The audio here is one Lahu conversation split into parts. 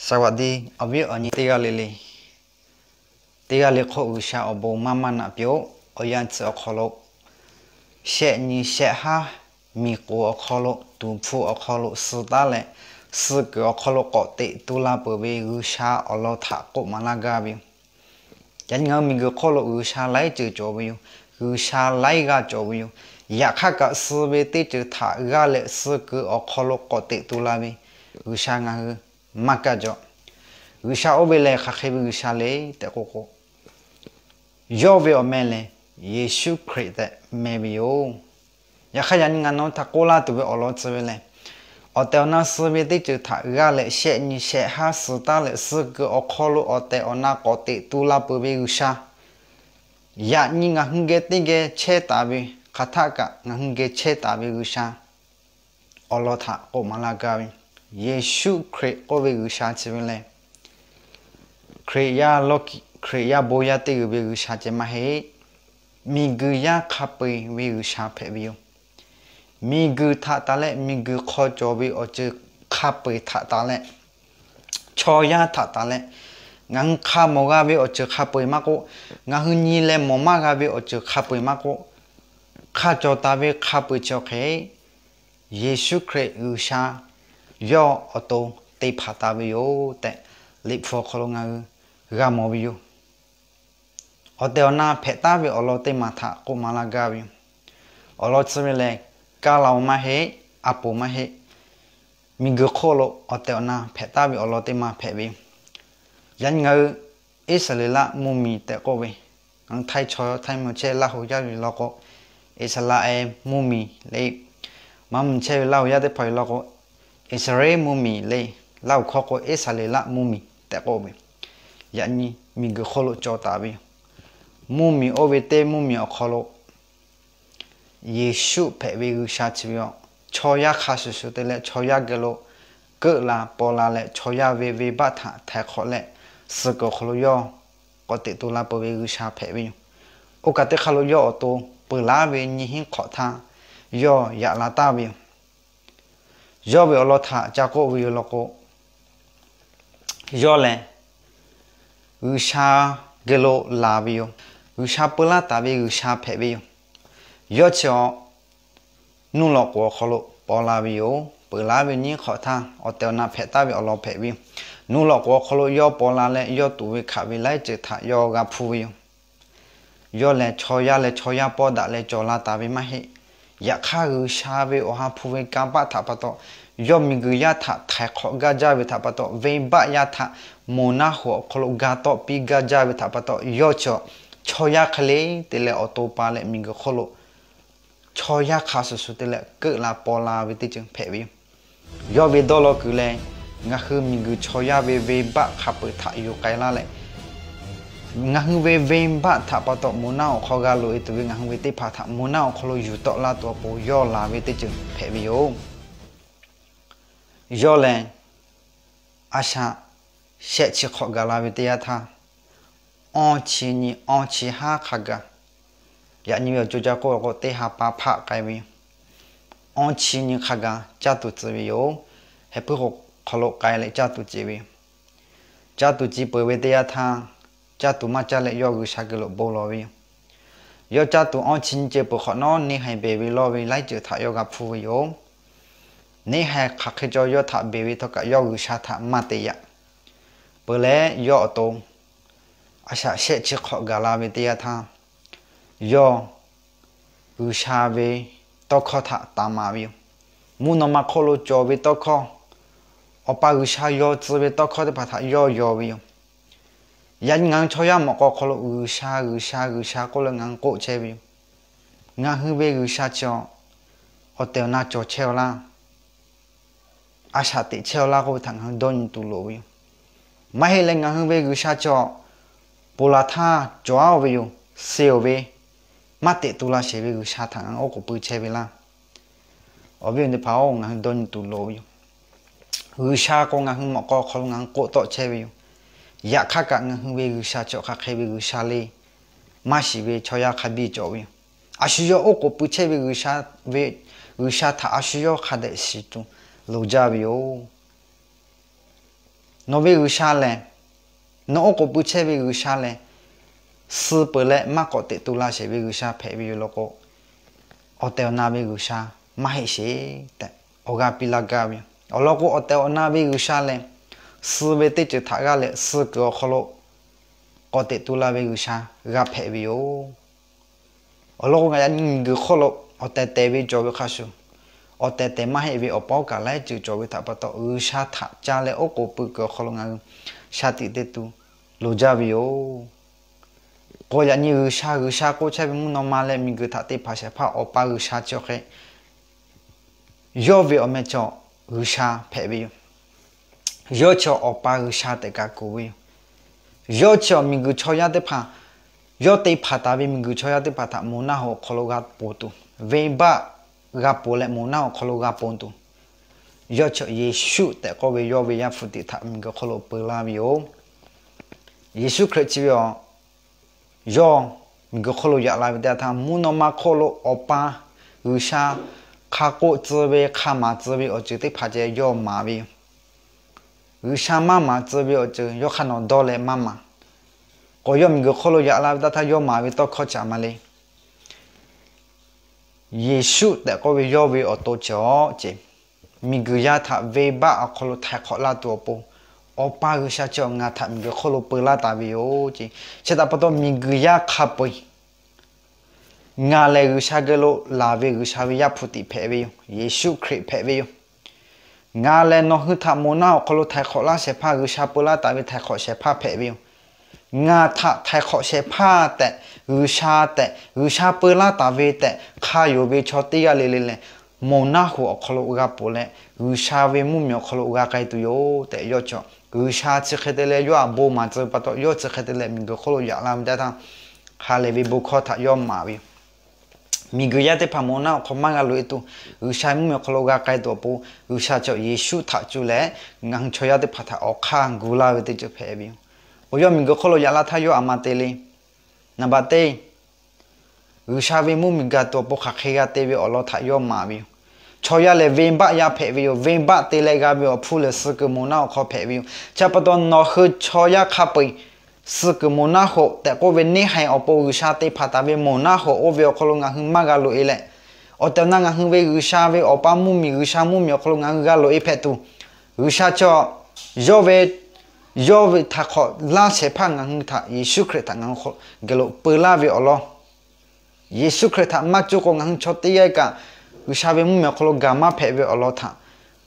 สวัสดี awˬ viˉ awˬ nyi teˇ g'aˇ le le. Teˇ g'aˇ le hk'oˆ G'uiˬsha awˬ bon maˇ maˇ naꞈ piˇ-oˆ. Awˬ yanˇ tcuh awˬ hk'aw lo shehˆ nyi shehˆ haˉ miˬ k'oˍ awˬ hk'aw lo, tuˍ hpfuh awˬ hk'aw lo suh taˉ leh, suh kuiˬ awˬ hk'aw lo k'awꞈ teꞈ tu la peuˬ ve G'uiˬsha awˬ lawn htaꞈ k'oˆ maˍ laˇ gaˇ ve yoˬ. Yaꞈ nyi ngaˬ hui miˬguiˬ hk'oˆ lo G'uiˬsha laiˉ ceuˬ cawˬ ve yoˬ. G'uiˬsha laiˉ g'aˇ cawˬ ve yoˬ. Yaꞈ hk'aˇ kaꞈ suh ve teˇ ceuˬ htaꞈ g'aˇ leh suh kuiˬ awˬ hk'aw lo k'awꞈ teꞈ tu la ve G'uiˬsha ngaˬ hui maˇ kaˇ jaw. G'uiˬsha oˇ ve lehˬ hk'aˬ hk'e ve G'uiˬsha le tehꞈ k'oˆ k'o, yawˇ ve awˬ meh lehˬ Yeˍsuˆ Hkriꞈ tehꞈ meh ve yoˬ. Yaꞈ hk'aˇ yaꞈ nyi ngaˬ nawˬ hui htaꞈ k'oˆ laˇ tuˬ ve awˬ lawn tcuh ve lehˬ, awˬ tehˬ awˬ na suh ve teˇ ceuˬ htaꞈ g'aˇ leh shehˆ nyi shehˆ haˉ suh taˉ leh suh kuiˬ awˬ hk'aw lo awˬ tehˬ awˬ na k'awꞈ teꞈ tu la peuˬ ve G'uiˬsha, yaꞈ nyi ngaˬ hui geh teˇ geh chehˇ taˍ ve, hk'aˬ htaˆ kaꞈ ngaˬ hui geh chehˇ taˍ ve G'uiˬsha awˬ lawn htaꞈ k'oˆ maˍ laˇ gaˇ ve. Yeˍsuˆ Hkriꞈ k'oˆ ve G'uiˬsha chi ve lehˬ, Hkriꞈ yaˇ lawˇ, Hkriꞈ yaˇ bon yaˇ teˇ g'uiˬ ve G'uiˬsha ceh maˇ heˆ. Miˬguiˬ yaˇ hk'a peu-eˬ ve G'uiˬsha hpehꞈ ve yoˬ. Miˬguiˬ htaꞈ taˍ leh, miˬguiˬ hk'aw cawˬ ve awˬ ceuˬ hk'a peu-eˬ htaꞈ taˍ leh, chaw yaˇ htaꞈ taˍ leh, ngaˬ hui hk'a mawˬ g'a ve awˬ ceuˬ hk'a peu-eˬ maˇ k'oˆ, ngaˬ hui nyi leh mawˬ maˇ g'a ve awˬ ceuˬ hk'a peu-eˬ maˇ k'oˆ, hk'a cawˬ taˍ ve hk'a peu-eˬ chi awˬ hk'e Yeˍsuˆ Hkriꞈ G'uiˬsha yawˇ awˬ to te hpanˍ taˍ ve yoˬ tehꞈ, Liꞈ hpu awˬ hk'aw lo ngaˬ hui g'a mawˬ ve yoˬ. Awˬ tehˬ awˬ na hpehꞈ taˉ ve awˬ lawn teˇ maˬ htaꞈ k'oˆ maˍ laˇ gaˇ ve yoˬ. Awˬ lawn tcuh ve lehˬ, kaˇ la-oˬ maˇ heˆ, a poˍ maˇ heˆ. Miˬguiˬ hk'oˆ lo awˬ tehˬ awˬ na hpehꞈ taˉ ve awˬ lawn teˇ maˬ hpehꞈ ve yoˬ. Yaꞈ nyi ngaˬ hui Iˉsaˍreˍlaˆ mvuhˇmiˬ tehꞈ k'oˆ ve, ngaˬ hui Htaiˇ chaw Htaiˇ mvuhˇ chehˇ Laˇ huˍ yaˇ ve law k'o, Iˉsaˍreˍlaˆ mvuhˇmiˬ le. Maˇ mvuhˇ chehˇ ve Laˇ huˍ yaˇ teˇ hpaˍ ve law k'o, Iˉsaˍreˍlaˆ mvuhˇmiˬ le. Laˇ huˍ hkawˇ k'o Iˉsaˍreˍlaˆ mvuhˇmiˬ tehꞈ k'oˆ ve. Yaꞈ nyi miˬguiˬ hk'oˆ lo cawˬ taˍ ve yoˬ. Mvuhˇmiˬ oˇ ve teˇ mvuhˇmiˬ awˬ hk'aw lo Yeˍsuˆ hpehꞈ ve G'uiˬsha chi ve yoˬ. Chaw yaˇ hk'a shuˍ shuˍ te leh chaw yaˇ geh lo keuˆ la paw la leh chaw yaˇ ve venˇbaˆ htaꞈ htaiˍ hk'awꞈ leh, suh kuiˬ awˬ hk'aw lo yawˇ k'awꞈ teꞈ tu la peuˬ ve G'uiˬsha hpehꞈ ve yoˬ. Oˇ kaˬ teˇ hk'aˇ lo yawˇ awˬ to peuˬ laˉ ve nyi hinˉ hk'awꞈ htaˇ yawˇ yaꞈ la taˍ ve yoˬ. Yawˇ ve awˬ lawn htaꞈ ca k'oˆ ve yoˬ law k'o, yawˇ lehˬ G'uiˬsha geh lo laˬ ve yoˬ. G'uiˬsha peu laˇ taˍ ve G'uiˬsha hpehꞈ ve yoˬ. Yawˇ chi awˬ nuˇ lawꞈ k'oˍ awˬ hk'aw lo paw la ve yoˬ. Peuˬ laˉ ve nyiˇ hk'awꞈ htaˇ awˬ tehˬ awˬ na hpehꞈ taˍ ve awˬ lawn hpehꞈ ve yoˬ. Nuˇ lawꞈ k'oˍ awˬ hk'aw lo yawˇ paw la leh, yawˇ tuꞈ ve hkaꞈ ve laiˉ ceuˬ htaꞈ yawˇ g'a hpuˇ ve yoˬ. Yawˇ lehˬ chaw yaˇ leh chaw yaˇ pawˇ daꞈ leh cawˬ la taˍ ve maˇ heˆ. Yaꞈ hk'aˇ, G'uiˬsha ve awˬ ha hpu ve kanˇ paˆ htaꞈ pa taw, yawˇ miˬguiˬ yaˇ htaꞈ htaiˍ hk'awꞈ gaˇ jaˇ ve htaꞈ pa taw, venˇbaˆ yaˇ htaꞈ moˬ naˆ hoꞈ awˬ hk'aw lo ga tawˆ piˇ gaˇ jaˇ ve htaꞈ pa taw, yawˇ chi chaw yaˇ hk'e le te leh awˬ to pa leh miˬguiˬ hk'oˆ lo chaw yaˇ hk'a shuˍ shuˍ te leh keuˆ la paw la ve teˇ ceuˬ hpehꞈ ve yoˬ. Yawˇ ve dawˇ law kuiˬ leh, ngaˬ hui miˬguiˬ chaw yaˇ ve venˇbaˆ hk'a peu-eˬ htaꞈ yuˬ k'ai laˇ leh, ngaˬ hui ve venˇbaˆ htaꞈ pa taw moˬ naˆ awˬ hk'aw g'a loꞈ-e tuˬ ve ngaˬ hui ve teˇ hpaˍ htaꞈ moˬ naˆ awˬ hk'aw lo yuˬ tawˆ laˇ tuˬ awˬ pon yawˇ laˬ ve teˇ ceuˬ hpehꞈ ve yoˬ. Yawˇ lehˬ, a shaꞈ shehˆ chi hk'awꞈ gaˬ la ve teˇ yanˇ htaˇ, awˇ chi nyi awˇ chi haˉ hk'a gaˬ, yaꞈ nyi ve awˬ co ca k'oˆ k'o teˇ ha pa hpaˆ k'ai ve yoˬ. Awˇ chi nyi hk'a gaˬ caˇ tuˬ tcuh ve yoˬ. Heh puiˉ k'o hk'aw lo k'ai leh caˇ tuˬ ce ve yoˬ. Caˇ tuˬ ci peuˬ ve teˇ yanˇ htaˇ, caˇ tuˬ maˇ caˇ leh yawˇ G'uiˬsha geh lo bon lawˬ ve yoˬ. Yawˇ caˇ tuˬ awˇ chi nyi ce peuˬ hk'awꞈ nawˉ, neˇ haiˬ beˬ ve lawˇ ve laiˉ ceuˬ htaꞈ yawˇ g'a hpuˇ ve yoˬ. Neˇ haiˬ hk'aˬ hk'e cawˬ yawˇ htaꞈ beˬ ve htawˇ kaꞈ yawˇ G'uiˬsha htaꞈ maˇ te yaꞈ. Peuˬ leh yawˇ awˬ to a shaꞈ shehˆ chi hk'awꞈ gaˬ la ve teˇ yanˇ htaˇ, yawˇ G'uiˬsha ve tawˇ hkawˇ htaꞈ taˍ maˍ ve yoˬ. Mvuhˇ naw ma hk'oˆ lo cawˬ ve tawˇ hkawˇ, Awˬ pa G'uiˬsha yaw tcuh ve tawˇ hkawˇ teˇ hpaˍ htaꞈ yawˇ yaw ve yoˬ. Yaꞈ nyi ngaˬ hui chaw yaˇ mawꞈ k'aw hk'aw lo G'uiˬsha G'uiˬsha G'uiˬsha k'oˆ leh ngaˬ hui k'oˆ chehˇ ve yoˬ. Ngaˬ hui ve G'uiˬsha chi awˬ tehˬ awˬ na cawˬ chehˇ-aw laˇ, a shaꞈ teꞈ chehˇ-aw laˇ k'oˆ ve htaꞈ ngaˬ hui dawˇ nyi tuˬ loˍ ve yoˬ. Maˇ heˆ leh ngaˬ hui ve G'uiˬsha chi awˬ ponˬ laˬ htaˇ cawˬ-aˬ ve yoˬ. Suh-oˬ ve, maˇ teꞈ tu la sheˍ ve G'uiˬsha htaꞈ ngaˬ hui oˉ k'oˍ pui chehˇ ve laˇ. Awˬ viˉ awˬ nyi teˇ hpaˍ-oˬ, ngaˬ hui dawˇ nyi tuˬ loˍ ve yoˬ. G'uiˬsha k'o ngaˬ hui mawꞈ k'aw hk'aw lo ngaˬ hui k'oˆ tawˆ chehˇ ve yoˬ. Yaꞈ hk'aˇ kaꞈ ngaˬ hui ve G'uiˬsha chi awˬ hk'aˬ hk'e ve G'uiˬsha le, maˇ shiˍ ve chaw yaˇ hk'a biˇ cawˬ ve yoˬ. A shu yawˇ oˉ k'oˍ pui chehˇ ve G'uiˬsha ve, G'uiˬsha htaꞈ a shu yawˇ hk'a dehꞈ shiˍ tuˬ loˍ jaˇ ve yoˬ. Nawˬ ve G'uiˬsha lehˬ, nawˬ oˉ k'oˍ pui chehˇ ve G'uiˬsha lehˬ, suh peuˬ leh maˇ k'awꞈ teꞈ tu la sheˍ ve G'uiˬsha hpehꞈ ve yoˬ law k'o, awˬ tehˬ awˬ na ve G'uiˬsha maˇ heˆ sheˍ tehꞈ awˬ g'aˇ piˇ laˇ gaˇ ve yoˬ. Awˬ lawn k'o, awˬ tehˬ awˬ na ve G'uiˬsha lehˬ, suh ve teˇ ceuˬ htaꞈ g'aˇ leh suh kuiˬ awˬ hk'aw lo k'awꞈ teꞈ tu la ve G'uiˬsha g'a hpehꞈ ve yoˬ. Awˬ lawn k'o, ngaˬ yaꞈ nyi miˬguiˬ hk'oˆ lo awˬ tehˬ tehˬ ve cawˬ ve hk'a shuˍ, awˬ tehˬ tehˬ maˇ heˆ ve awˬ pa awˬ kaꞈ laiˉ ceuˬ cawˬ ve htaꞈ pa taw, G'uiˬsha htaꞈ ca leh oˉ k'oˍ pui kuiˬ awˬ hk'aw lo ngaˬ hui shaˍ tiꞈ te tuˬ loˍ jaˇ ve yoˬ. K'o, yaꞈ nyi G'uiˬsha, G'uiˬsha k'oˆ chehˇ ve mvuhˇ naw ma leh miˬguiˬ htaꞈ te hpanˍ shehˍ hpaˇ Awˬ pa G'uiˬsha chi awˬ hk'e yawˇ ve awˬ meh chaw G'uiˬsha hpehꞈ ve yoˬ. Yawˇ chi Awˬ pa G'uiˬsha tehꞈ kaꞈ kuˬ ve yoˬ. Yawˇ chi awˬ miˬguiˬ chaw yaˇ teˇ hpaˍ, yawˇ te hpanˍ taˍ ve miˬguiˬ chaw yaˇ teˇ hpaˍ htaꞈ moˬ naˆ hoꞈ awˬ hk'aw lo g'a ponˬ tuˬ, venˇbaˆ g'a ponˬ leh moˬ naˆ hoꞈ awˬ hk'aw lo g'a ponˬ tuˬ, yawˇ chi Yeˍsuˆ tehꞈ k'oˆ ve yawˇ ve Yaˇ hpu tiꞈ htaꞈ miˬguiˬ hk'oˆ lo peu laˇ ve yoˬ. Yeˍsuˆ Hkriꞈ chi ve awˬ yawˇ miˬguiˬ hk'oˆ lo yaꞈ la ve teˇ yanˇ htaˇ, mvuhˇ naw ma hk'oˆ lo Awˬ pa G'uiˬsha hk'a k'oˆ tcuh ve, hk'a maˍ tcuh ve awˬ ceuˬ teˇ hpaˍ ceh yawˇ maˍ ve yoˬ. G'uiˬsha maˇ maˍ tcuh ve awˬ ceuˬ yawˇ hk'aˇ nawˬ dawˇ leh maˇ maˍ. K'o, yawˇ miˬguiˬ hk'oˆ lo yaꞈ la ve teˇ yanˇ htaˇ yawˇ maˍ ve tawˇ hkawˇ chi a ma le. Yeˍsuˆ tehꞈ k'oˆ ve yawˇ ve awˬ to cawˬ ce, miˬguiˬ yaˇ htaꞈ venˇbaˆ awˬ hk'aw lo htaiˍ hk'awꞈ laˇ tuˬ awˬ pon, Awˬ pa G'uiˬsha chi awˬ ngaˬ htaꞈ miˬguiˬ hk'oˆ lo peu laˇ taˍ ve yoˬ ce. Chi htaꞈ pa taw, miˬguiˬ yaˇ hk'a peu-eˬ ngaˬ lehˬ G'uiˬsha geh lo laˬ ve G'uiˬsha ve Yaˇ hpu tiꞈ hpehꞈ ve yoˬ. Yeˍsuˆ Hkriꞈ hpehꞈ ve yoˬ. Ngaˬ lehˬ nawˬ hui htaꞈ moˬ naˆ awˬ hk'aw lo htaiˍ hk'awꞈ laˇ shehˍ hpaˇ, G'uiˬsha peu laˇ taˍ ve htaiˍ hk'awꞈ shehˍ hpaˇ hpehꞈ ve yoˬ. Ngaˬ htaꞈ htaiˍ hk'awꞈ shehˍ hpaˇ tehꞈ, G'uiˬsha tehꞈ, G'uiˬsha peu laˇ taˍ ve tehꞈ hk'a yonˍ ve chaw teˇ g'aˇ le le lehˬ, moˬ naˆ hoꞈ awˬ hk'aw lo g'a ponˬ leh, G'uiˬsha ve mvuhˇmiˬ awˬ hk'aw lo g'a k'ai tuˬ yoˬ tehꞈ yawˇ cawˬ. G'uiˬsha chi hk'e te leh yawˇ htaꞈ bon maˍ tcuh ve pa taw, yawˇ chi hk'e te leh miˬguiˬ hk'oˆ lo yaꞈ la ve teˇ yanˇ htaˇ, ha lehˬ ve bon hkawˇ htaꞈ yawˇ maˍ ve yoˬ. Miˬguiˬ yaˇ teˇ hpaˍ moˬ naˆ awˬ hk'aw maˇ g'a loꞈ e tuˬ, G'uiˬsha mvuhˇmiˬ awˬ hk'aw lo g'a k'ai tuˬ awˬ pon, G'uiˬsha cawˬ Yeˍsuˆ htaꞈ cuˇ leh ngaˬ hui chaw yaˇ teˇ hpaˍ htaꞈ awˬ hk'aˇ gu laˇ ve teˇ ceuˬ hpehꞈ ve yoˬ. Awˬ yawˇ miˬguiˬ hk'oˆ lo yaꞈ la htaˇ yawˇ a ma te le. Naˍ baꞈ teˇ, G'uiˬsha ve mvuhˇmiˬ gaˬ tuˬ awˬ pon hk'aˬ hk'e g'a te ve awˬ lawn htaꞈ yawˇ maˍ ve yoˬ. Chaw yaˇ lehˬ venˇbaˆ yaˇ hpehꞈ ve yoˬ. Venˇbaˆ te leh g'a ve awˬ hpfuhˇ lehˬ, suh kuiˬ moˬ naˆ awˬ hk'aw hpehꞈ ve yoˬ. Chi pa taw, nawˬ hui chaw yaˇ hk'a peu-eˬ suh kuiˬ moˬ naˆ hoꞈ tehꞈ k'oˆ ve neˇ haiˬ awˬ pon G'uiˬsha te hpanˍ taˍ ve moˬ naˆ hoꞈ oˇ ve awˬ hk'aw lo ngaˬ hui maˇ g'a loꞈ e leh, awˬ tehˬ awˬ na ngaˬ hui ve G'uiˬsha ve Awˬ pa mvuhˇmiˬ, G'uiˬsha mvuhˇmiˬ awˬ hk'aw lo ngaˬ hui g'a loꞈ e hpehꞈ tuˬ, G'uiˬsha cawˬ yawˇ ve, yawˇ ve htaiˍ hk'awꞈ laˇ shehˍ hpaˇ ngaˬ hui htaꞈ Yeˍsuˆ Hkriꞈ htaꞈ ngaˬ hui geh lo peu laˇ ve awˬ lawn, Yeˍsuˆ Hkriꞈ htaꞈ maˇ cuˇ k'o ngaˬ hui chaw teˇ g'aˇ kaꞈ G'uiˬsha ve mvuhˇmiˬ awˬ hk'aw lo gaˬ maˇ hpehꞈ ve awˬ lawn htaꞈ,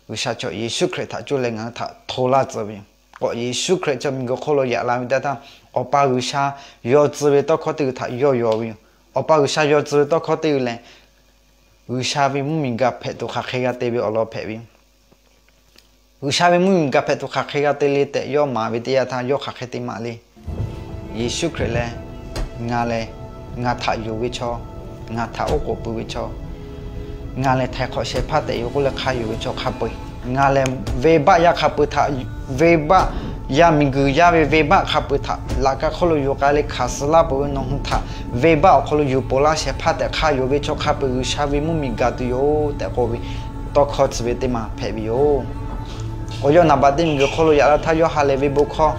G'uiˬsha cawˬ Yeˍsuˆ Hkriꞈ htaꞈ cuˇ leh ngaˬ hui htaꞈ hto laˇ tcuh ve yoˬ. K'awꞈ Yeˍsuˆ Hkriꞈ cawˬ miˬguiˬ hk'oˆ lo yaꞈ la ve teˇ yanˇ htaˇ, Awˬ pa G'uiˬsha yaw tcuh ve tawˇ hkawˇ teˇ hui htaꞈ yawˇ yaw ve yoˬ. Awˬ pa G'uiˬsha yaw tcuh ve tawˇ hkawˇ teˇ hui lehˬ, G'uiˬsha ve mvuhˇmiˬ gaˬ hpehꞈ tuˬ hk'aˬ hk'e g'a te ve awˬ lawn hpehꞈ ve yoˬ. G'uiˬsha ve mvuhˇmiˬ gaˬ hpehꞈ tuˬ hk'aˬ hk'e g'a te le tehꞈ yawˇ maˍ ve teˇ yanˇ htaˇ, yawˇ hk'aˬ hk'e te maˍ le. Yeˍsuˆ Hkriꞈ lehˬ, ngaˬ lehˬ, ngaˬ htaꞈ yonˍ ve chaw, ngaˬ htaꞈ oˉ k'oˍ pui ve chaw, ngaˬ lehˬ htaiˍ hk'awꞈ shehˍ hpaˇ tehꞈ yonˍ k'oˆ leh hk'a yonˍ ve chaw hk'a peu-eˬ, ngaˬ lehˬ venˇbaˆ yaˇ hk'a peu htaꞈ, venˇbaˆ yaˇ miˬguiˬ yaˇ ve venˇbaˆ hk'a peu htaꞈ laꞈ ka hk'oˆ lo yuˬ k'ai leh hkanˍ suh laˇ peuˬ ve nawˬ hui htaꞈ venˇbaˆ awˬ hk'aw lo yuˬ ponˬ laˇ shehˍ hpaˇ tehꞈ hk'a yonˍ ve chaw hk'a peu-eˬ G'uiˬsha ve mvuhˇmiˬ gaˬ tuˬ yoˬ tehꞈ k'oˆ ve tawˇ hkawˇ tcuh ve teˇ maˬ hpehꞈ ve yoˬ. Awˬ yawˇ naˍ baꞈ teˇ miˬguiˬ hk'oˆ lo yaꞈ la htaˇ yawˇ ha lehˬ ve bon hkawˇ,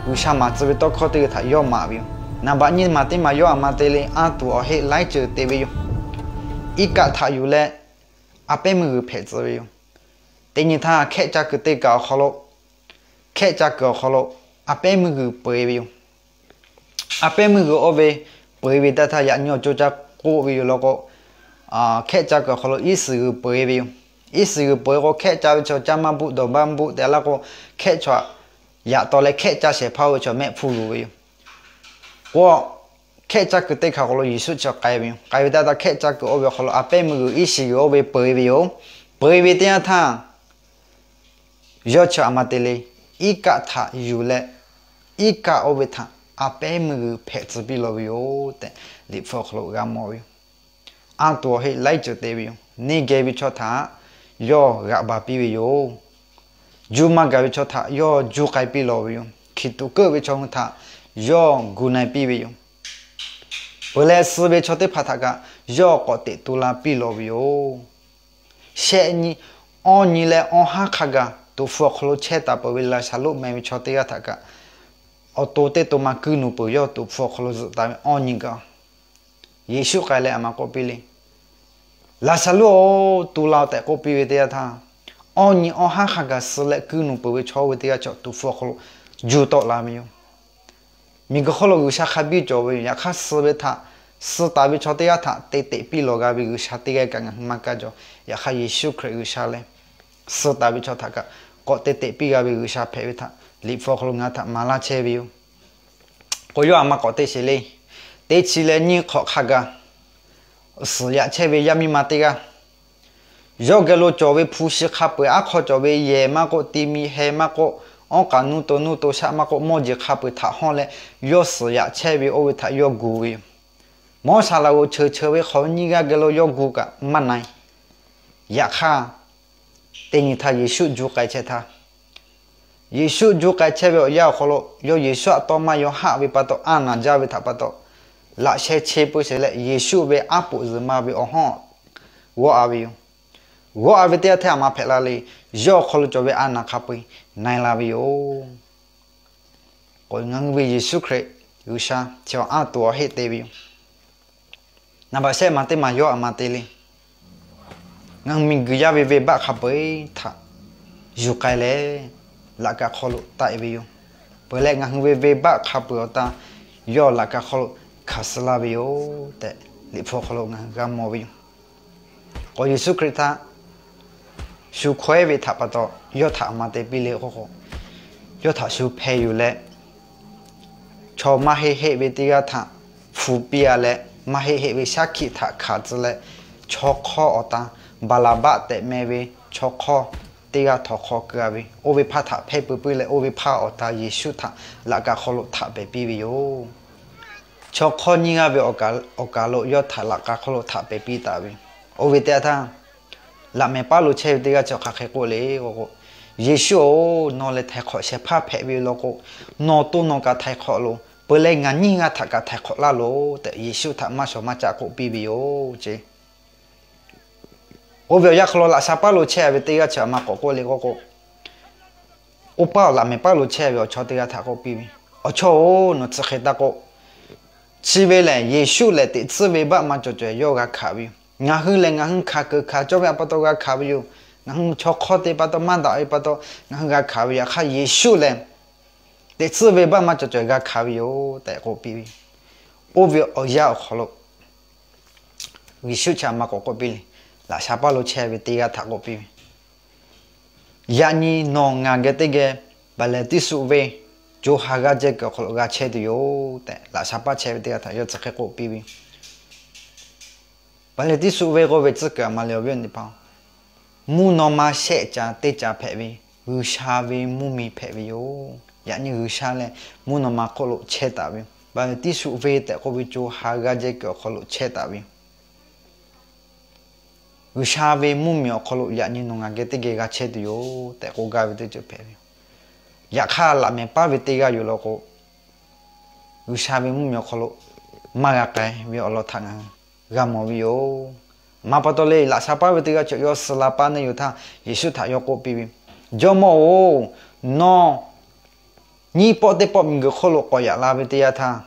G'uiˬsha maˍ tcuh ve tawˇ hkawˇ teˇ hui htaꞈ yawˇ maˍ ve yoˬ. Naˍ baꞈ nyiˇ maˬ teˇ maˬ yawˇ a ma te le, anˇ tuˬ awˬ heˆ laiˉ ceuˬ te ve yoˬ. Iˉ kaˆ htaꞈ yuˬ leh a pehˉ meuˇ g'uiˬ hpehꞈ tcuh ve yoˬ. Teˇ nyi htaˇ hkehˆ caˇ kuiˬ teˇ kaꞈ awˬ hk'aw lo, hkehˆ caˇ kuiˬ awˬ hk'aw lo a pehˉ meuˇ g'uiˬ peu eˬ ve yoˬ. A pehˉ meuˇ g'uiˬ oˇ ve peu eˬ ve teˇ htaˇ yaꞈ nyi awˬ co caˇ k'oˆ ve yoˬ law k'o, hkehˆ caˇ kuiˬ awˬ hk'aw lo iˉ suhˍ g'uiˬ peu eˬ ve yoˬ. Iˉ suhˍ g'uiˬ peu eˬ k'o, hkehˆ caˇ ve chaw caˇ maˇ buˆ dawˬ baˇ buˆ tehꞈ laˇ k'o, hkehˆ chaw yaꞈ taw leh hkehˆ caˇ shehˍ hpaˇ oˇ ve chaw mehˆ hpfuhˇ luˬ ve yoˬ. K'o, hkehˆ caˇ kuiˬ teˇ hk'aˬ hk'aw lo Yeˍsuˆ chi k'ai ve yoˬ. K'ai ve teˇ htaˇ hkehˆ caˇ kuiˬ oˇ ve awˬ hk'aw lo a pehˉ meuˇ g'uiˬ iˉ shiˍ g'uiˬ oˇ ve peu eˬ ve yoˬ. Peu eˬ ve teˇ yanˇ htaˇ, yawˇ chi a ma te le, iˉ kaˆ htaꞈ yuˬ leh, iˉ kaˆ oˇ ve htaꞈ a pehˉ meuˇ g'uiˬ hpehꞈ tcuh piˇ law ve yoˬ tehꞈ, Liꞈ hpu awˬ hk'aw lo g'a mawˬ ve yoˬ. Anˇ tuˬ awˬ heˆ laiˉ ceuˬ te ve yoˬ. Neˇ geh ve chaw htaꞈ yawˇ g'aꞈ baˬ piˇ ve yoˬ. Juˇ maˇ gaˬ ve chaw htaꞈ yawˇ juˇ k'ai piˇ law ve yoˬ. Hkiˬ tuꞈ keuˆ ve chaw hui htaꞈ yawˇ gu na e piˇ ve yoˬ. Peuˬ leh, suh ve chaw teˇ hpaˍ htaꞈ kaꞈ yawˇ k'awꞈ teꞈ tu la piˇ law ve yoˬ. Shehˆ nyi, awˇ nyi leh awˇ haˉ hk'a gaˬ tuˍ hpfuh awˬ hk'aw lo chehˇ taˍ peuˬ ve Laˍzaˍruˆ meh ve chaw teˇ g'aˇ htaꞈ kaꞈ, awˬ to teˇ to ma kuiˇ nuˬ peuˬ yawˇ tuˍ hpfuh awˬ hk'aw lo zuhꞈ taˍ ve awˇ nyi kaꞈ, Yeˍsuˆ k'ai leh a ma k'oˆ piˇ le. Laˍzaˍruˆ-oˬ, tu la-oˬ tehꞈ k'oˆ piˇ ve teˇ yanˇ htaˇ, awˇ nyi awˇ haˉ hk'a gaˬ suh leh kuiˇ nuˬ peuˬ ve chaw oˇ ve teˇ g'aˇ chaw tuˍ hpfuh awˬ hk'aw lo juˇ tawˆ la ve yoˬ. Miˬguiˬ hk'oˆ lo G'uiˬsha hk'a biˇ cawˬ ve yoˬ. Yaꞈ hk'aˇ suh ve htaꞈ, suh taˍ ve chaw teˇ g'aˇ htaꞈ te teꞈ piˇ lawˬ g'a ve G'uiˬsha teˇ g'aˇ kaꞈ ngaˬ hui maˇ kaˇ jaw. Yaꞈ hk'aˇ Yeˍsuˆ Hkriꞈ G'uiˬsha leh, suh taˍ ve chaw htaꞈ kaꞈ k'awꞈ te teꞈ piˇ g'a ve G'uiˬsha hpehꞈ ve htaꞈ Liꞈ hpu awˬ hk'aw lo ngaˬ hui htaꞈ maˍ laˇ chehˇ ve yoˬ. K'o, yawˇ a ma k'awꞈ te sheˍ le. Teˇ chi leh nyiˇ hk'awꞈ hk'a gaˬ suhˍ yaꞈ chehˇ ve yaˇ miˇ ma teˇ g'aˇ, yawˇ geh lo cawˬ ve hpu shi hk'a peu-eˬ, aˉ hk'aw cawˬ ve yehˬ maˇ k'oˆ, ti mi heh maˇ k'oˆ, awˉ k'aꞈ nuˇ to nuˇ to shaˆ maˇ k'oˆ, mawˇ jeˬ hk'a peu-eˬ htaꞈ hawˇ leh yawˇ suhˍ yaꞈ chehˇ ve oˇ ve htaꞈ yawˇ gu ve yoˬ. Mawˇ saˍ laꞈ g'oˍ cheuˬ cheuˬ ve hk'awꞈ nyiˇ g'aˇ geh lo yawˇ gu kaꞈ maˇ na-e. Yaꞈ hk'aˇ, teˇ nyi htaˇ Yeˍsuˆ juˇ k'ai chehˇ htaˇ, Yeˍsuˆ juˇ k'ai chehˇ ve awˬ yanˇ awˬ hk'aw lo yawˇ Yeˍsuˆ aꞈ tawˇ maˇ yaw haˆ ve pa taw, aˉ naˍ jaˇ ve htaꞈ pa taw, laꞈ sheh che peu sheˍ leh Yeˍsuˆ ve aˉ poꞈ zuhˬ ma ve awˬ hawˉ g'awˆ-a ve yoˬ. G'awˆ-a ve teˇ yanˇ htaˇ a ma hpehꞈ la le. Yawˇ awˬ hk'aw lo cawˬ ve a naˍ hk'a peu-eˬ na-e la ve yoˬ. K'o, ngaˬ hui ve Yeˍsuˆ Hkriꞈ G'uiˬsha chi awˬ aˉ tuˬ awˬ heˆ te ve yoˬ. Naˍ baꞈ shehˆ ma teˇ maˬ yawˇ a ma te le. Ngaˬ hui miˬguiˬ yaˇ ve venˇbaˆ hk'a peu-eˬ htaꞈ yuˬ k'ai leh, laꞈ ka hk'aw lo taˆ-e ve yoˬ. Peuˬ leh ngaˬ hui ve venˇbaˆ hk'a peu-eˬ awˬ tan yawˇ laꞈ ka hk'aw lo hkanˍ suh laˇ ve yoˬ tehꞈ, Liꞈ hpu awˬ hk'aw lo ngaˬ hui g'a mawˬ ve yoˬ. K'o, Yeˍsuˆ Hkriꞈ htaꞈ shu hkawehˉ ve htaꞈ pa taw, yawˇ htaꞈ a ma te piˇ le k'oˆ k'o, yawˇ htaꞈ shu hpeh yuˬ leh, chaw maˇ heˆ heˆ ve teˇ g'aˇ htaꞈ hpu piˇ-a leh, maˇ heˆ heˆ ve shaˉ hkiˆ htaꞈ hkanˍ tcuh leh, chaw hk'awˇ awˬ tan Baˍlaˍbaˆ tehꞈ meh ve chaw hk'awˇ teˇ g'aˇ htawnˍ hk'aw keu-a ve, oˇ ve hpaˇ htaꞈ hpehˇ pui puiˉ leh, oˇ ve hpaˇ awˬ tan Yeˍsuˆ htaꞈ laꞈ ka hk'aw lo htaꞈ pehˍ piˇ ve yoˬ. Chaw hk'awˇ nyiˇ g'aˇ ve awˬ kaˍ lo yawˇ htaꞈ laꞈ ka hk'aw lo htaꞈ pehˍ piˇ taˍ ve, oˇ ve teˇ yanˇ htaˇ, laꞈ mehˍ paˉ lo chehˇ ve teˇ g'aˇ chi hk'aˬ hk'e k'oˆ le k'o k'o, Yeˍsuˆ-oˬ, nawˬ lehˬ htaiˍ hk'awꞈ shehˍ hpaˇ hpehꞈ ve yoˬ law k'o, nawˬ to nawˬ kaꞈ htaiˍ hk'awꞈ loˬ. Peuˬ leh ngaˬ nyiˇ g'aˇ htaꞈ kaꞈ htaiˍ hk'awꞈ laˇ loˬ tehꞈ, Yeˍsuˆ htaꞈ maˇ shawˍ maˇ caˆ k'oˆ piˇ ve yoˬ ce. Oˇ ve awˬ yanˇ hk'aw lo laꞈ sha paˉ lo chehˇ-a ve teˇ g'aˇ chi a ma k'awꞈ k'oˆ le k'oˆ k'o, oˇ paˉ awˬ laꞈ mehˍ paˉ lo chehˇ ve awˬ chawˇ teˇ g'aˇ htaꞈ k'oˆ piˇ ve, Awˬ chawˇ-oˬ, nawˬ chi hk'e taˇ k'oˆ. Chi ve lehˬ, Yeˍsuˆ lehˬ teꞈ tcuhˉ venˇbaˆ maˇ cawˬ cawˬ yawˇ g'a hkanˍ ve yoˬ. Ngaˬ hui lehˬ, ngaˬ hui hkanˍ keunˍ hkanˍ cawˇ ve pa taw g'a hkanˍ ve yoˬ. Ngaˬ hui chaw hk'awˇ te pa taw maˇ daꞈ ve pa taw ngaˬ hui g'a hkanˍ ve yoˬ. Yaꞈ hk'aˇ, Yeˍsuˆ lehˬ, teꞈ tcuhˉ venˇbaˆ maˇ cawˬ cawˬ g'a hkanˍ ve yoˬ tehꞈ k'oˆ piˇ ve. Oˇ ve awˬ yanˇ awˬ hk'aw lo Yeˍsuˆ chi a ma k'awꞈ k'oˆ piˇ le. Laꞈ sha paˉ lo chehˇ ve teˇ g'aˇ htaꞈ k'oˆ piˇ ve, Yaꞈ nyi nawˬ ngaˬ geh teˇ geh Baˍlehˍtiˇsuˆ venˇ co ha g'aˇ jehˇ kuiˬ awˬ hk'aw lo g'a chehˇ tuˬ yoˬ tehꞈ, laꞈ sha paˉ chehˇ ve teˇ g'aˇ htaꞈ yawˇ chi hk'e k'oˆ piˇ ve. Baˍlehˍtiˇsuˆ venˇ k'oˆ ve tcuhˉ kuiˬ a ma le awˬ viˉ awˬ nyi teˇ hpaˍ-oˬ, mvuhˇ naw ma shehˆ ca teˇ ca hpehꞈ ve G'uiˬsha ve mvuhˇmiˬ hpehꞈ ve yoˬ. Yaꞈ nyi G'uiˬsha lehˬ, mvuhˇ naw ma hk'oˆ lo chehˇ taˍ ve yoˬ. Baˍlehˍtiˇsuˆ venˇ tehꞈ k'oˆ ve co ha g'aˇ jehˇ kuiˬ awˬ hk'aw lo chehˇ taˍ ve yoˬ. G'uiˬsha ve mvuhˇmiˬ awˬ hk'aw lo yaꞈ nyi nawˬ ngaˬ geh teˇ geh g'a chehˇ tuˬ yoˬ tehꞈ k'oˆ gaˇ ve teˇ ceuˬ hpehꞈ ve yoˬ. Yaꞈ hk'aˇ, laꞈ mehˍ paˉ ve teˇ g'aˇ yoˬ law k'o, G'uiˬsha ve mvuhˇmiˬ awˬ hk'aw lo maˇ g'a k'ai ve awˬ lawn htaꞈ ngaˬ hui g'a mawˬ ve yoˬ. A ma pa taw le, laꞈ sha paˉ ve teˇ g'aˇ chi yawˇ suh la paˇ neˇ yoˬ htaˇ, Yeˍsuˆ htaꞈ yawˇ k'oˆ piˇ ve, Jawˇmawˇ-oˬ, nawˬ nyiˇ pawˆ teˇ pawˆ miˬguiˬ hk'oˆ lo k'awꞈ yaꞈ la ve teˇ yanˇ htaˇ,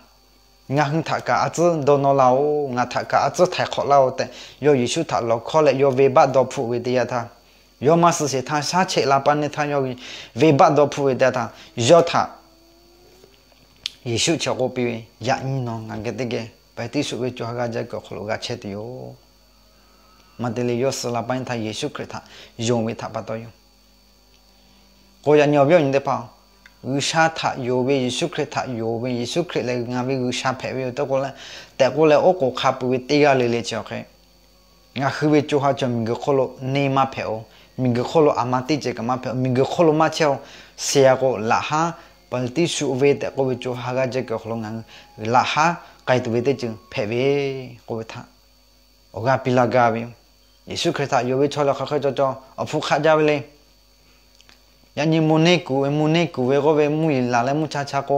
ngaˬ hui htaꞈ kaꞈ a tcuhˉ dawˇ nawˇ laˇ-oˬ. Ngaˬ htaꞈ kaꞈ a tcuhˉ htaiˍ hk'awꞈ laˇ-oˬ tehꞈ, yawˇ Yeˍsuˆ htaꞈ lawˬ hkawˇ leh yawˇ venˇbaˆ dawˇ hpfuhˆ ve teˇ yanˇ htaˇ, yawˇ maˇ suh sheˍ htaˇ shaˉ cheˆ la paˇ neˇ htaˇ yawˇ venˇbaˆ dawˇ hpfuhˆ ve teˇ yanˇ htaˇ, yawˇ htaꞈ Yeˍsuˆ chi k'oˆ piˇ ve, Yaꞈ nyi nawˬ ngaˬ geh teˇ geh Baˍlehˍtiˇsuˆ venˇ co ha g'aˇ jehˇ kuiˬ awˬ hk'aw lo g'a chehˇ tuˬ yoˬ. Maˇ te le, yawˇ suh la paˇ neˇ htaˇ Yeˍsuˆ Hkriꞈ htaꞈ yonˍ ve htaꞈ pa taw yoˬ. K'o, yaꞈ nyi awˬ viˉ awˬ nyi teˇ hpaˍ-oˬ, G'uiˬsha htaꞈ yonˍ ve, Yeˍsuˆ Hkriꞈ htaꞈ yonˍ ve, Yeˍsuˆ Hkriꞈ lehˬ ngaˬ ve G'uiˬsha hpehꞈ ve yoˬ tehꞈ k'oˆ leh, tehꞈ k'oˆ leh oˉ k'oˍ hk'a pui ve teˇ g'aˇ le le chi awˬ hk'e, ngaˬ hui ve co ha cawˬ miˬguiˬ hk'oˆ lo neˇ maˇ hpehꞈ-oˬ. Miˬguiˬ hk'oˆ lo a ma teˇ ceuˬ kaꞈ maˇ hpehꞈ-oˬ. Miˬguiˬ hk'oˆ lo maˇ chehˇ-oˬ. Suh-a k'o, laꞈ haˉ Baˍlehˍtiˇsuˆ venˇ tehꞈ k'oˆ ve co ha g'aˇ jehˇ kuiˬ awˬ hk'aw lo ngaˬ hui laꞈ haˉ k'ai tuˬ ve teˇ ceuˬ hpehꞈ ve k'oˆ ve htaꞈ awˬ g'aˇ piˇ laˇ gaˇ ve yoˬ. Yeˍsuˆ Hkriꞈ htaꞈ yonˍ ve chaw lehˬ hk'aˬ hk'e cawˬ cawˬ awˬ hpu hk'aˆ jaˇ ve le. Yaꞈ nyi mvuhˇ neˇ kuˬ ve, mvuhˇ neˇ kuˬ ve k'oˆ ve mvuhˇ yeˬ laˬ leh mvuhˇ cha cha k'o,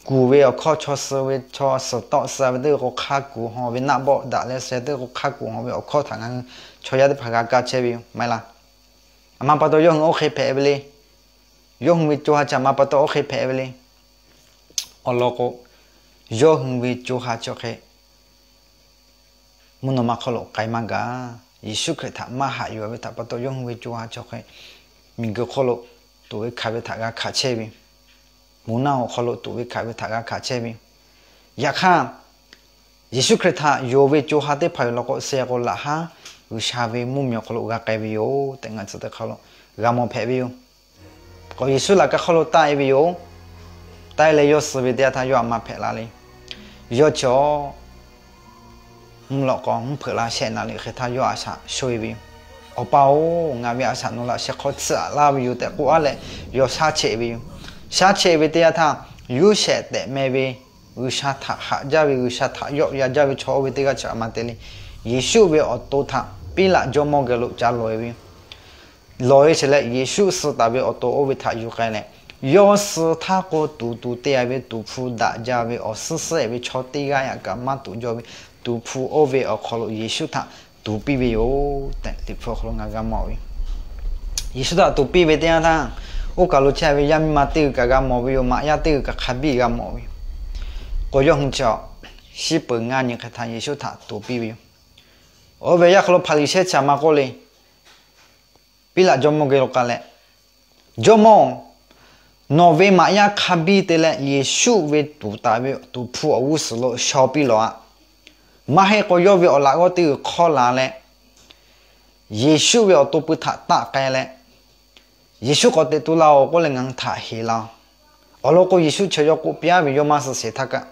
kuˬ ve awˬ hkawˇ chaw suh ve chaw suhˍ tawˆ suh ve teˇ k'o hk'a kuˬ hawˬ ve naˆ bawˆ daꞈ leh suh teˇ k'o hk'a kuˬ hawˬ ve awˬ hkawˇ htaꞈ ngaˬ hui chaw yaˇ teˇ hpaˍ g'a kaˇ chehˇ ve yoˬ maˇ heˆ laˇ. A ma pa taw yawˇ hui oˇ hk'e hpehꞈ ve le. Yawˇ hui ve co ha chi a ma pa taw oˇ hk'e hpehꞈ ve le. Awˬ lawn k'o, yawˇ hui ve co ha chi hk'e mvuhˇ naw ma hk'aw lo k'ai maˇ gaˬ. Yeˍsuˆ Hkriꞈ htaꞈ maˇ haꞈ yuˬ ve htaꞈ pa taw, yawˇ hui ve co ha chi hk'e miˬguiˬ hk'aw lo tuꞈ ve hkanˍ ve htaꞈ g'a hkanˍ chehˇ ve, moˍ naˆ hoꞈ hk'aw lo tuꞈ ve hkanˍ ve htaꞈ g'a hkanˍ chehˇ ve. Yaꞈ hk'aˇ, Yeˍsuˆ Hkriꞈ htaꞈ yonˍ ve co ha teˇ hpaˍ yoˬ law k'o, suh k'o laꞈ haˉ G'uiˬsha ve mvuhˇmiˬ awˬ hk'aw lo g'a k'ai ve yoˬ tehꞈ ngaˬ tcuh teˇ hk'aˇ lo g'a mawˬ hpehꞈ ve yoˬ. K'o Yeˍsuˆ laꞈ ka hk'aw lo taˆ e ve yoˬ. Taˆ e leh yawˇ suh ve teˇ yanˇ htaˇ yawˇ a ma hpehꞈ la le. Yawˇ chi mvuhˇ lawꞈ k'aw mvuhˇ hpeuꞈ la shehˆ naˍ riˍ hk'e htaˇ yawˇ a shaꞈ shoˆ e ve yoˬ. Awˬ pa-oˬ, ngaˬ ve a shaꞈ nawˬ laꞈ sheh hk'aw tsuhꞈ laˇ ve yoˬ tehꞈ k'oˆ a leh, yawˇ shaˉ chehˇ ve yoˬ. Shaˉ chehˇ ve teˇ yanˇ htaˇ, Yoˇsehꞈ tehꞈ meh ve G'uiˬsha htaꞈ haꞈ jaˇ ve, G'uiˬsha htaꞈ yawˆ yan jaˇ ve chaw oˇ ve teˇ g'aˇ chi a ma te le. Yeˍsuˆ ve awˬ to htaꞈ Piˉlaꞈ jawˇmawˇ geh lo ca lawˬ e ve yoˬ. Lawˬ e sheˍ leh, Yeˍsuˆ suh taˍ ve awˬ to oˇ ve htaꞈ yuˬ k'ai leh, yawˇ suh htaˇ k'o, tuˍ tuˍ te a ve tuˍ hpu daꞈ jaˇ ve awˬ suhˉ suhˉ e ve chaw teˇ g'aˇ yaꞈ kaꞈ maˇ tuꞈ jaw ve tuˍ hpu oˇ ve awˬ hk'aw lo Yeˍsuˆ htaꞈ tuˍ piˇ ve yoˬ tehꞈ, Liꞈ hpu awˬ hk'aw lo ngaˬ g'a mawˬ ve. Yeˍsuˆ htaꞈ tuˍ piˇ ve teˇ yanˇ htaˇ, oˇ kaˬ lo chehˇ ve yaˇ miˇ ma teˇ g'uiˬ kaꞈ g'a mawˬ ve yoˬ. Maꞈ yaˇ teˇ g'uiˬ kaꞈ hk'a biˇ g'a mawˬ ve yoˬ. K'o yawˇ hui chi shiˉ peuˬ ngaˇ nyi hk'e htaˇ Yeˍsuˆ htaꞈ tuˍ piˇ ve yoˬ. Oˇ ve yaˇ hk'aw lo Hpaˍriˍsehˇ chi a ma k'oˆ le, Piˉlaꞈ jawˇmawˇ geh lo k'ai leh, Jawˇmawˇ-oˬ, nawˬ ve maꞈ yaˇ hk'a biˇ te leh Yeˍsuˆ ve tuˍ taˍ ve tuˍ hpu awˬ g'uˇ suhˍ lo shaw piˇ lawˬ-aꞈ. Maˇ heˆ k'o, yawˇ ve awˬ laꞈ g'awˇ teˇ g'uiˬ hk'awˇ la leh, Yeˍsuˆ ve awˬ to pui htaꞈ taˆ k'ai leh, Yeˍsuˆ k'awꞈ teꞈ tu laˇ-oˬ k'oˆ leh ngaˬ hui htaꞈ heˍ laˇ-oˬ. Awˬ lawn k'o, Yeˍsuˆ chi yawˇ k'oˆ piˇ-a ve, yawˇ maˇ suh sheˍ htaˇ kaꞈ,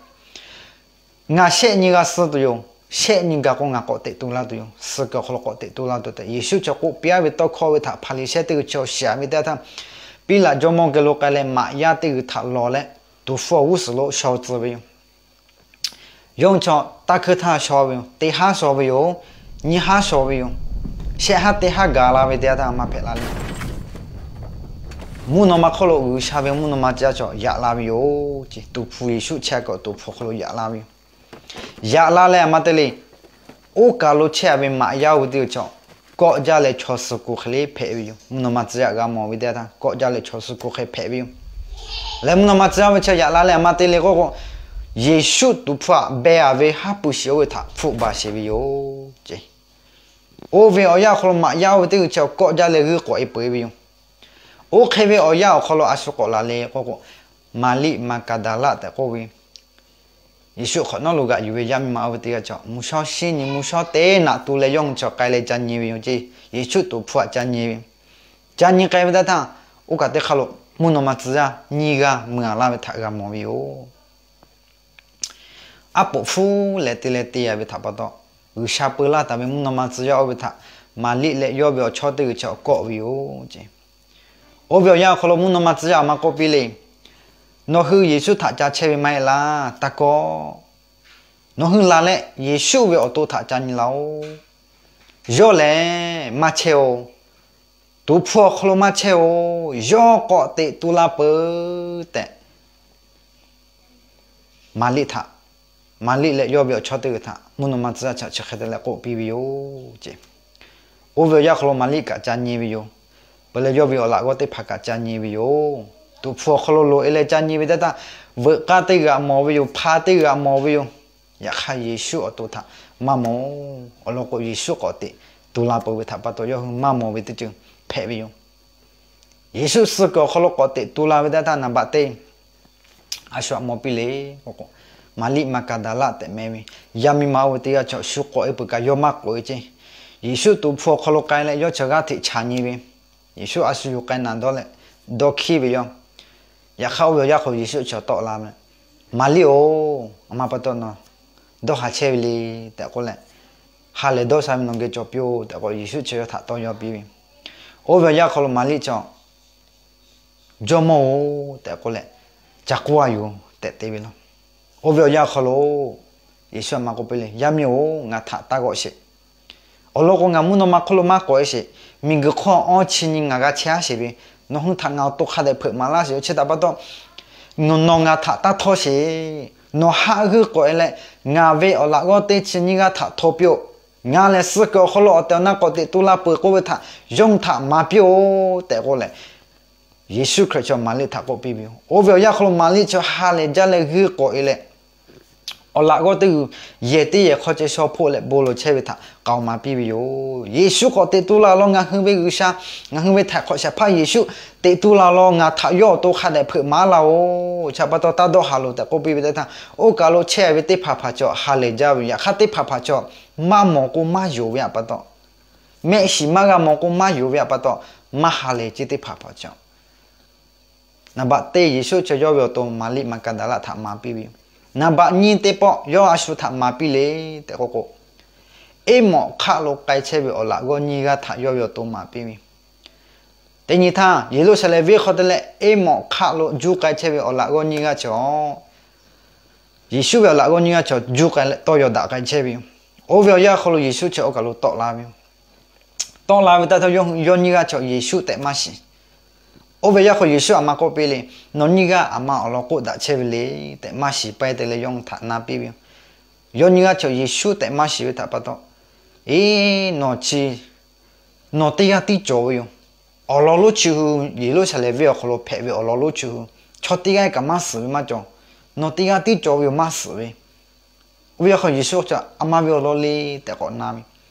Ngaˬ shehˆ nyi g'a suh tuˬ yoˬ. Shehˆ nyi gaˬ k'o, ngaˬ k'awꞈ teꞈ tu laˇ tuˬ yoˬ. Suh kuiˬ awˬ hk'aw lo k'awꞈ teꞈ tu laˇ tuˬ tehꞈ, Yeˍsuˆ chi k'oˆ piˇ-a ve tawˇ hkawˇ ve htaꞈ Hpaˍriˍsehˇ teˇ g'uiˬ chi awˬ shiˍ ve teˇ htaˇ, Piˉlaꞈ jawˇmawˇ geh lo k'ai leh maꞈ yaˇ teˇ g'uiˬ htaꞈ lawˬ leh, tuˍ hpu awˬ g'uˇ suhˍ lo shaw tcuh ve yoˬ. Yawˇ hui chi taˇ hkuiˇ htaˇ shaw ve yoˬ. Teˇ haˉ shaw ve yoˬ. Nyiˇ haˉ shaw ve yoˬ. Shehˆ haˉ teˇ haˉ gaˬ la ve teˇ yanˇ htaˇ maˇ hpehꞈ la le. Mvuhˇ naw ma hk'oˆ lo G'uiˬsha ve mvuhˇ naw ma tcuh yaˇ chaw yaꞈ la ve yoˬ ce. Tuˍ hpu Yeˍsuˆ chehˇ kaꞈ tuˍ hpu awˬ hk'aw lo yaꞈ la ve yoˬ. Yaꞈ la leh a ma te le. Oˇ kaˬ lo chehˇ-a ve maꞈ yaˇ oˇ ve teˇ g'uiˬ chi kawˆ jaˇ leh chaw suh ku hk'e le hpehꞈ ve yoˬ. Mvuhˇ naw ma tcuh yaˇ g'a mawˬ ve teˇ yanˇ htaˇ kawˆ jaˇ leh chaw suh ku hk'e hpehꞈ ve yoˬ. Leh mvuhˇ naw ma tcuh yaˇ ve chi yaꞈ la leh a ma te le k'oˆ k'o, Yeˍsuˆ tuˍ hpu htaꞈ beh-a ve haˉ pui shiˍ oˇ ve htaꞈ hpfuhˆ baˬ sheˍ ve yoˬ ce. Oˇ ve awˬ yanˇ awˬ hk'aw lo maꞈ yaˇ oˇ ve teˇ g'uiˬ chi kawˆ jaˇ leh g'uiˇ k'awꞈ e peuˬ e ve yoˬ. Oˇ hk'e ve awˬ yanˇ awˬ hk'aw lo a shu k'awꞈ laˬ le k'oˆ k'o, Maˍriˆ Maˍgaˍdaˍlaˆ tehꞈ k'oˆ ve, Yeˍsuˆ hk'awꞈ nawˉ lo g'aꞈ yuˬ ve yaˇ miˇ ma oˇ ve teˇ g'aˇ chi mvuhˇ shawˉ shinˉ nyi mvuhˇ shawˉ teˇ naꞈ tu leh yawˇ hui chi k'ai leh ca nyi ve yoˬ ce. Yeˍsuˆ tuˍ hpu htaꞈ ca nyi ve. Ca nyi k'ai ve teˇ htaˇ, oˇ kaˬ teˇ hk'aˇ lo mvuhˇ naw ma tcuh yaˇ nyiˇ g'aˇ mui-a laˇ ve htaꞈ g'a mawˬ ve yoˬ. Aˉ poꞈ hpfuhˇ leh te leh te-a ve htaꞈ pa taw, G'uiˬsha peu laˇ taˍ ve mvuhˇ naw ma tcuh yaˇ oˇ ve htaꞈ Maˍriˆ leh yawˇ ve awˬ chawˇ teˇ g'uiˬ chi awˬ kawˆ ve yoˬ ce. Oˇ ve awˬ yanˇ awˬ hk'aw lo mvuhˇ naw ma tcuh yaˇ a ma k'oˆ piˇ le, Nawˬ hui Yeˍsuˆ htaꞈ ca chehˇ ve maˇ heˆ laˇ. Taˇ kawˆ. Nawˬ hui laˬ leh Yeˍsuˆ ve awˬ to htaꞈ ca nyi laˇ-oˆ. Yawˇ lehˬ maˇ chehˇ-oˬ. Tuˍ hpu awˬ hk'aw lo maˇ chehˇ-oˬ. Yawˇ k'awꞈ teꞈ tu la peuˬ tehꞈ, Maˍriˆ htaꞈ, Maˍriˆ leh yawˇ ve awˬ chawˇ teˇ g'uiˬ htaꞈ mvuhˇ naw ma tcuh yaˇ chi chi hk'e te leh k'oˆ piˇ ve yoˬ ce. Oˇ ve awˬ yanˇ hk'aw lo Maˍriˆ kaꞈ ca nyi ve yoˬ. Peuˬ leh yawˇ ve awˬ laꞈ g'awˇ teˇ hpaˍ kaꞈ ca nyi ve yoˬ. Tuˍ hpu awˬ hk'aw lo loꞈ e leh ca nyi ve teˇ htaˇ, veuꞈ k'aˇ teˇ g'aꞈ mawˬ ve yoˬ. Hpa teˇ g'aꞈ mawˬ ve yoˬ. Yaꞈ hk'aˇ Yeˍsuˆ awˬ to htaꞈ maˇ mawˬ. Awˬ lawn k'o, Yeˍsuˆ k'awꞈ teꞈ tu la peuˬ ve htaꞈ pa taw yawˇ hui maˇ mawˬ ve teˇ ceuˬ hpehꞈ ve yoˬ. Yeˍsuˆ suh kuiˬ awˬ hk'aw lo k'awꞈ teꞈ tu la ve teˇ htaˇ, naˍ baꞈ teˇ a shu htaꞈ mawˬ piˇ le k'oˆ k'o, Maˍriˆ Maˍgaˍdaˍlaˆ tehꞈ meh ve yaˇ miˇ ma oˇ ve teˇ g'aˇ chaw shu k'awꞈ e peuˬ kaꞈ yawˇ maˇ k'awꞈ e ce. Yeˍsuˆ tuˍ hpu awˬ hk'aw lo k'ai leh yawˇ chi g'aˇ hteꞈ chaꞈ nyi ve, Yeˍsuˆ a shu yuˬ k'ai naˍ dawˇ leh dawˇ hkiˉ ve yoˬ. Yaꞈ hk'aˇ oˇ ve awˬ yanˇ hk'aw lo Yeˍsuˆ chaw tawˆ la ve, Maˍriˆ-oˬ, a ma pa taw nawˬ dawˇ haˍ chehˇ ve le tehꞈ k'oˆ leh, Ha lehˬ dawˇ sha ve nawˬ geh cawˬ piˇ-oˆ tehꞈ k'o, Yeˍsuˆ chi yawˇ htaꞈ tawˇ yaw piˇ ve. Oˇ ve awˬ yanˇ hk'aw lo Maˍriˆ chaw, Jawˇmawˇ-oˬ tehꞈ k'oˆ leh, Ca k'oˆ-a yoˬ tehꞈ te ve law. Oˇ ve awˬ yanˇ hk'aw lo Yeˍsuˆ a ma k'oˆ piˇ le, Yaˇ miˇ-oˬ, ngaˬ htaꞈ taˇ g'awˆ sheˍ. Awˬ lawn k'o, ngaˬ mvuhˇ naw ma hk'oˆ lo maˇ k'awꞈ e sheˍ. Miˬguiˬ hk'oˆ awˇ chi nyi ngaˬ g'a chehˇ-a sheˍ ve, nawˬ hui htaꞈ ngaˬ awˬ to hk'a dehꞈ hpeuꞈ maˍ laˇ sheˍ. Chi htaꞈ pa taw, nawˬ nawˬ ngaˬ htaꞈ taˇ htawˇ sheˍ. Nawˬ haˆ g'uiˇ k'awꞈ e leh, ngaˬ ve awˬ laꞈ g'awˇ teˇ chi nyiˇ g'aˇ htaꞈ htaw piˇ-oˆ. Ngaˬ lehˬ suh kuiˬ awˬ hk'aw lo awˬ tehˬ awˬ na k'awꞈ teꞈ tu la peuˬ k'oˆ ve htaꞈ yawˇ hui htaꞈ maˍ piˇ-oˬ tehꞈ k'oˆ leh, Yeˍsuˆ Hkriꞈ chaw Maˍriˆ htaꞈ k'oˆ piˇ ve yoˬ. Oˇ ve awˬ yanˇ hk'aw lo Maˍriˆ chaw ha lehˬ jaˇ leh g'uiˇ k'awꞈ e leh, awˬ laꞈ g'awˇ teˇ g'uiˬ yehˬ teˇ yehˬ hk'aw ceh shaw hpoˆ leh bon lawˬ chehˇ ve htaꞈ k'aoˍ maˍ piˇ ve yoˬ. Yeˍsuˆ k'awꞈ teꞈ tu la law, ngaˬ hui ve G'uiˬsha, ngaˬ hui ve Htaiˍ hk'awꞈ shehˍ hpaˇ Yeˍsuˆ teꞈ tu la law, ngaˬ htaꞈ yawˇ awˬ to hk'a dehꞈ hpeuꞈ maˍ laˇ-oˬ. Chi pa taw taˇ dawˇ haˍ loˬ tehꞈ k'oˆ piˇ ve teˇ htaˇ, oˇ kaˬ lo chehˇ ve teˇ hpaˍ hpaˍ chaw ha lehˬ jaˇ ve yoˬ. Yaꞈ hk'aˇ teˇ hpaˍ hpaˍ chaw maˇ mawˬ k'o maˇ yonˍ ve pa taw, mehˆ shiˍ maˇ g'a mawˬ k'o maˇ yonˍ ve pa taw, maˇ ha lehˬ ce teˇ hpaˍ hpaˍ chaw. Naˍ baꞈ teˇ, Yeˍsuˆ chaw yawˇ ve awˬ to Maˍriˆ Maˍgaˍdaˍlaˆ htaꞈ maˍ piˇ ve yoˬ. Naˍ baꞈ nyiˇ teˇ pawˆ yawˇ a shu htaꞈ maˍ piˇ le tehꞈ k'oˆ k'o, Eˇmawꞈ hk'aˆ lo k'ai chehˇ ve awˬ laꞈ g'awˇ nyiˇ g'aˇ htaꞈ yawˇ ve awˬ to maˍ piˇ ve yoˬ. Teˇ nyi htaˇ, Yeˍruˆsaˍlehnˍ venˇ hk'aw te leh Eˇmawꞈ hk'aˆ lo juˇ k'ai chehˇ ve awˬ laꞈ g'awˇ nyiˇ g'aˇ chaw, Yeˍsuˆ ve awˬ laꞈ g'awˇ nyiˇ g'aˇ chaw juˇ k'ai leh tawˇ yaw daꞈ k'ai chehˇ ve yoˬ. Oˇ ve awˬ yanˇ hk'aw lo Yeˍsuˆ chaw oˇ kaˬ lo tawˆ la ve yoˬ. Tawˆ la ve teˇ htaˇ, yawˇ nyiˇ g'aˇ chaw Yeˍsuˆ tehꞈ maˇ shiˍ. Oˇ ve awˬ yanˇ hk'aw Yeˍsuˆ a ma k'oˆ piˇ le, Nawˬ nyiˇ g'aˇ a ma awˬ lawn k'oˆ daꞈ chehˇ ve le tehꞈ maˇ shiˍ paiˇ te leh yawˇ hui htaꞈ na piˇ ve yoˬ. Yawˇ nyiˇ g'aˇ chaw Yeˍsuˆ tehꞈ maˇ shiˍ ve htaꞈ pa taw, Eˇ, nawˬ chi, nawˬ teˇ g'aˇ tiˉ cawˬ ve yoˬ. Awˬ lawn lonˉ chi hui Yeˍruˆsaˍlehnˍ venˇ awˬ hk'aw lo hpehꞈ ve awˬ lawn lonˉ chi hui, chaw teˇ g'aˇ kaꞈ maˇ suhˍ ve maˇ cawˬ. Nawˬ teˇ g'aˇ tiˉ cawˬ ve yoˬ, maˇ suhˍ ve. Oˇ ve awˬ yanˇ hk'aw Yeˍsuˆ chi a ma ve awˬ lawn le tehꞈ k'awꞈ na ve.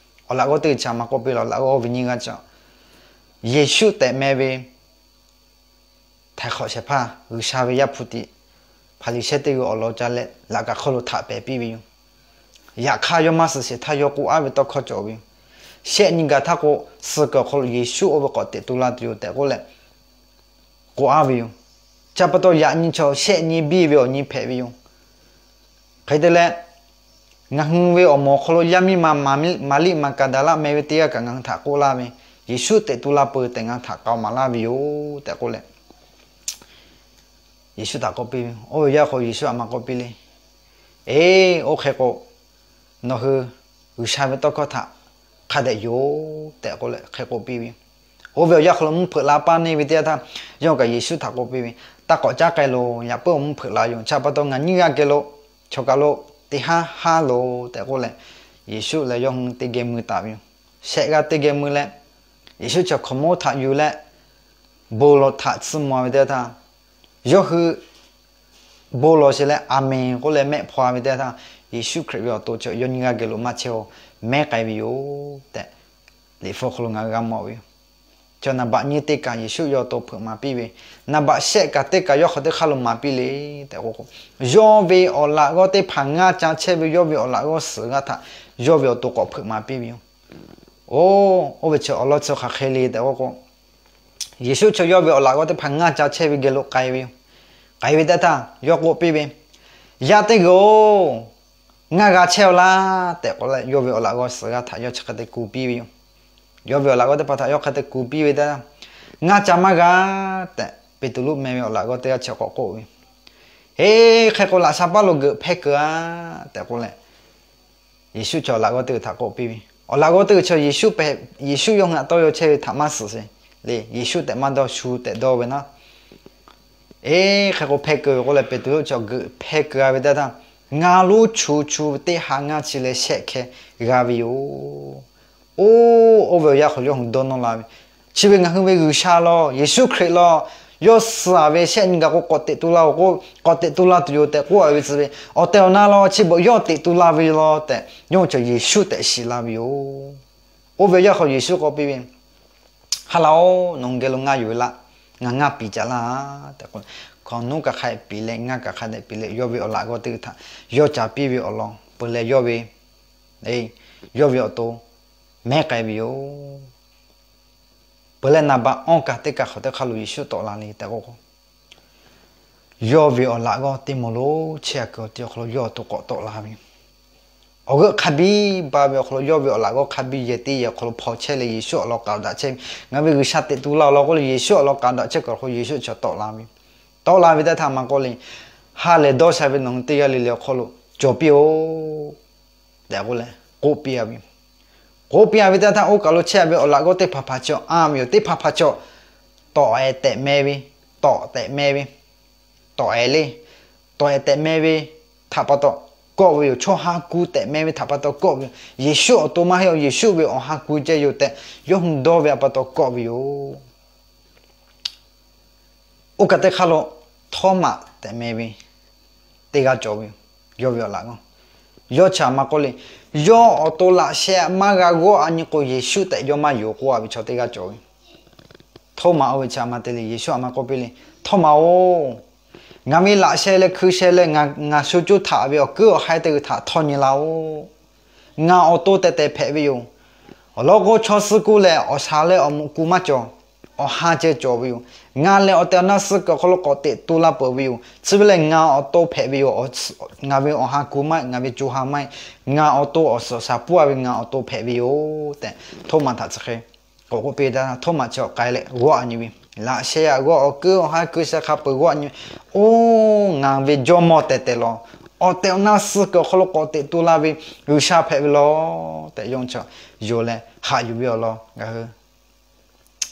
Awˬ laꞈ g'awˇ teˇ g'aˇ chi a ma k'oˆ piˇ leh, awˬ laꞈ g'awˇ ve nyiˇ g'aˇ chi Yeˍsuˆ tehꞈ meh ve Htaiˍ hk'awꞈ shehˍ hpaˇ, G'uiˬsha ve Yaˇ hpu tiꞈ, Hpaˍriˍsehˇ teˇ g'aˇ awˬ lawn ca leh laꞈ kaꞈ hk'aw lo htaꞈ pehˍ piˇ ve yoˬ. Yaꞈ hk'aˇ yawˇ maˇ suh sheˍ htaˇ yawˇ k'oˆ aˉ ve tawˇ hkawˇ cawˬ ve yoˬ. Shehˆ nyi gaˬ htaˇ k'o, suh kuiˬ awˬ hk'aw lo Yeˍsuˆ oˇ ve k'awꞈ teꞈ tu la tuˬ yoˬ tehꞈ k'oˆ leh k'oˆ aˉ ve yoˬ. Chi pa taw yaꞈ nyi chaw shehˆ nyi biˇ ve awˬ nyi hpehꞈ ve yoˬ. Hk'e te leh, ngaˬ hui ve awˬ moˍ awˬ hk'aw lo yaˇ miˇ ma Maˍriˆ Maˍgaˍdaˍlaˆ meh ve teˇ g'aˇ kaꞈ ngaˬ hui htaꞈ k'oˆ laˇ ve, Yeˍsuˆ teꞈ tu la peuˬ tehꞈ ngaˬ hui htaꞈ k'aoˍ maˍ laˇ ve yoˬ tehꞈ k'oˆ leh, Yeˍsuˆ htaꞈ k'oˆ piˇ ve. Oˇ ve awˬ yanˇ hk'aw Yeˍsuˆ a ma k'oˆ piˇ le, Eˇ, oˇ hk'e k'o, nawˬ hui G'uiˬsha ve tawˇ hkawˇ htaꞈ hk'a dehꞈ yoˬ tehꞈ k'oˆ leh hk'e k'oˆ piˇ ve yoˬ. Oˇ ve awˬ yanˇ hk'aw lo mvuhˇ hpeuꞈ la paˇ neˇ ve teˇ yanˇ htaˇ, yawˇ kaꞈ Yeˍsuˆ htaꞈ k'oˆ piˇ ve, Taˇ k'awꞈ caˉ k'ai loˬ. Yaꞈ puiˉ awˬ mvuhˇ hpeuꞈ la yoˬ. Chi pa taw ngaˬ nyiˇ g'aˇ geh lo chaw kaˬ lo teˇ haˉ haˉ loˬ tehꞈ k'oˆ leh, Yeˍsuˆ leh yawˇ hui teˇ geh mui taˍ ve yoˬ. Shehˆ g'aˇ teˇ geh mui leh, Yeˍsuˆ chi hkaoˍmonˇ htaꞈ yuˬ leh bon lawˬ htaꞈ tsuhˇ mvuh ve teˇ yanˇ htaˇ, yawˇ hui bon lawˬ sheˍ leh, Aˍmenˍ k'oˆ leh mehˆ hpaw ve teˇ yanˇ htaˇ, Yeˍsuˆ Hkriꞈ ve awˬ to chi yawˇ nyiˇ g'aˇ geh lo maˇ chehˇ-oˬ, mehˉ k'ai ve yoˬ tehꞈ, Liꞈ hpu awˬ hk'aw lo ngaˬ hui g'a mawˬ ve yoˬ. Chi naˍ baꞈ nyiˇ teˇ kaˬ Yeˍsuˆ yawˇ awˬ to hpeuꞈ maˍ piˇ ve, naˍ baꞈ shehˆ kaˬ teˇ kaˬ yawˇ hk'aw teˇ hk'aˇ lo maˍ piˇ le tehꞈ k'o k'o, yawˇ ve awˬ laꞈ g'awˇ teˇ hpaˍ ngaˇ ca chehˇ ve yawˇ ve awˬ laꞈ g'awˇ suhˍ g'aˇ htaꞈ yawˇ ve awˬ to k'awꞈ hpeuꞈ maˍ piˇ ve yoˬ. Oˇ, oˇ ve chi awˬ lawn chi hk'aˬ hk'e le tehꞈ k'o k'o, Yeˍsuˆ chaw yawˇ ve awˬ laꞈ g'awˇ teˇ hpaˍ ngaˇ ca chehˇ ve geh lo k'ai ve yoˬ. K'ai ve teˇ htaˇ yawˇ k'oˆ piˇ ve, Yaˇ teˇ g'aˇ-oˬ, ngaˇ g'a chehˇ-aw laˇ tehꞈ k'oˆ leh, yawˇ ve awˬ laꞈ g'awˇ suhˍ g'aˇ htaꞈ yawˇ chi hk'e te kuˬ piˇ ve yoˬ. Yawˇ ve awˬ laꞈ g'awˇ teˇ hpaˍ htaꞈ yawˇ hk'e te kuˬ piˇ ve teˇ htaˇ, Ngaˇ ca maˇ g'a tehꞈ, Peˍtruˆ meh ve awˬ laꞈ g'awˇ teˇ g'aˇ chi k'awꞈ k'oˆ ve. Eˇ, hk'e k'o laꞈ sha paˇ lo geuꞈ hpehˇ keu-a tehꞈ k'oˆ leh, Yeˍsuˆ chaw awˬ laꞈ g'awˇ teˇ g'aˇ htaꞈ k'oˆ piˇ ve. Awˬ laꞈ g'awˇ teˇ g'aˇ chi Yeˍsuˆ pehꞈ, Yeˍsuˆ yawˇ hui htaꞈ tawˇ yaw chehˇ ve htaꞈ maˇ suhˍ sheˍ le. Yeˍsuˆ tehꞈ maˇ dawˇ, shu tehꞈ dawˇ ve naˉ. Eˇ, hk'e k'o hpehˇ keu ve k'oˆ leh, Peˍtruˆ chi geuꞈ hpehˇ keu-a ve teˇ htaˇ, ngaˇ lonˉ chu chu ve teˇ ha ngaˇ chi leh shehˆ hkeh g'a ve yoˬ. Oˇ, oˇ ve awˬ yanˇ hk'aw yawˇ hui dawˇ nawˇ la ve, Chi ve ngaˬ hui ve G'uiˬsha law, Yeˍsuˆ Hkriꞈ law, yawˇ suh-a ve shehˆ nyi gaˬ k'o k'awꞈ teꞈ tu la-oˬ k'o, k'awꞈ teꞈ tu la tuˬ yoˬ tehꞈ k'oˆ-a ve tcuh ve, awˬ tehˬ awˬ na law chi beuꞈ yawˇ teꞈ tu la ve law tehꞈ, yawˇ hui chaw Yeˍsuˆ tehꞈ shiˍ la ve yoˬ. Oˇ ve awˬ yanˇ hk'aw Yeˍsuˆ k'oˆ piˇ ve, Ha laˬ-oˬ, nawˬ hui geh lo ngaˇ yuˬ ve laˇ. Ngaˬ ngaˇ piˍ caꞈ laˇ tehꞈ k'oˆ, hkawnˍ nuˉ kaꞈ hk'a dehꞈ piˍ leh, ngaˇ kaꞈ hk'a dehꞈ piˍ leh, yawˇ ve awˬ laꞈ g'awˇ teˇ g'aˇ htaꞈ yawˇ ca piˇ ve awˬ lawn peuˬ leh, yawˇ ve, yawˇ ve awˬ to mehˉ k'ai ve yoˬ. Peuˬ leh naˍ baꞈ awˇ kaˬ teˇ kaˬ hk'awꞈ teˇ hk'aˇ lo Yeˍsuˆ tawˆ la le tehꞈ k'oˆ k'o, yawˇ ve awˬ laꞈ g'awˇ teˇ maw lo chehˇ-a kuiˬ awˬ ti awˬ hk'aw lo yawˇ awˬ to k'awꞈ tawˆ la ve yoˬ. Awˬ g'euˆ hk'a biˇ ba ve awˬ hk'aw lo yawˇ ve awˬ laꞈ g'awˇ hk'a biˇ yehˬ teˇ yehˬ awˬ hk'aw lo hpaw chehˇ leh Yeˍsuˆ awˬ lawn k'aoˍ daꞈ chehˇ ve, ngaˬ ve G'uiˬsha teꞈ tu la awˬ lawn k'oˆ leh Yeˍsuˆ awˬ lawn k'aoˍ daꞈ chehˇ kuiˬ awˬ hk'aw lo Yeˍsuˆ chaw tawˆ la ve yoˬ. Tawˆ la ve teˇ htaˇ maˇ k'oˆ le, Ha lehˬ dawˇ sha ve nawˬ hui teˇ g'aˇ le le awˬ hk'aw lo cawˬ piˇ-oˬ tehꞈ k'oˆ leh k'oˆ piˇ-a ve yoˬ. K'oˆ piˇ-a ve teˇ htaˇ, oˇ kaˬ lo chehˇ-a ve awˬ laꞈ g'awˇ teˇ hpaˍ hpaˍ chaw, a ve yoˬ, teˇ hpaˍ hpaˍ chaw tawꞈ-ehˍ tehꞈ meh ve, tawꞈ tehꞈ meh ve, tawꞈ-ehˍ le, tawꞈ-ehˍ tehꞈ meh ve htaꞈ pa taw, kawˆ ve yoˬ. Chaw ha ku tehꞈ meh ve htaꞈ pa taw kawˆ ve yoˬ. Yeˍsuˆ awˬ to maˇ heˆ-oˬ, Yeˍsuˆ ve awˬ ha ku ceh yoˬ tehꞈ yawˇ hui dawˇ ve htaꞈ pa taw kawˆ ve yoˬ. Oˇ kaˬ teˇ hk'aˇ lo Htawˇmaꞈ tehꞈ meh ve teˇ g'aˇ cawˬ ve yoˬ. Yawˇ ve awˬ laꞈ g'awˇ, yawˇ chi aˬ ma k'oˆ le, yawˇ awˬ to laꞈ sheh aꞈ maˇ g'a g'awˇ a nyi k'o, Yeˍsuˆ tehꞈ yawˇ maˇ yonˍ k'oˆ a ve chaw teˇ g'aˇ cawˬ ve. Htawˇmaꞈ oˇ ve chi aˬ ma te le, Yeˍsuˆ aˬ ma k'oˆ piˇ le, Htawˇmaꞈ-oˬ, ngaˬ ve laꞈ sheh leh hkui sheh leh ngaˬ shu coˇ htaꞈ ve awˬ kuiˉ awˬ haiˉ teˇ g'uiˬ htaꞈ htawˇ nyi laˇ-oˆ. Ngaˬ awˬ to tehˬ tehˬ hpehꞈ ve yoˬ. Awˬ lawn k'o, chaw suh kuˇ lehˬ, awˬ shaˍ leh awˬ muꞈ ku maˇ cawˬ. Awˬ ha ceh cawˬ ve yoˬ. Ngaˬ lehˬ awˬ tehˬ awˬ na suh kuiˬ awˬ hk'aw lo k'awꞈ teꞈ tu laˇ peuˬ ve yoˬ. Chi ve lehˬ, ngaˬ awˬ to hpehꞈ ve yoˬ. Ngaˬ ve awˬ ha ku maˇ heˆ, ngaˬ ve co ha maˇ heˆ. Ngaˬ awˬ to awˬ suhˍ awˬ shaˍ puˇ a ve ngaˬ awˬ to hpehꞈ ve yoˬ tehꞈ, Htawˇmaꞈ htaꞈ chi hk'e k'awꞈ k'oˆ piˇ taˇ. Htawˇmaꞈ chi awˬ k'ai leh g'awˇ a nyi ve, laꞈ sheh aꞈ g'awˇ, awˬ kuiˉ awˬ haiˉ hkui sheh hk'a peuˬ g'awˇ a nyi ve, Oˇ, ngaˬ ve Jawˇmawˇ tehˬ tehˬ lawˬ. Awˬ tehˬ awˬ na suh kuiˬ awˬ hk'aw lo k'awꞈ teꞈ tu la ve G'uiˬsha hpehꞈ ve lawˬ tehꞈ, yawˇ hui chaw yonˍ leh haꞈ yuˬ ve awˬ lawn ngaˬ hui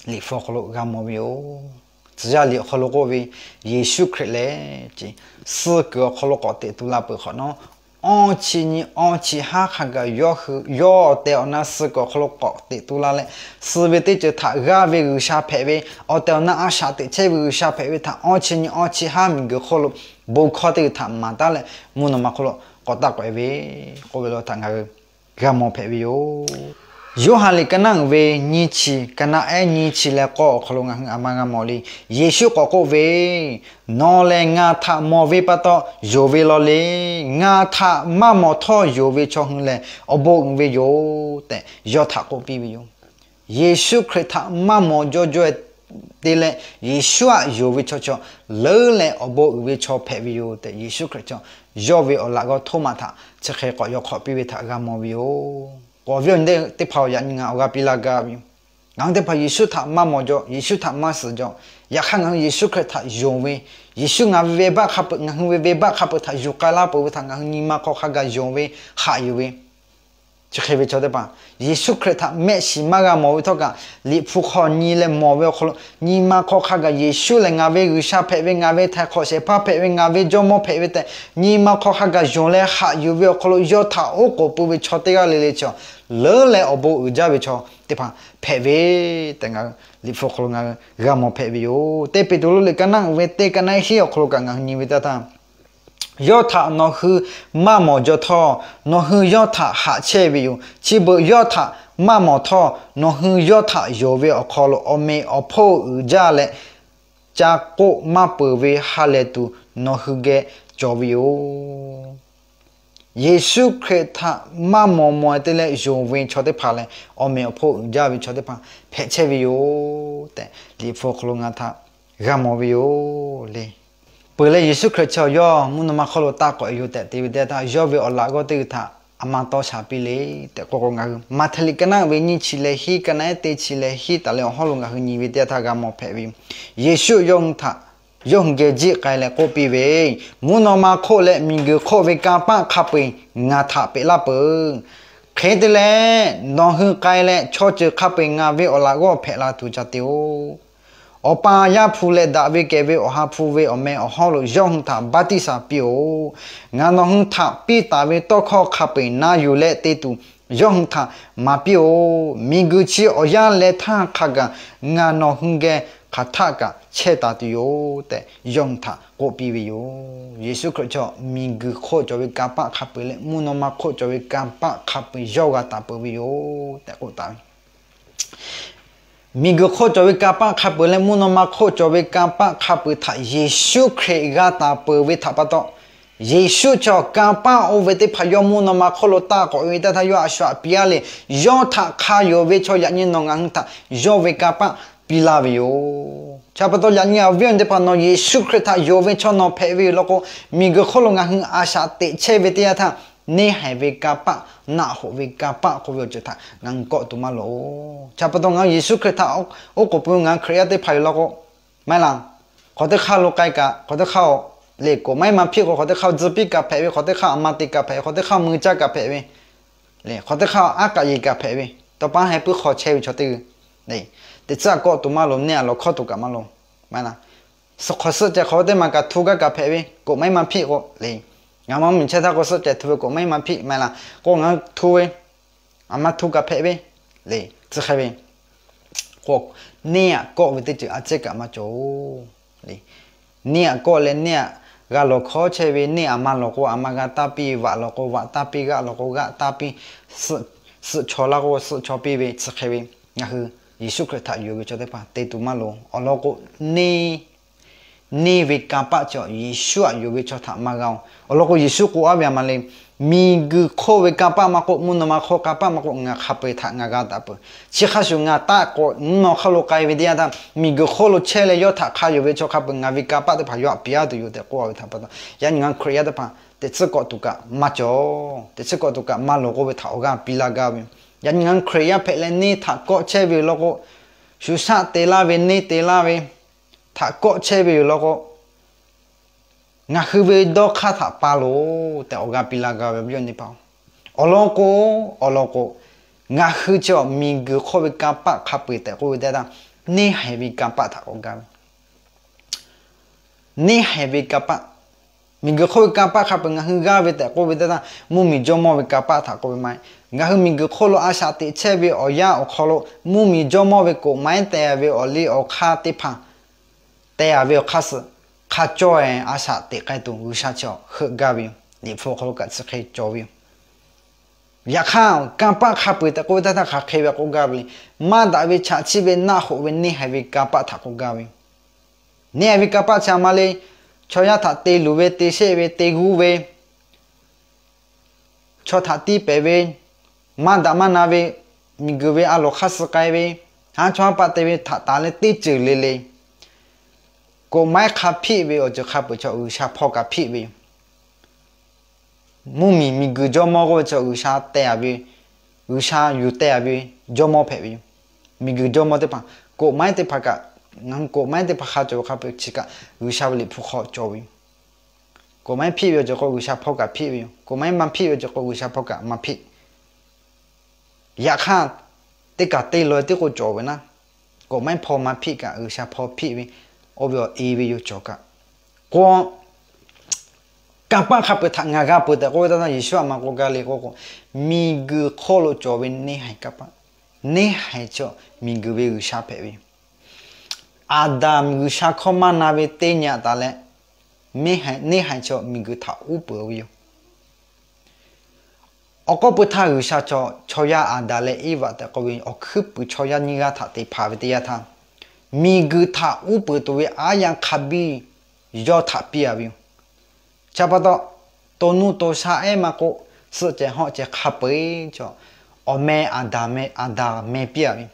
Liꞈ hpu awˬ hk'aw lo g'a mawˬ ve yoˬ. Tcuh yaˇ liꞈ awˬ hk'aw lo k'oˆ ve, Yeˍsuˆ Hkriꞈ lehˬ, suh kuiˬ awˬ hk'aw lo k'awꞈ teꞈ tu la peuˬ hk'awꞈ nawˉ, awˇ chi nyi awˇ chi haˉ hk'a gaˬ yawˇ hui yawˇ awˬ tehˬ awˬ na suh kuiˬ awˬ hk'aw lo k'awꞈ teꞈ tu la leh, suh ve teˇ ceuˬ htaꞈ g'aˇ ve G'uiˬsha hpehꞈ ve, awˬ tehˬ awˬ na a shaꞈ teꞈ chehˇ ve G'uiˬsha hpehꞈ ve htaꞈ awˇ chi nyi awˇ chi haˉ miˬguiˬ hk'oˆ lo bon hkawˇ teˇ g'uiˬ htaꞈ maˍ taˉ leh, mvuhˇ naw ma hk'oˆ lo k'awꞈ taˆ k'awehꞈ ve k'oˆ ve law htaꞈ ngaˬ hui g'a mawˬ hpehꞈ ve yoˬ. Yoˇhanˬ liꞈ ka naˆ uiˍ ve nyiˇ chi, ka naˆ ehˉ nyiˇ chi leh k'awˇ awˬ hk'aw lo ngaˬ hui aˬ ma g'a mawˬ le. Yeˍsuˆ k'awꞈ k'oˆ ve, Nawˬ lehˬ ngaˬ htaꞈ mawˬ ve pa taw yonˍ ve law le. Ngaˬ htaꞈ maˇ mawˬ htawˇ yonˍ ve chaw hui lehˬ, awˬ bon uiˍ ve yoˬ tehꞈ, yawˇ htaꞈ k'oˆ piˇ ve yoˬ. Yeˍsuˆ Hkriꞈ htaꞈ maˇ mawˬ jaw jaw te leh, Yeˍsuˆ aꞈ yonˍ ve chaw chaw leuˉ leh awˬ bon uiˍ ve chaw hpehꞈ ve yoˬ tehꞈ, Yeˍsuˆ Hkriꞈ chaw yawˇ ve awˬ laꞈ g'awˇ Htawˇmaꞈ htaꞈ chi hk'e k'awꞈ yaw hk'awꞈ piˇ ve htaꞈ g'a mawˬ ve yoˬ. Awˬ viˉ awˬ nyi teˇ hpaˍ-oˬ, yaꞈ nyi ngaˬ awˬ g'a piˇ laˇ gaˇ ve yoˬ. Ngaˬ hui teˇ hpaˍ Yeˍsuˆ htaꞈ maˇ mawˬ jaw, Yeˍsuˆ htaꞈ maˇ suhˍ jaw. Yaꞈ hk'aˇ ngaˬ hui Yeˍsuˆ Hkriꞈ htaꞈ yonˍ ve, Yeˍsuˆ ngaˬ ve venˇbaˆ hk'a peuˬ, ngaˬ hui ve venˇbaˆ hk'a peuˬ htaꞈ yuˬ k'ai laˇ peuˬ ve htaꞈ ngaˬ hui nyi ma hk'aw hk'a gaˬ yonˍ ve, haꞈ yuˬ ve, chi hk'e ve chaw teˇ hpaˍ Yeˍsuˆ Hkriꞈ htaꞈ mehˆ shiˍ maˇ g'a mawˬ ve htawˇ kaꞈ, Liꞈ hpu hk'aw nyi leh mawˬ ve awˬ hk'aw lo, nyi ma hk'aw hk'a gaˬ Yeˍsuˆ lehˬ ngaˬ ve G'uiˬsha hpehꞈ ve, ngaˬ ve htaiˍ hk'awꞈ shehˍ hpaˇ hpehꞈ ve, ngaˬ ve Jawˇmawˇ hpehꞈ ve tehꞈ, nyi ma hk'aw hk'a gaˬ yonˍ leh haꞈ yuˬ ve awˬ hk'aw lo, yawˇ htaꞈ oˉ k'oˍ pui ve chaw teˇ g'aˇ le le chaw, leuˉ leh awˬ bon uiˍ jaˇ ve chaw teˇ hpaˍ hpehꞈ ve tehꞈ ngaˬ hui Liꞈ hpu hk'aw lo ngaˬ hui g'a mawˬ hpehꞈ ve yoˬ. Teˇ Peˍtruˆ liꞈ ka naˆ uiˍ ve teˇ, ka naˆ ehˉ hiˉ awˬ hk'aw lo kaꞈ ngaˬ hui nyi ve teˇ htaˇ, Yawˇ htaꞈ nawˬ hui maˇ mawˬ jaw htawˇ, nawˬ hui yawˇ htaꞈ haꞈ chehˇ ve yoˬ. Chi beuꞈ yawˇ htaꞈ maˇ mawˬ htawˇ, nawˬ hui yawˇ htaꞈ yonˍ ve awˬ hk'aw lo awˬ meꞈ awˬ hponˇ uiˍ jaˇ leh, ca k'oˆ maˇ peuˬ ve ha lehˬ tuˬ nawˬ hui geh cawˬ ve yoˬ. Yeˍsuˆ Hkriꞈ htaꞈ maˇ mawˬ mawˬ te leh yonˍ ve chaw teˇ hpaˍ lehˬ, awˬ meꞈ awˬ hponˇ uiˍ jaˇ ve chaw teˇ hpaˍ hpehꞈ chehˇ ve yoˬ tehꞈ, Liꞈ hpu awˬ hk'aw lo ngaˬ htaꞈ g'a mawˬ ve yoˬ le. Peuˬ leh Yeˍsuˆ Hkriꞈ chaw yawˇ mvuhˇ naw ma hk'oˆ lo taˇ k'awꞈ yuˬ tehꞈ te ve teˇ htaˇ, yawˇ ve awˬ laꞈ g'awˇ teˇ g'uiˬ htaꞈ aˬ ma tawˇ shaˍ piˇ le tehꞈ k'oˆ k'o, ngaˬ hui Maꞈhtehˍ liꞈ ka naˆ ve nyiˇ chi leh hiˉ, ka naˆ ehˉ teˇ chi leh hiˉ taˍ leh awˬ hawˉ lo ngaˬ hui nyi ve teˇ htaˇ g'a mawˬ hpehꞈ ve yoˬ. Yeˍsuˆ yawˇ hui htaꞈ, yawˇ hui geh jiˆ k'ai leh k'oˆ piˇ ve, Mvuhˇ naw ma hk'oˆ leh miˬguiˬ hk'oˆ ve kanˇ paˆ hk'a peu-eˬ ngaˬ htaꞈ peꞈ laˇ peuˬ. Hk'e te leh, nawˬ hui k'ai leh chaw ceuˬ hk'a peu-eˬ ngaˬ ve awˬ laꞈ g'awˇ hpehꞈ la tuˬ ca te-oˬ. Awˬ pa Yaˇ hpu leh daꞈ ve kehˬ ve Awˬ ha hpu ve awˬ meh awˬ hawˉ lo yawˇ hui htaꞈ baˆtiˆsaˬ piˇ-oˬ. Ngaˬ nawˬ hui htaꞈ piˇ taˍ ve tawˇ hkawˇ hk'a peu-eˬ na yuˬ leh te tuˬ yawˇ hui htaꞈ maˍ piˇ-oˬ. Miˬguiˬ chi awˬ yanˇ leh htaˇ hk'a gaˬ ngaˬ nawˬ hui geh hk'aˬ htaˆ kaꞈ chehˇ taˍ tuˬ yoˬ tehꞈ, yawˇ hui htaꞈ k'oˆ piˇ ve yoˬ. Yeˍsuˆ Hkriꞈ chaw miˬguiˬ hk'oˆ cawˬ ve kanˇ paˆ hk'a peu-eˬ leh mvuhˇ naw ma hk'oˆ cawˬ ve kanˇ paˆ hk'a peu-eˬ yawˇ g'a taˍ peuˬ ve yoˬ tehꞈ k'oˆ taˍ ve Miˬguiˬ hk'oˆ cawˬ ve kanˇ paˆ hk'a peu-eˬ leh mvuhˇ naw ma hk'oˆ cawˬ ve kanˇ paˆ hk'a peu-eˬ htaꞈ Yeˍsuˆ Hkriꞈ g'a taˍ peuˬ ve htaꞈ pa taw, Yeˍsuˆ chaw kanˇ paˆ oˇ ve teˇ hpaˍ yawˇ mvuhˇ naw ma hk'oˆ lo taˇ k'awꞈ ve teˇ htaˇ yawˇ a shu aꞈ piˇ-a le. Yawˇ htaꞈ hk'a yonˍ ve chaw yaꞈ nyi nawˬ ngaˬ hui htaꞈ yawˇ ve kanˇ paˆ piˇ laˇ ve yoˬ. Chi pa taw yaꞈ nyi awˬ viˉ awˬ nyi teˇ hpaˍ nawˬ Yeˍsuˆ Hkriꞈ htaꞈ yonˍ ve chaw nawˬ hpehꞈ ve yoˬ law k'o, miˬguiˬ hk'oˆ lo ngaˬ hui a shaꞈ teꞈ chehˇ ve teˇ yanˇ htaˇ, neˇ haiˬ ve kanˇ paˆ, naˆ hoꞈ ve kanˇ paˆ k'oˆ ve awˬ ceuˬ htaꞈ ngaˬ hui kawˆ tuˬ maˇ loˍ. Chi pa taw ngaˬ hui Yeˍsuˆ Hkriꞈ htaꞈ oˉ k'oˍ pui ngaˬ hui Hkriꞈ yaˇ teˇ hpaˍ yoˬ law k'o, maˇ heˆ laˇ. Hk'aw teˇ hk'aˇ lo k'ai kaꞈ, hk'aw teˇ hk'aˇ le k'oˍ maˇ heˆ maˇ hpiˆ k'o, hk'aw teˇ hk'aˇ tzuhꞈ piˇ kaꞈ hpehꞈ ve, hk'aw teˇ hk'aˇ aˬ ma te kaꞈ hpehꞈ ve, hk'aw teˇ hk'aˇ mui caˇ kaꞈ hpehꞈ ve, hk'aw teˇ hk'aˇ aˉ kaꞈ yeˬ kaꞈ hpehꞈ ve, tawˇ pa haˉ puiˉ hk'aw chehˇ ve chaw teˇ g'uiˬ, teˇ tcuhˉ kawˆ tuˬ maˇ loˍ, neˇ aˬ lawˬ hkawˇ tuˬ kaꞈ maˇ loˍ. Maˇ heˆ laˇ. Suh hk'aw suhˆ ceh hk'aw teˇ maˬ kaꞈ htu gaˇ kaꞈ hpehꞈ ve, k'oˍ maˇ heˆ maˇ hpiˆ k'o le. Ngaˬ ma mvuhˇmiˬ chehˇ htaˇ k'o, suhˆ cehˬ htu ve k'o, maˇ heˆ maˇ hpiˆ maˇ heˆ laˇ k'o, ngaˬ hui htu ve, a maˇ htu kaꞈ hpehꞈ ve le. Chi hk'e ve k'o, neˇ aꞈ kawˆ ve teˇ ceuˬ a cehˇ kaꞈ maˇ cawˬ le. Neˇ aꞈ kawˆ leh neˇ aꞈ g'a lawˬ hkawˉ chehˇ ve, neˇ aꞈ maˇ lawˬ k'o, aꞈ maˇ g'a taˇ piˇ, vaꞈ lawˬ k'o, vaꞈ taˇ piˇ, g'aˆ lawˬ k'o, g'aˆ taˇ piˇ, suhˆ chaw laˇ k'o, suhˆ chaw piˇ ve, chi hk'e ve ngaˬ hui Yeˍsuˆ Hkriꞈ htaꞈ yonˍ ve chaw teˇ hpaˍ te tuˬ maˇ loˍ. Awˬ lawn k'o, neˇ neˇ ve kanˇ paˆ chi Yeˍsuˆ aꞈ yonˍ ve chaw htaꞈ maˇ g'a-oˬ. Awˬ lawn k'o, Yeˍsuˆ k'oˆ aˉ ve a ma le, miˬguiˬ hk'oˆ ve kanˇ paˆ maˇ k'oˆ, mvuhˇ naw ma hk'oˆ kanˇ paˆ maˇ k'oˆ, ngaˬ hk'a peu-eˬ htaꞈ ngaˬ g'a daꞈ peuˬ. Chi hk'a shuˍ ngaˬ taˆ k'awꞈ mvuhˇ naw hk'aw lo k'ai ve teˇ yanˇ htaˇ, miˬguiˬ hk'oˆ lo chehˇ leh yawˇ htaꞈ hk'a yonˍ ve chaw hk'a peu-eˬ ngaˬ ve kanˇ paˆ teˇ hpaˍ yawˇ htaꞈ piˇ-a tuˬ yoˬ tehꞈ k'oˆ ve htaꞈ pa taw, yaꞈ nyi ngaˬ hui Hkriꞈ yaˇ teˇ hpaˍ teꞈ tcuhˉ k'awꞈ tuˬ kaꞈ maˇ cawˬ. Teꞈ tcuhˉ k'awꞈ tuˬ kaꞈ maˇ loˍ k'oˆ ve htaꞈ awˬ g'aˇ piˇ laˇ gaˇ ve yoˬ. Yaꞈ nyi ngaˬ hui Hkriꞈ yaˇ hpehꞈ leh neˇ htaꞈ kawˆ chehˇ ve yoˬ law k'o, shu shaˆ te laˇ ve neˇ te laˇ ve htaꞈ kawˆ chehˇ ve yoˬ law k'o, ngaˬ hui ve dawˇ hk'aˇ htaꞈ pa loˬ tehꞈ awˬ g'aˇ piˇ laˇ gaˇ ve awˬ viˉ awˬ nyi teˇ hpaˍ-oˬ. Awˬ lawn k'o, awˬ lawn k'o, ngaˬ hui chi miˬguiˬ hk'oˆ ve kanˇ paˆ hk'a peu-eˬ tehꞈ k'oˆ ve teˇ yanˇ htaˇ, neˇ haiˬ ve kanˇ paˆ htaꞈ k'awꞈ gaˇ ve. Neˇ haiˬ ve kanˇ paˆ, miˬguiˬ hk'oˆ ve kanˇ paˆ hk'a peu-eˬ ngaˬ hui g'aˇ ve tehꞈ k'oˆ ve teˇ yanˇ htaˇ, mvuhˇmiˬ jawˇmawˇ ve kanˇ paˆ htaꞈ k'oˆ ve maˇ heˆ. Ngaˬ hui miˬguiˬ hk'oˆ lo a shaꞈ teꞈ chehˇ ve awˬ yanˇ awˬ hk'aw lo mvuhˇmiˬ jawˇmawˇ ve k'oꞈ maˉ teh-a ve awˬ liˇ awˬ hk'aˇ teˇ hpaˍ, teh-a ve awˬ hk'aˇ suh hk'a cawˇ-e a shaꞈ teꞈ k'ai tuˬ G'uiˬsha chi heuˆ gaˇ ve yoˬ. Liꞈ hpu awˬ hk'aw lo kaꞈ chi hk'e cawˬ ve yoˬ. Yaꞈ hk'aˇ, kanˇ paˆ hk'a peu-eˬ tehꞈ k'oˆ ve teˇ yanˇ htaˇ hk'aˬ hk'e ve k'oˆ gaˇ ve le. Maˇ daꞈ ve chaꞈ chiˆ ve naˆ hoꞈ ve neˇ haiˬ ve kanˇ paˆ htaꞈ k'oˆ gaˇ ve yoˬ. Neˇ haiˬ ve kanˇ paˆ chi a ma le, chaw yaˇ htaꞈ te luˬ ve, te sheˆ ve, te g'uˇ ve, chaw htaꞈ tiˇ pehˍ ve, maˇ daꞈ maˇ na ve, miˬguiˬ ve a loˍ hk'aˇ suh k'ai ve, haˉ chawˇ haˉ paˆ te ve htaꞈ taˍ leh teˇ ceuˬ le le, k'oꞈ maˉ hk'a hpiˆ ve awˬ ceuˬ hk'a peu-eˬ chaw G'uiˬsha hpawˇ kaꞈ hpiˆ ve yoˬ. Mvuhˇmiˬ miˬguiˬ jawˇmawˇ k'oˆ ve chaw G'uiˬsha teh-a ve, G'uiˬsha yuˬ teh-a ve jawˇmawˇ hpehꞈ ve yoˬ. Miˬguiˬ jawˇmawˇ teˇ hpaˍ, k'oꞈ maˉ teˇ hpaˍ kaꞈ, ngaˬ hui k'oꞈ maˉ teˇ hpaˍ hk'a cawˬ ve hk'a peu-eˬ chi kaꞈ G'uiˬsha ve liꞈ hpu hk'aw cawˬ ve yoˬ. K'oꞈ maˉ hpiˆ ve awˬ ceuˬ k'o G'uiˬsha hpawˇ kaꞈ hpiˆ ve yoˬ. K'oꞈ maˉ maˇ hpiˆ ve awˬ ceuˬ k'o G'uiˬsha hpawˇ kaꞈ maˇ hpiˆ. Yaꞈ hk'aˇ, teˇ kaˬ te law tiˉ k'o cawˬ ve naˉ, k'oꞈ maˉ hpawˇ maˇ hpiˆ kaꞈ G'uiˬsha hpawˇ hpiˆ ve, oˇ ve awˬ e ve yoˬ cawˬ kaꞈ. K'o, kanˇ paˆ hk'a peu-eˬ htaꞈ ngaˬ g'a peuˬ tehꞈ k'oˆ ve teˇ yanˇ htaˇ Yeˍsuˆ a ma k'oˆ gaˇ le k'o k'o, miˬguiˬ hk'oˆ lo cawˬ ve neˇ haiˬ kanˇ paˆ, neˇ haiˬ chi miˬguiˬ ve G'uiˬsha hpehꞈ ve yoˬ. Aˍdanˍ G'uiˬsha hkawˇ maˇ na ve teˇ nyi taˍ leh, neˇ haiˬ chi miˬguiˬ htaꞈ uˉ peunˍ ve yoˬ. Awˬ k'oˆ peuˬ htaˇ G'uiˬsha chaw, chaw yaˇ Aˍdanˍ leh Eˇvaꞈ tehꞈ k'oˆ ve awˬ hkuiˉ puiˍ chaw yaˇ nyiˇ g'aˇ htaꞈ te hpanˍ ve teˇ yanˇ htaˇ, miˬguiˬ htaꞈ uˉ peunˍ tuˬ ve aˉ yanˇ hk'a biˇ yawˇ htaꞈ piˇ-a ve yoˬ. Chi pa taw, to nuˇ to sha ehˉ maˇ k'oˆ, suhˆ cehˬ hawˆ cehˬ hk'a peu-eˬ chaw, awˬ meh Aˍdanˍ meh, Aˍdanˍ meh piˇ-a ve,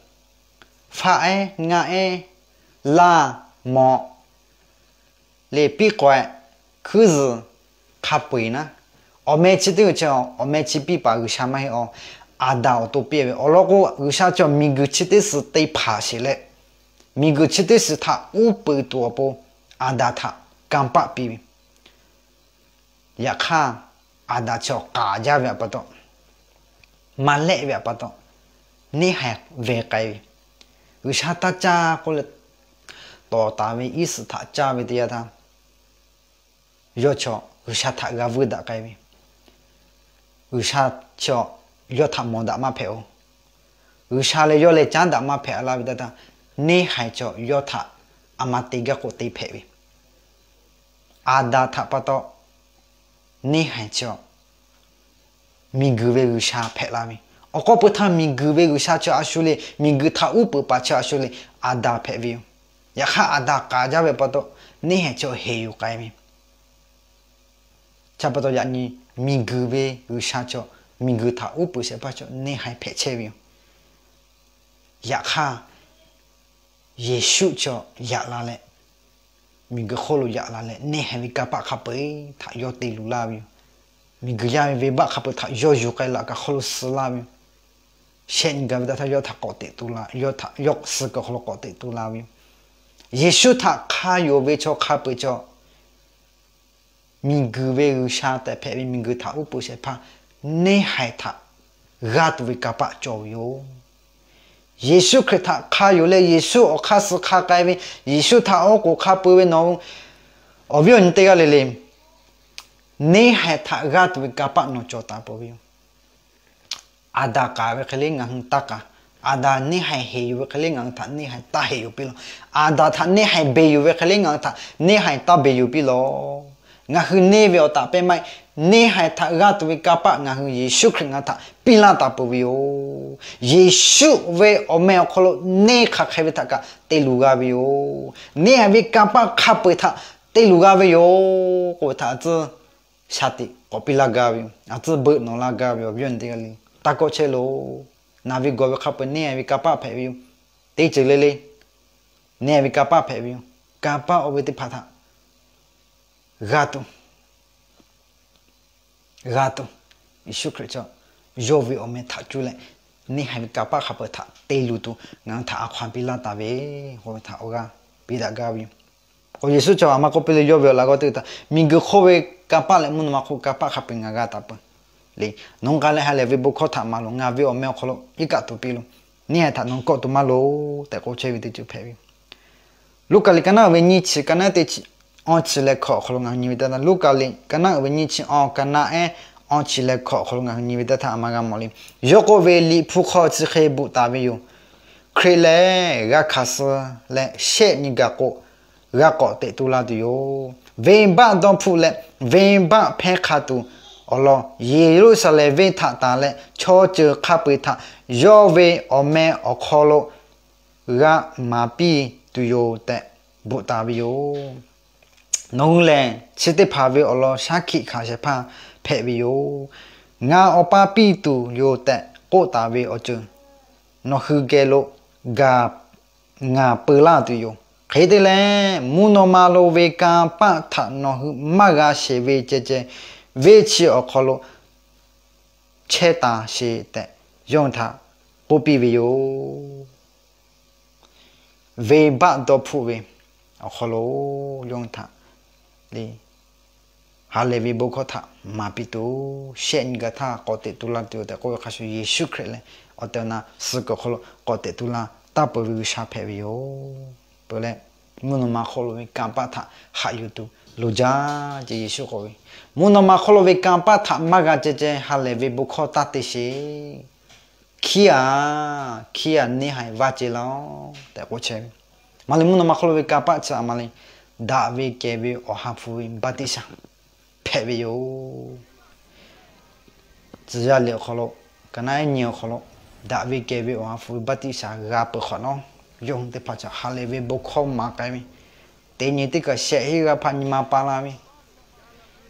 faˆ ehˉ, ngaˆ ehˉ, laˇ, mawꞈ, leꞈ piˉ k'awehꞈ, hkuiˉ zuhˬ, hk'a peu-eˬ naˉ, awˬ meh chi teˇ g'uiˬ chi, awˬ meh chi piˇ paˍ G'uiˬsha maˇ heˆ-a. Aˍdanˍ awˬ to piˇ ve. Awˬ lawn k'o, G'uiˬsha chaw miˬguiˬ chi teˇ suhˍ te hpanˍ sheˍ leh, miˬguiˬ chi teˇ suhˍ htaꞈ uˉ peunˍ tuˬ awˬ pon Aˍdanˍ htaꞈ kanˇ paˆ piˇ ve. Yaꞈ hk'aˇ, Aˍdanˍ chi awˬ k'aˍ jaˇ ve pa taw, maˇ lehˆ ve pa taw, neˇ haiˬ ve k'ai ve, G'uiˬsha taˇ caˇ k'oˆ leh, tawˍ taˍ ve iˉ suhˍ htaꞈ caˇ ve teˇ yanˇ htaˇ, yawˇ chaw G'uiˬsha htaꞈ g'a vuiˇ daꞈ k'ai ve, G'uiˬsha chaw yawˇ htaꞈ mawˬ daꞈ maˇ hpehꞈ-oˬ. G'uiˬsha leh yawˇ leh caˉ daꞈ maˇ hpehꞈ laˇ ve teˇ yanˇ htaˇ, neˇ haiˬ chaw yawˇ htaꞈ a ma te gaˇ k'oˆ te hpehꞈ ve, Aˍdanˍ htaꞈ pa taw neˇ haiˬ chaw miˬguiˬ ve G'uiˬsha hpehꞈ la ve. Awˬ k'oˆ peuˬ htaˇ miˬguiˬ ve G'uiˬsha chi a shu le, miˬguiˬ htaꞈ uˉ peunˍ paˍ chi a shu le, Aˍdanˍ hpehꞈ ve yoˬ. Yaꞈ hk'aˇ, Aˍdanˍ k'aˍ jaˇ ve pa taw, neˇ haiˬ chaw heˍ yuˬ k'ai ve. Chi pa taw yaꞈ nyi miˬguiˬ ve G'uiˬsha chaw, miˬguiˬ htaꞈ uˉ peunˍ shehˍ hpaˇ chaw neˇ haiˬ hpehꞈ chehˇ ve yoˬ. Yaꞈ hk'aˇ, Yeˍsuˆ chaw yaꞈ la leh, miˬguiˬ hk'oˆ lo yaꞈ la leh, neˇ haiˬ ve kanˇ paˆ hk'a peu-eˬ htaꞈ yawˇ te luˬ laˇ ve yoˬ. Miˬguiˬ yaˇ ve venˇbaˆ hk'a peu-eˬ htaꞈ yawˇ yuˬ k'ai laꞈ kaꞈ hk'aw lo suh laˇ ve yoˬ. Shehˆ nyi gaˬ ve teˇ htaˇ yawˇ htaꞈ k'awꞈ teꞈ tu la, yawˇ htaꞈ yawˇ suh kaꞈ hk'aw lo k'awꞈ teꞈ tu la ve yoˬ. Yeˍsuˆ htaꞈ hk'a yonˍ ve chaw hk'a peu-eˬ chaw, miˬguiˬ ve G'uiˬsha tehꞈ hpehꞈ ve miˬguiˬ htaꞈ uˉ peunˍ shehˍ hpaˇ neˇ haiˬ htaꞈ g'aˇ tuˬ ve kanˇ paˆ cawˬ ve yoˬ. Yeˍsuˆ Hkriꞈ htaꞈ hk'a yonˍ leh Yeˍsuˆ awˬ hk'aˇ suh hk'a k'ai ve, Yeˍsuˆ htaꞈ oˉ k'oˍ hk'a peu ve nawˬ hui awˬ viˉ awˬ nyi teˇ g'aˇ le le, Neˇ haiˬ htaꞈ g'aˇ tuˬ ve kanˇ paˆ nawˬ cawˬ taˍ peuˬ ve yoˬ. Aˍdanˍ k'aˍ ve hk'e le ngaˬ hui taˇ k'aˍ. Aˍdanˍ neˇ haiˬ heˍ yuˬ ve hk'e le ngaˬ hui htaꞈ neˇ haiˬ taˇ heˍ yuˬ piˇ laˇ. Aˍdanˍ htaꞈ neˇ haiˬ beˬ yuˬ ve hk'e le ngaˬ hui htaꞈ neˇ haiˬ taˇ beˬ yuˬ piˇ laˇ. Ngaˬ hui neˇ ve awˬ taˍ pehˇ maˇ heˆ. Neˇ haiˬ htaꞈ g'aˇ tuˬ ve kanˇ paˆ ngaˬ hui Yeˍsuˆ Hkriꞈ ngaˬ hui htaꞈ piˇ laˇ taˍ peuˬ ve yoˬ. Yeˍsuˆ ve awˬ meh awˬ hk'aw lo neˇ hk'aˬ hk'e ve htaꞈ kaꞈ te luˬ g'a ve yoˬ. Neˇ haiˬ ve kanˇ paˆ hk'a peu-eˬ htaꞈ te luˬ g'a ve yoˬ k'oˆ ve htaꞈ a tcuhˉ sha tiꞈ k'awꞈ piˇ laˇ gaˇ ve yoˬ. A tcuhˉ beuꞈ nawˬ laˇ gaˇ ve awˬ viˉ awˬ nyi teˇ g'aˇ le. Taˇ kawˆ chehˇ loˬ. Naˬ ve gawˬ ve hk'a peu-eˬ neˇ haiˬ ve kanˇ paˆ hpehꞈ ve yoˬ. Teˇ ceuˬ le le neˇ haiˬ ve kanˇ paˆ hpehꞈ ve yoˬ. Kanˇ paˆ oˇ ve teˇ hpaˍ htaꞈ g'a tuˬ g'a tuˬ, Yeˍsuˆ Hkriꞈ chaw yawˇ ve awˬ meh htaꞈ cuˇ leh neˇ haiˬ ve kanˇ paˆ hk'a peu-eˬ htaꞈ te luˬ tuˬ ngaˬ hui htaꞈ a hkaw-anˬ piˇ laˇ taˍ ve, k'oˆ ve htaꞈ awˬ g'aˇ piˇ daꞈ gaˇ ve yoˬ. K'o Yeˍsuˆ chaw aˬ ma k'oˆ piˇ le, yawˇ ve awˬ laꞈ g'awˇ teˇ g'aˇ htaꞈ miˬguiˬ hk'oˆ ve kanˇ paˆ leh mvuhˇ naw ma hk'oˆ kanˇ paˆ hk'a peu-eˬ ngaˬ g'a taˍ peuˬ le. Nawˬ hui k'a leh ha lehˬ ve bon hkawˇ htaꞈ maˍ loˬ. Ngaˬ ve awˬ meh awˬ hk'aw lo iˉ kaˆ tuˬ piˇ loˬ. Neˇ haiˬ htaꞈ nawˬ hui kawˆ tuˬ maˇ loˍ tehꞈ k'oˆ chehˇ ve teˇ ceuˬ hpehꞈ ve yoˬ. Luˉkaꞈ liꞈ ka naˉ uiˍ ve nyiˇ chi ka naˉ ehˉ teˇ chi, awˇ chi leh hkawꞈ awˬ hk'aw lo ngaˬ hui nyi ve teˇ htaˇ, Luˉkaꞈ liꞈ ka naˉ uiˍ ve nyiˇ chi awˇ ka naˉ ehˉ awˇ chi leh hkawꞈ awˬ hk'aw lo ngaˬ hui nyi ve teˇ htaˇ, a ma g'a mawˬ le. Yawˇ k'oˆ ve, Liꞈ hpu hk'aw chi hk'e bvuhꞈ taˍ ve yoˬ. Hkriꞈ lehˬ g'a hkanˍ suh leh shehˆ nyi gaˬ k'o, g'a k'awꞈ teꞈ tu la tuˬ yoˬ. Venˇbaˆ dawˇ hpfuhˆ leh venˇbaˆ hpehˇ hk'a tuˬ awˬ lawn Yeˍruˆsaˍlehnˍ venˇ htaꞈ tanˬ leh chaw ceuˬ hk'a peu-eˬ htaꞈ yawˇ ve awˬ meh awˬ hk'aw lo g'a maˍ piˇ tuˬ yoˬ tehꞈ bvuhꞈ taˍ ve yoˬ. Nawˬ hui lehˬ chi teˇ hpaˍ ve awˬ lawn shaˉ hkiˆ hkanˍ shehˍ hpaˇ hpehꞈ ve yoˬ. Ngaˬ Awˬ pa piˇ tuˬ yoˬ tehꞈ k'oˆ taˍ ve awˬ ceuˬ nawˬ hui geh lo gaˬ ngaˬ peu laˇ tuˬ yoˬ. Hk'e te leh, mvuhˇ naw ma lo ve kanˇ paˆ htaꞈ nawˬ hui maˇ g'a sheˍ ve ceh ceh, venˇ chi awˬ hk'aw lo chehˇ taˍ sheˍ tehꞈ yawˇ hui htaꞈ k'oˆ piˇ ve yoˬ. Venˇbaˆ dawˇ hpfuhˆ ve awˬ hk'aw lo yawˇ hui htaꞈ le ha lehˬ ve bon hkawˇ htaꞈ maˍ piˇ tuˬ, shehˆ nyi gaˬ htaˇ k'awꞈ teꞈ tu la tuˬ yoˬ tehꞈ k'oˆ ve hk'a shuˍ, Yeˍsuˆ Hkriꞈ lehˬ awˬ tehˬ awˬ na suh kuiˬ awˬ hk'aw lo k'awꞈ teꞈ tu la taˇ peuˬ ve G'uiˬsha hpehꞈ ve yoˬ. Peuˬ leh, mvuhˇ naw ma hk'oˆ lo ve kanˇ paˆ htaꞈ haꞈ yuˬ tuˬ loˍ jaˇ ce. Yeˍsuˆ k'oˆ ve, mvuhˇ naw ma hk'oˆ lo ve kanˇ paˆ htaꞈ maˇ g'a ceh ceh ha lehˬ ve bon hkawˇ taˇ te sheˍ. Hkiˉ-aˬ, hkiˉ-aˬ, neˇ haiˬ vaˇ ce laˇ-oˆ tehꞈ k'oˆ chehˇ ve. Maˇ le, mvuhˇ naw ma hk'oˆ lo ve kanˇ paˆ chi a ma le, daꞈ ve kehˬ ve Awˬ ha hpu ve baˆtiˆsaˬ hpehꞈ ve yoˬ. Tcuh yaˇ liꞈ awˬ hk'aw lo, ka naˉ ehˉ nyi awˬ hk'aw lo, daꞈ ve kehˬ ve Awˬ ha hpu ve baˆtiˆsaˬ g'a peuˬ hk'awꞈ nawˉ, yawˇ hui teˇ hpaˍ chaw ha lehˬ ve bon hkawˇ maˍ k'ai ve, teꞈ nyi teˇ kaˬ shehˍ henˇ g'a hpaˇ nyi ma pa la ve,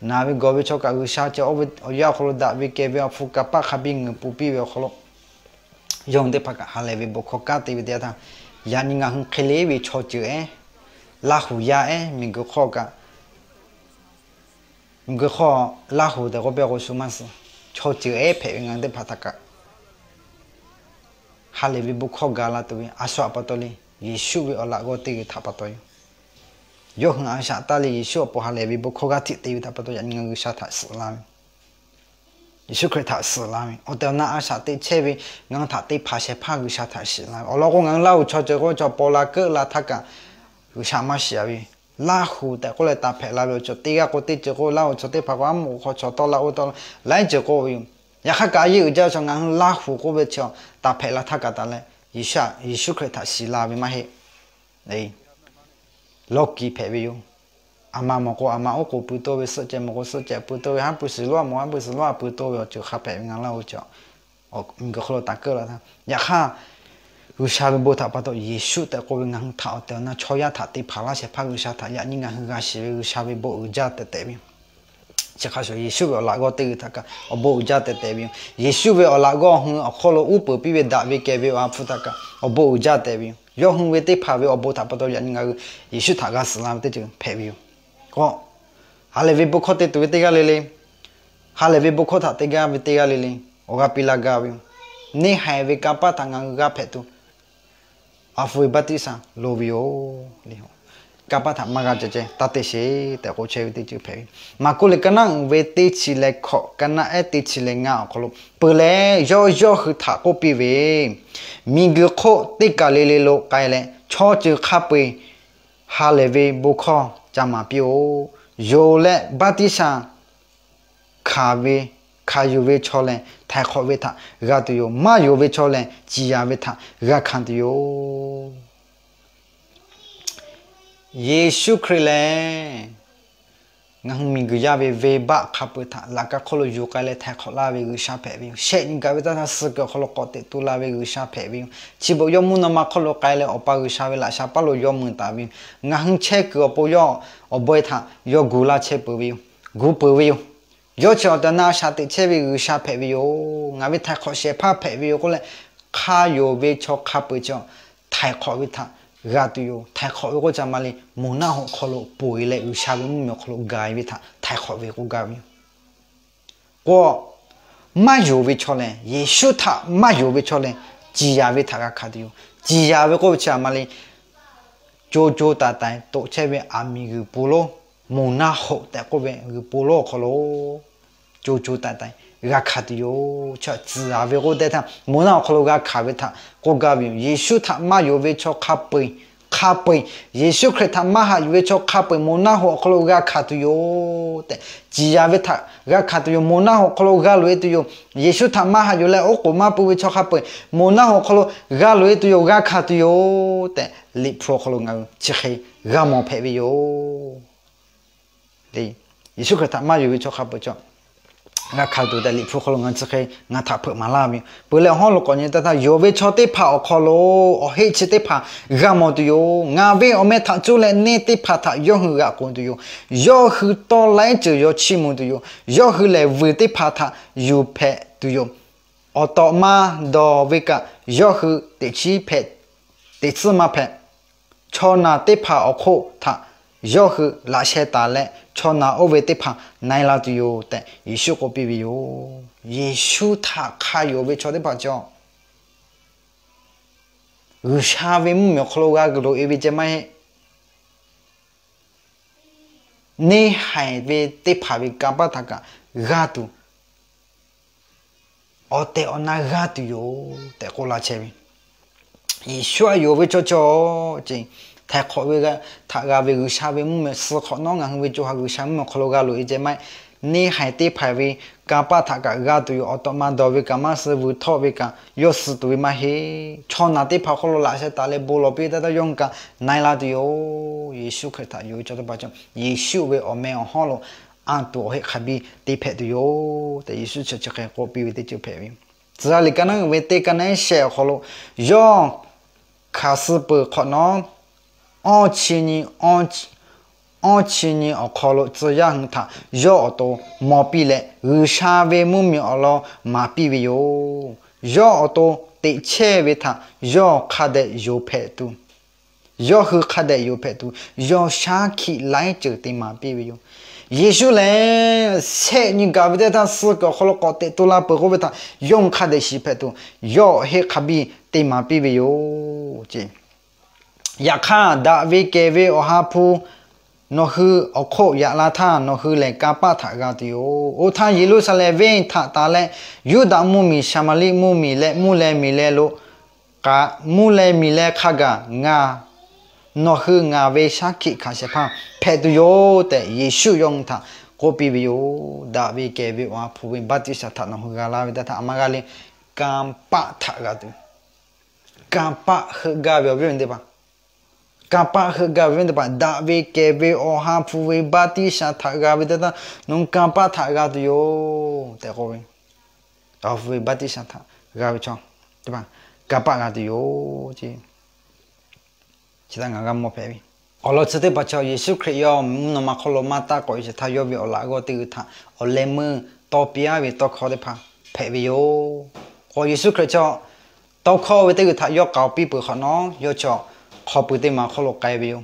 naˬ ve gawˬ ve chaw kaꞈ G'uiˬsha cawˬ oˇ ve awˬ yanˇ awˬ hk'aw lo daꞈ ve kehˬ ve Awˬ ha hpu kanˇ paˆ hk'a biˇ ngeuˍ pun piˇ ve awˬ hk'aw lo, yawˇ hui teˇ hpaˍ kaꞈ ha lehˬ ve bon hkawˇ kanˉ te ve teˇ yanˇ htaˇ, yaꞈ nyi ngaˬ hui hk'e le ve chaw ceuˬ ehˉ, Laˇ huˍ yaˇ ehˉ, miˬguiˬ hk'aw kaꞈ, miˬguiˬ hk'aw Laˇ huˍ tehꞈ k'oˆ piˇ k'o shu maˇ suh, chaw ceuˬ ehˉ hpehꞈ ve ngaˬ hui teˇ hpaˍ htaꞈ kaꞈ ha lehˬ ve bon hkawˇ ga la tuˬ ve a shu htaꞈ pa taw le, Yeˍsuˆ ve awˬ laꞈ g'awˇ teˇ g'aˇ htaꞈ pa taw yoˬ. Yawˇ hui a shaꞈ taˇ le, Yeˍsuˆ awˬ pon ha lehˬ ve bon hkawˇ g'aˇ hteꞈ te ve htaꞈ pa taw yaꞈ nyi ngaˬ hui G'uiˬsha htaꞈ suhˍ la ve, Yeˍsuˆ Hkriꞈ htaꞈ suhˍ la ve, awˬ tehˬ awˬ na a shaꞈ teꞈ chehˇ ve ngaˬ hui htaꞈ te hpaˍ shehˍ hpaˇ G'uiˬsha htaꞈ suhˍ la ve. Awˬ lawn k'o, ngaˬ hui Laˇ huˍ chaw ceuˬ k'o chaw paw la keuˆ la htaˇ kaꞈ G'uiˬsha maˇ shiˍ-a ve, Laˇ huˍ tehꞈ k'oˆ leh taˍ hpehꞈ la ve awˬ ceuˬ teˇ g'aˇ k'o teˇ ceuˬ k'o, Laˇ huˍ chaw teˇ hpaˍ k'o aˉ moˍ k'o chaw tawˆ la oˇ tawˆ la laiˉ ceuˬ k'oˆ ve yoˬ. Yaꞈ hk'aˇ kaꞈ a yeˇ uiˍ jaˇ ve chaw ngaˬ hui Laˇ huˍ k'oˆ ve chi taˍ hpehꞈ la htaˇ kaꞈ taˍ leh, Yeˍsuˆ Hkriꞈ htaꞈ shiˍ la ve maˇ heˆ. Lawˇ kiˍ hpehꞈ ve yoˬ. A ma mawˬ k'o a ma oˉ k'oˍ pui toˇ ve, suhˆ ceh mawˬ k'o suhˆ ceh pui toˇ ve, haˉ pui shiˍ lonˉ a mawˬ haˉ pui shiˍ lonˉ a pui toˇ ve awˬ ceuˬ hk'a hpehꞈ ve ngaˬ Laˇ huˍ chaw miˬguiˬ hk'aw lo taˍ keuˆ la htaˇ. Yaꞈ hk'aˇ, G'uiˬsha ve bon htaꞈ pa taw Yeˍsuˆ tehꞈ k'oˆ ve ngaˬ hui htaꞈ awˬ tehˬ awˬ na chaw yaˇ htaꞈ te hpaˍ laˇ shehˍ hpaˇ G'uiˬsha htaꞈ yaꞈ nyi ngaˬ hui g'a shiˍ ve G'uiˬsha ve bon uiˍ jaˇ tehꞈ tehꞈ ve yoˬ. Chi hk'a shuˍ Yeˍsuˆ ve awˬ laꞈ g'awˇ teˇ g'aˇ htaꞈ kaꞈ awˬ bon uiˍ jaˇ tehꞈ tehꞈ ve yoˬ. Yeˍsuˆ ve awˬ laꞈ g'awˇ hui awˬ hk'aw lo uˉ peunˍ piˇ ve daꞈ ve kehˬ ve Awˬ ha hpu htaꞈ kaꞈ awˬ bon uiˍ jaˇ tehꞈ ve yoˬ. Yawˇ hui ve teˇ hpaˍ ve awˬ bon htaꞈ pa taw yaꞈ nyi ngaˬ hui Yeˍsuˆ htaꞈ g'a suhˍ la ve teˇ ceuˬ hpehꞈ ve yoˬ. K'o, ha lehˬ ve bon hkawˇ te tuˬ ve teˇ g'aˇ le le, ha lehˬ ve bon hkawˇ htaꞈ te gaˇ ve teˇ g'aˇ le le, awˬ g'aˇ piˇ laˇ gaˇ ve yoˬ. Neˇ haiˬ ve kanˇ paˆ htaꞈ ngaˬ hui g'a hpehꞈ tuˬ, Awˬ ha hpu ve baˆtiˆsaˬ loˍ ve yoˬ. Kanˇ paˆ htaꞈ maˇ g'a ceh ceh taˇ te sheˍ tehꞈ k'oˆ chehˇ ve teˇ ceuˬ hpehꞈ ve. Maˍkuˆ liꞈ ka naˉ uiˍ ve teˇ chi leh hkawꞈ, ka naˉ ehˉ teˇ chi leh ngaˇ awˬ hk'aw lo, peuˬ leh yawˇ yawˇ hui htaꞈ k'oˆ piˇ ve, Miˬguiˬ hk'oˆ teˇ kaˬ le le lo k'ai leh, chaw ceuˬ hk'a peu-eˬ ha lehˬ ve bon hkawˇ ca maˍ piˇ-oˆ. Yonˍ leh baˆtiˆsaˬ hk'aˬ ve, hk'aˬ yonˍ ve chaw lehˬ htaiˍ hk'awꞈ ve htaꞈ g'a tuˬ yoˬ. Maˇ yonˍ ve chaw lehˬ ciˍ yanˍ ve htaꞈ g'a hkanˍ tuˬ yoˬ. Yeˍsuˆ Hkriꞈ lehˬ, ngaˬ hui miˬguiˬ yaˇ ve venˇbaˆ hk'a peu-eˬ htaꞈ laꞈ ka hk'oˆ lo yuˬ k'ai leh htaiˍ hk'awꞈ laˇ ve G'uiˬsha hpehꞈ ve yoˬ. Shehˆ nyi gaˬ ve taˇ htaˇ suh kuiˬ awˬ hk'aw lo k'awꞈ teꞈ tu la ve G'uiˬsha hpehꞈ ve yoˬ. Chi beuꞈ yawˇ mvuhˇ naw ma hk'oˆ lo k'ai leh Awˬ pa G'uiˬsha ve laꞈ sha paˇ lo yawˇ mui taˍ ve yoˬ. Ngaˬ hui chehˇ kuiˬ awˬ pon yawˇ awˬ bawehˇ htaꞈ yawˇ gu laˇ chehˇ peuˬ ve yoˬ. Gu peuˬ ve yoˬ. Yawˇ chi awˬ tehˬ awˬ na shaꞈ teꞈ chehˇ ve G'uiˬsha hpehꞈ ve yoˬ. Ngaˬ ve htaiˍ hk'awꞈ shehˍ hpaˇ hpehꞈ ve yoˬ k'oˆ leh, hk'a yonˍ ve chaw hk'a peu-eˬ chi htaiˍ hk'awꞈ ve htaꞈ g'a tuˬ yoˬ. Htaiˍ hk'awꞈ ve k'oˆ chi a ma le, moˬ naˆ hoꞈ hk'aw lo ponˬ e leh G'uiˬsha ve mvuhˇmiˬ awˬ hk'aw lo gaˬ e ve htaꞈ htaiˍ hk'awꞈ ve k'oˆ gaˇ ve yoˬ. K'o, maˇ yonˍ ve chaw lehˬ, Yeˍsuˆ htaꞈ maˇ yonˍ ve chaw lehˬ, ciˍ yanˍ ve htaꞈ g'a hkanˍ tuˬ yoˬ. Ciˍ yanˍ ve k'oˆ ve chi a ma le, co co taiˍ taiˍ toꞈ chehˇ ve aˬ miˍ g'uiˬ po lonˉ, moˬ naˆ hoꞈ tehꞈ k'oˆ ve g'uiˬ po lonˉ awˬ hk'aw lo co co taiˍ taiˍ g'a hkanˍ tuˬ yoˬ. Chi tcuh yaˍ ve k'oˆ teˇ htaˇ, moˬ naˆ awˬ hk'aw lo g'a hkanˍ ve htaꞈ k'oˆ gaˇ ve yoˬ. Yeˍsuˆ htaꞈ maˇ yonˍ ve chaw hk'a peu-eˬ, hk'a peu-eˬ, Yeˍsuˆ Hkriꞈ htaꞈ maˇ haꞈ yuˬ ve chaw hk'a peu-eˬ moˬ naˆ hoꞈ awˬ hk'aw lo g'a hkanˍ tuˬ yoˬ tehꞈ, ciˍ yanˍ ve htaꞈ g'a hkanˍ tuˬ yoˬ. Moˬ naˆ hoꞈ awˬ hk'aw lo g'a loꞈ e tuˬ yoˬ. Yeˍsuˆ htaꞈ maˇ haꞈ yuˬ leh oˉ k'oˍ maˇ pui ve chaw hk'a peu-eˬ moˬ naˆ hoꞈ awˬ hk'aw lo g'a loꞈ e tuˬ yoˬ, g'a hkanˍ tuˬ yoˬ tehꞈ, Liꞈ hpu awˬ hk'aw lo ngaˬ hui chi hk'e g'a mawˬ hpehꞈ ve yoˬ. Yeˍsuˆ Hkriꞈ htaꞈ maˇ yonˍ ve chaw hk'a peu-eˬ g'a hkanˍ tuˬ tehꞈ Liꞈ hpu hk'aw lo ngaˬ chi hk'e ngaˬ htaꞈ hpeuꞈ maˍ laˇ ve yoˬ. Peuˬ leh awˬ hawˉ lo k'awꞈ nyi teˇ htaˇ, yonˍ ve chaw teˇ hpaˍ awˬ hk'aw lo awˬ heˆ chi teˇ hpaˍ g'a mawˬ tuˬ yoˬ. Ngaˬ ve awˬ meh htaꞈ cuˇ leh neˇ teˇ hpaˍ htaꞈ yawˇ hui g'aꞈ k'oˍ tuˬ yoˬ. Yawˇ hui tawˇ laiˉ ceuˬ yaw chiˇ mvuh tuˬ yoˬ. Yawˇ hui lehˬ vuiˬ teˇ hpaˍ htaꞈ yuˬ hpehꞈ tuˬ yoˬ. Awˬ tawꞈ ma dawˬ ve kaꞈ yawˇ hui teꞈ chiˉ hpehꞈ, teꞈ tsuhˇ maˇ hpehꞈ. Chaw naˬ teˇ hpaˍ awˬ hk'oˆ htaꞈ yawˇ hui laꞈ sheh taˍ leh, chaw naˬ oˇ ve teˇ hpaˍ na e la tuˬ yoˬ tehꞈ Yeˍsuˆ k'oˆ piˇ ve yoˬ. Yeˍsuˆ htaꞈ hk'a yonˍ ve chaw teˇ hpaˍ cawˬ, G'uiˬsha ve mvuhˇmiˬ awˬ hk'aw lo g'a loꞈ e ve ceh maˇ heˆ. Neˇ haiˬ ve teˇ hpaˍ ve kanˇ paˆ htaꞈ kaꞈ g'a tuˬ, awˬ tehˬ awˬ na g'a tuˬ yoˬ tehꞈ k'oˆ laˇ chehˇ ve. Yeˍsuˆ htaꞈ yonˍ ve chaw cawˬ ce, htaiˍ hk'awꞈ ve htaꞈ g'a ve G'uiˬsha ve mvuhˇmiˬ suh hk'awꞈ nawˉ ngaˬ hui ve co ha G'uiˬsha mvuhˇmiˬ awˬ hk'aw lo g'a loꞈ e ceh maˇ heˆ. Neˇ haiˬ teˇ hpaˍ ve kanˇ paˆ htaꞈ kaꞈ g'a tuˬ yoˬ. Awˬ tawꞈ ma dawˬ ve kaꞈ maˇ suh, vuiˬ htawˆ ve kaꞈ yawˇ suh tuˬ ve maˇ heˆ. Chaw naˬ teˇ hpaˍ awˬ hk'aw lo laꞈ sheh taˍ leh bon lawˬ piˇ ve teˇ htaˇ yawˇ hui kaꞈ na e la tuˬ yoˬ. Yeˍsuˆ Hkriꞈ htaꞈ yonˍ ve chaw teˇ hpaˍ cawˬ, Yeˍsuˆ ve awˬ meh awˬ hawˉ lo anˇ tuˬ awˬ heˆ hk'a biˇ te hpehꞈ tuˬ yoˬ tehꞈ Yeˍsuˆ chi chi hk'e k'oˆ piˇ ve teˇ ceuˬ hpehꞈ ve yoˬ. Tcuh yaˇ liꞈ ka naˉ uiˍ ve teˇ ka naˉ shehˆ awˬ hk'aw lo, yawˇ hkanˍ suh peuˬ hk'awꞈ nawˉ, awˇ chi nyi, awˇ chi nyi awˬ hk'aw lo tcuh yaˇ hui htaꞈ yawˇ awˬ to mawˬ piˇ leh, G'uiˬsha ve mvuhˇmiˬ awˬ lawn maˍ piˇ ve yoˬ. Yawˇ awˬ to teꞈ chehˇ ve htaꞈ yawˇ hk'a dehꞈ yonˍ hpehꞈ tuˬ, yawˇ hui hk'a dehꞈ yonˍ hpehꞈ tuˬ, yawˇ shaˉ hkiˆ laiˉ ceuˬ te maˍ piˇ ve yoˬ. Yeˍsuˆ lehˬ, shehˆ nyi gaˬ ve teˇ htaˇ suh kuiˬ awˬ hk'aw lo k'awꞈ teꞈ tu la peuˬ k'oˆ ve htaꞈ yawˇ hui hk'a dehꞈ shiˍ hpehꞈ tuˬ, yawˇ awˬ heˆ hk'a biˇ te maˍ piˇ ve yoˬ ce. Yaꞈ hk'aˇ, daꞈ ve kehˬ ve Awˬ ha hpu nawˬ hui awˬ hk'oˆ yaꞈ la htaˇ, nawˬ hui lehˬ kanˇ paˆ htaꞈ g'a tuˬ yoˬ. Oˇ htaˇ, Yeˍruˆsaˍlehnˍ venˇ htaꞈ tanˬ leh, Yuˇdaꞈ mvuhˇmiˬ, Saˍmaˍriˆ mvuhˇmiˬ leh mvuhˇ leh miˬ leh lo k'aꞈ, mvuhˇ leh miˬ leh hk'a gaˬ ngaˬ, nawˬ hui ngaˬ ve shaˉ hkiˆ hkanˍ shehˍ hpaˇ hpehꞈ tuˬ yoˬ tehꞈ, Yeˍsuˆ yawˇ hui htaꞈ k'oˆ piˇ ve yoˬ. Daꞈ ve kehˬ ve Awˬ ha hpu ve baˆtiˆsaˬ htaꞈ nawˬ hui g'a laˇ ve teˇ htaˇ, a ma g'a le, kanˇ paˆ htaꞈ g'a tuˬ, kanˇ paˆ heuˆ gaˇ ve awˬ viˉ awˬ nyi teˇ hpaˍ, kanˇ paˆ heuˆ gaˇ ve awˬ viˉ teˇ hpaˍ, daꞈ ve kehˬ ve Awˬ ha hpu ve baˆtiˆsaˬ htaꞈ g'a ve teˇ htaˇ, nawˬ hui kanˇ paˆ htaꞈ g'a tuˬ yoˬ tehꞈ k'oˆ ve. Awˬ ha hpu ve baˆtiˆsaˬ htaꞈ g'a ve chaw teˇ hpaˍ kanˇ paˆ g'a tuˬ yoˬ ce. Chi htaꞈ ngaˬ g'a mawˬ hpehꞈ ve, awˬ lawn chi teˇ hpaˍ chaw Yeˍsuˆ Hkriꞈ yawˇ mvuhˇ naw ma hk'oˆ lo maˇ taˇ k'awꞈ e sheˍ htaˇ, yawˇ ve awˬ laꞈ g'awˇ teˇ g'uiˬ htaꞈ awˬ leh meuˇ tawˇ piˇ aˉ ve tawˇ hkawˇ teˇ hpaˍ hpehꞈ ve yoˬ. K'o, Yeˍsuˆ Hkriꞈ chaw tawˇ hkawˇ ve teˇ g'uiˬ htaꞈ yawˇ k'aoˍ piˇ peuˬ hk'awꞈ nawˉ, yawˇ chaw hk'aw pui teˇ ma hk'oˆ lo k'ai ve yoˬ.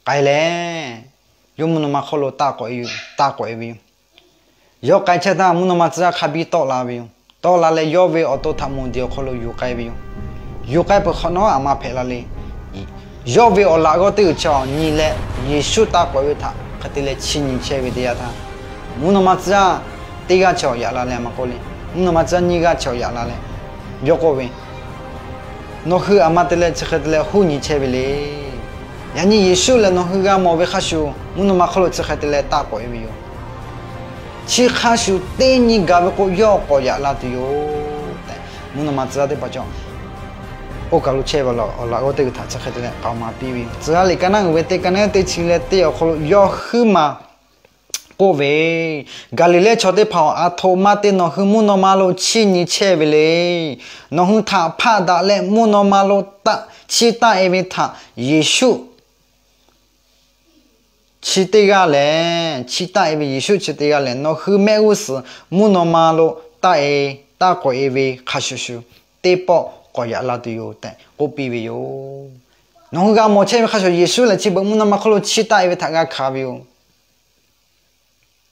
K'ai leh, yawˇ mvuhˇ naw ma hk'oˆ lo taˇ k'awꞈ e ve yoˬ. Yawˇ k'ai chehˇ htaˇ, mvuhˇ naw ma tcuh yaˇ hk'a biˇ tawˆ la ve yoˬ. Tawˆ la leh, yawˇ ve awˬ to htaꞈ mawˬ diˬ awˬ hk'aw lo yuˬ k'ai ve yoˬ. Yuˬ k'ai peuˬ hk'awꞈ nawˉ, a ma hpehꞈ la le. Yawˇ ve awˬ laꞈ g'awˇ teˇ g'uiˬ chaw nyi leh, Yeˍsuˆ taˇ k'awꞈ e ve htaꞈ hk'e te leh chiˇ nyi chehˇ ve teˇ yanˇ htaˇ, mvuhˇ naw ma tcuh yaˇ teˇ g'aˇ chaw yaꞈ la leh, a ma k'oˆ le, mvuhˇ naw ma tcuh yaˇ nyiˇ g'aˇ chaw yaꞈ la leh, yawˇ k'oˆ ve, Nawˬ hui a ma te leh chi hk'e te leh huˉ nyi chehˇ ve le. Yaꞈ nyi Yeˍsuˆ lehˬ nawˬ hui g'a mawˬ ve hk'a shuˍ, mvuhˇ naw ma hk'oˆ lo chi hk'e te leh taˇ k'awꞈ e ve yoˬ. Chi hk'a shuˍ teˇ nyi gaˬ ve k'o, yawˇ k'awꞈ yaꞈ la tuˬ yoˬ tehꞈ, mvuhˇ naw ma tcuh yaˇ teˇ hpaˍ cawˬ oˇ kaˬ lo chehˇ ve awˬ laꞈ g'awˇ teˇ g'uiˬ htaꞈ chi hk'e te leh k'aoˍ maˍ piˇ ve yoˬ. Tcuh yaˇ liꞈ ka naˉ uiˍ ve teˇ ka naˉ teˇ chi leh teˇ awˬ hk'aw lo yawˇ huiˉ maˬ k'oˆ ve, Gaˍliˍlehˇ chaw teˇ hpaˍ-oˬ, aˬ htoꞈ ma te nawˬ hui mvuhˇ naw ma lo chiˇ nyi chehˇ ve le. Nawˬ hui htaꞈ hpaˆ daꞈ leh mvuhˇ naw ma lo chiˇ taˆ-e ve htaꞈ Yeˍsuˆ chi teˇ g'aˇ lehˬ, chiˇ taˆ-e ve Yeˍsuˆ chi teˇ g'aˇ lehˬ, nawˬ hui mehˆ g'uˇ suhˍ mvuhˇ naw ma lo taˆ-e, taˇ k'awꞈ-e ve hk'a shuˍ shuˍ, teˇ pawˆ k'awꞈ yaꞈ la tuˬ yoˬ tehꞈ k'oˆ piˇ ve yoˬ. Nawˬ hui g'a mawˬ chehˇ ve hk'a shuˍ, Yeˍsuˆ lehˬ chi beuꞈ mvuhˇ naw ma hk'oˆ lo chiˇ taˆ-e ve htaꞈ g'a hkanˍ ve yoˬ.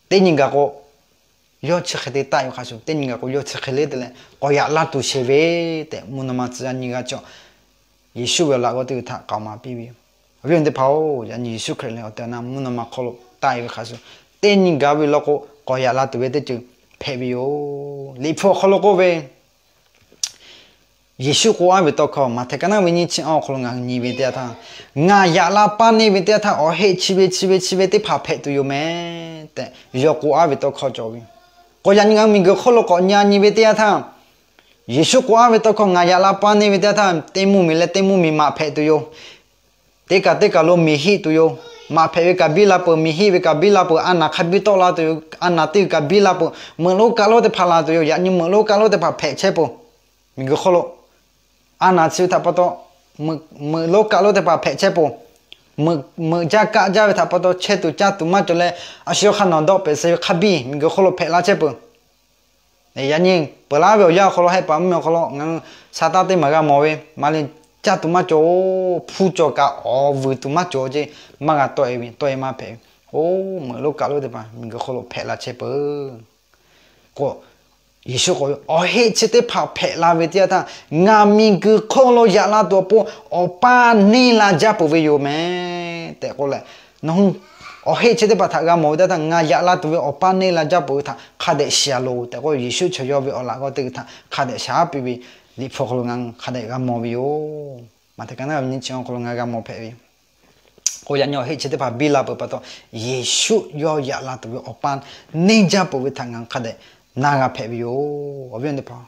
Teˇ nyi gaˬ k'o, yawˇ chi hk'e te taˆ-e ve hk'a shuˍ, teˇ nyi gaˬ k'o yawˇ chi hk'e le te leh k'awꞈ yaꞈ la tuˬ sheˍ ve tehꞈ, mvuhˇ naw ma tcuh yaˇ nyiˇ g'aˇ cawˬ Yeˍsuˆ ve awˬ laꞈ g'awˇ teˇ g'uiˬ htaꞈ k'aoˍ maˍ piˇ ve yoˬ. Awˬ viˉ awˬ nyi teˇ hpaˍ-oˬ, yaꞈ nyi Yeˍsuˆ Hkriꞈ lehˬ awˬ tehˬ awˬ na mvuhˇ naw ma hk'oˆ lo taˆ-e ve hk'a shuˍ, teˇ nyi gaˬ ve law k'o k'awꞈ yaꞈ la tuˬ ve teˇ ceuˬ hpehꞈ ve yoˬ. Liꞈ hpu awˬ hk'aw lo k'oˆ ve, Yeˍsuˆ k'oˆ-a ve tawˇ hkawˇ, Maꞈhtehˍ ka naˉ ve nyiˇ chi awˬ hk'aw lo ngaˬ hui nyi ve teˇ yanˇ htaˇ, Ngaˬ yaꞈ la paˇ neˇ ve teˇ yanˇ htaˇ, awˬ heˆ chi ve chi ve chi ve teˇ hpaˍ hpehꞈ tuˬ yoˬ mehˍ tehꞈ yawˇ k'oˆ-a ve tawˇ hkawˇ cawˬ ve. K'o yaꞈ nyi ngaˬ hui miˬguiˬ hk'oˆ lo k'awꞈ nyi nyi ve teˇ yanˇ htaˇ, Yeˍsuˆ k'oˆ-a ve tawˇ hkawˇ, Ngaˬ yaꞈ la paˇ neˇ ve teˇ yanˇ htaˇ, teˇ mvuhˇ miˬ leh teˇ mvuhˇ miˬ maꞈ hpehꞈ tuˬ yoˬ. Teˇ kaˬ teˇ kaˬ lo miˬ hiˆ tuˬ yoˬ. Maꞈ hpehꞈ ve kaꞈ biˇ la peuˬ, miˬ hiˆ ve kaꞈ biˇ la peuˬ, a naˍ hk'a biˇ tawˆ la tuˬ yoˬ. A naˍ teˇ g'uiˬ kaꞈ biˇ la peuˬ, meuꞈ lonˉ kaˆ lonˉ teˇ hpaˍ la tuˬ yoˬ. Yaꞈ nyi meuꞈ lonˉ kaˆ lonˉ teˇ hpaˍ hpehꞈ chehˇ peuˬ. Miˬguiˬ hk'oˆ lo a naˍ chi ve htaꞈ pa taw, meuꞈ lonˉ kaˆ lonˉ teˇ hpaˍ hpehꞈ chehˇ peuˬ. Meuꞈ jaˇ kaˆ jaˇ ve htaꞈ pa taw chehˇ tuˬ caˇ tuˬ maˇ cawˬ leh, a shu yawˇ hk'aˇ nawˬ dawˆ pehˍ suh ve hk'a biˇ miˬguiˬ hk'oˆ lo hpehꞈ la chehˇ peuˬ. Yaꞈ nyi peuˬ laˇ ve awˬ yanˇ awˬ hk'aw lo, hehˆ paˍ mvuhˇ miˬ awˬ hk'aw lo ngaˬ hui sa taˇ teˇ maˬ g'a mawˬ ve, maˇ le, caˇ tuˬ maˇ cawˬ-oˬ, hpu cawˬ kaꞈ awˬ vuiˬ tuˬ maˇ cawˬ ceˇ, maˇ g'a tawˆ-e ve, tawˆ-e maˇ hpehꞈ ve. Oˇ, meuꞈ lonˉ kaˆ lonˉ teˇ hpaˍ miˬguiˬ hk'oˆ lo hpehꞈ la chehˇ peuˬ. K'o, Yeˍsuˆ k'o, Awˬ heˆ chi teˇ hpaˍ hpehꞈ la ve teˇ yanˇ htaˇ, ngaˬ miˬguiˬ hk'oˆ lo yaꞈ la tuˬ awˬ pon awˬ paˇ neˇ la jaˇ peuˬ ve yoˬ mehˍ tehꞈ k'oˆ leh, nawˬ hui awˬ heˆ chi teˇ hpaˍ htaꞈ g'a mawˬ ve teˇ yanˇ htaˇ, ngaˬ yaꞈ la tuˬ ve awˬ paˇ neˇ la jaˇ peuˬ ve htaꞈ hk'a dehꞈ shiˍ-a loˬ tehꞈ k'o, Yeˍsuˆ chaw yawˇ ve awˬ laꞈ g'awˇ teˇ g'uiˬ htaꞈ hk'a dehꞈ shaˉ piˇ ve Liꞈ hpu awˬ hk'aw lo ngaˬ hui hk'a dehꞈ g'a mawˬ ve yoˬ. Maꞈhtehˍ ka naˉ ve nyiˇ chi awˬ hk'aw lo ngaˬ hui g'a mawˬ hpehꞈ ve yoˬ. K'o yaꞈ nyi awˬ heˆ chi teˇ hpaˍ biˇ la peuˬ pa taw, Yeˍsuˆ yawˇ yaꞈ la tuˬ ve awˬ paˇ neˇ jaˇ peuˬ ve htaꞈ ngaˬ hui hk'a dehꞈ na g'a hpehꞈ ve yoˬ. Awˬ viˉ awˬ nyi teˇ hpaˍ,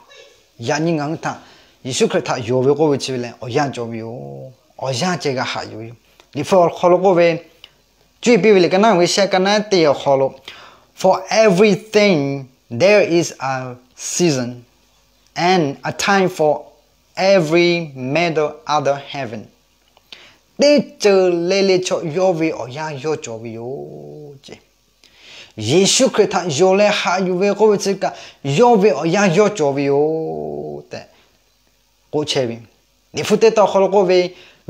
yaꞈ nyi ngaˬ hui htaꞈ Yeˍsuˆ Hkriꞈ htaꞈ yonˍ ve k'oˆ ve chi ve lehˬ, awˬ yanˇ cawˬ ve yoˬ. Awˬ yanˇ ceh g'a haꞈ yuˬ ve yoˬ. Liꞈ hpu awˬ hk'aw lo k'oˆ ve, cuˇ yiˍ piˇ ve liꞈ ka naˉ ve shehˆ ka naˉ teˇ awˬ hk'aw lo, For everything there is a season and a time for every matter under heaven. Teˇ ceuˬ le le chaw yawˇ ve awˬ yanˇ yawˇ cawˬ ve yoˬ ce. Yeˍsuˆ Hkriꞈ htaꞈ yonˍ leh haꞈ yuˬ ve k'oˆ ve chi kaꞈ, yawˇ ve awˬ yanˇ yawˇ cawˬ ve yoˬ tehꞈ k'oˆ chehˇ ve. Liꞈ hpu teˇ tawn awˬ hk'aw lo k'oˆ ve,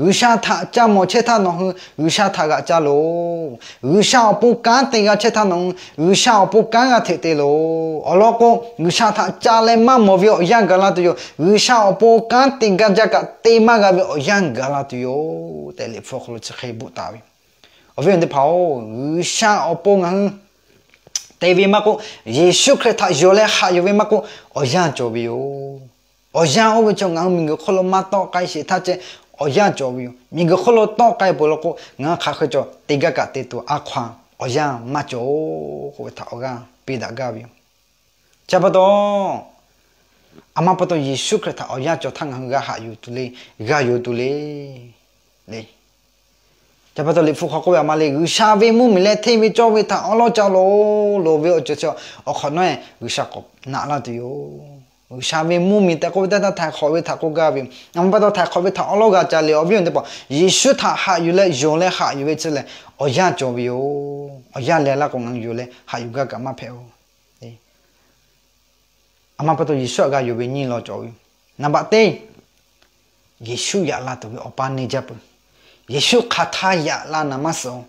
G'uiˬsha htaꞈ ca mawˬ chehˇ htaˇ nawˬ hui G'uiˬsha htaꞈ g'aꞈ ca loˬ. G'uiˬsha awˬ pon kanˉ te g'a chehˇ htaˇ nawˬ hui G'uiˬsha awˬ pon kanˉ g'a hteꞈ te loˬ. Awˬ lawn k'o, G'uiˬsha htaꞈ ca leh maˇ mawˬ ve awˬ yanˇ gaˬ la tuˬ yoˬ. G'uiˬsha awˬ pon kanˉ te gaˇ jaˇ kaꞈ te maˇ g'a ve awˬ yanˇ gaˬ la tuˬ yoˬ tehꞈ Liꞈ hpu awˬ hk'aw lo chi hk'e bvuhꞈ taˍ ve. Awˬ viˉ awˬ nyi teˇ hpaˍ-oˬ, G'uiˬsha awˬ pon ngaˬ hui te ve maˇ k'oˆ, Yeˍsuˆ Hkriꞈ htaꞈ yonˍ leh haꞈ yuˬ ve maˇ k'oˆ, awˬ yanˇ cawˬ ve yoˬ. Awˬ yanˇ oˇ ve chaw ngaˬ hui miˬguiˬ hk'oˆ lo maˇ tawˆ k'ai sheˍ htaˇ ceh, awˬ yanˇ cawˬ ve yoˬ. Miˬguiˬ hk'oˆ lo tawˆ k'ai peuˬ law k'o, ngaˬ hui hk'aˬ hk'e cawˬ te gaˇ kaꞈ te tuˬ a hkaw-a, awˬ yanˇ maˇ cawˬ-oˬ k'oˆ ve htaꞈ awˬ g'aˇ piˇ daꞈ gaˇ ve yoˬ. Chi pa taw, a ma pa taw Yeˍsuˆ Hkriꞈ htaꞈ awˬ yanˇ cawˬ htaˇ ngaˬ hui g'a haꞈ yuˬ tuˬ le, g'a yonˍ tuˬ le, le. Chi pa taw Liꞈ hpu hk'aw k'oˆ ve a ma le, G'uiˬsha ve mvuhˇmiˬ leh hteˇ ve cawˇ ve htaꞈ awˉ lawˉ ca loˬ, loˍ ve awˬ ceuˬ chi awˬ hk'awꞈ nawˉ-e G'uiˬsha k'awꞈ naꞈ laˇ tuˬ yoˬ. G'uiˬsha ve mvuhˇmiˬ tehꞈ k'oˆ ve teˇ htaˇ htaiˍ hk'awꞈ ve htaꞈ k'oˆ gaˇ ve yoˬ. A ma pa taw htaiˍ hk'awꞈ ve htaꞈ awˉ lawˉ g'a ca le, awˬ viˉ awˬ nyi teˇ hpaˍ, Yeˍsuˆ htaꞈ haꞈ yuˬ leh yonˍ leh haꞈ yuˬ ve chi lehˬ, awˬ yanˇ cawˬ ve yoˬ. Awˬ yanˇ leh laˇ k'o ngaˬ hui yonˍ leh haꞈ yuˬ gaˇ kaꞈ maˇ hpehꞈ-oˬ. A ma pa taw Yeˍsuˆ htaꞈ g'a yonˍ ve nyiˇ law cawˬ ve yoˬ. Naˍ baꞈ teˇ, Yeˍsuˆ yaꞈ la tuˬ ve awˬ paˇ neˇ jaˇ peuˬ. Yeˍsuˆ hk'aˬ htaˇ yaꞈ la naˍ maˇ suh-oˬ.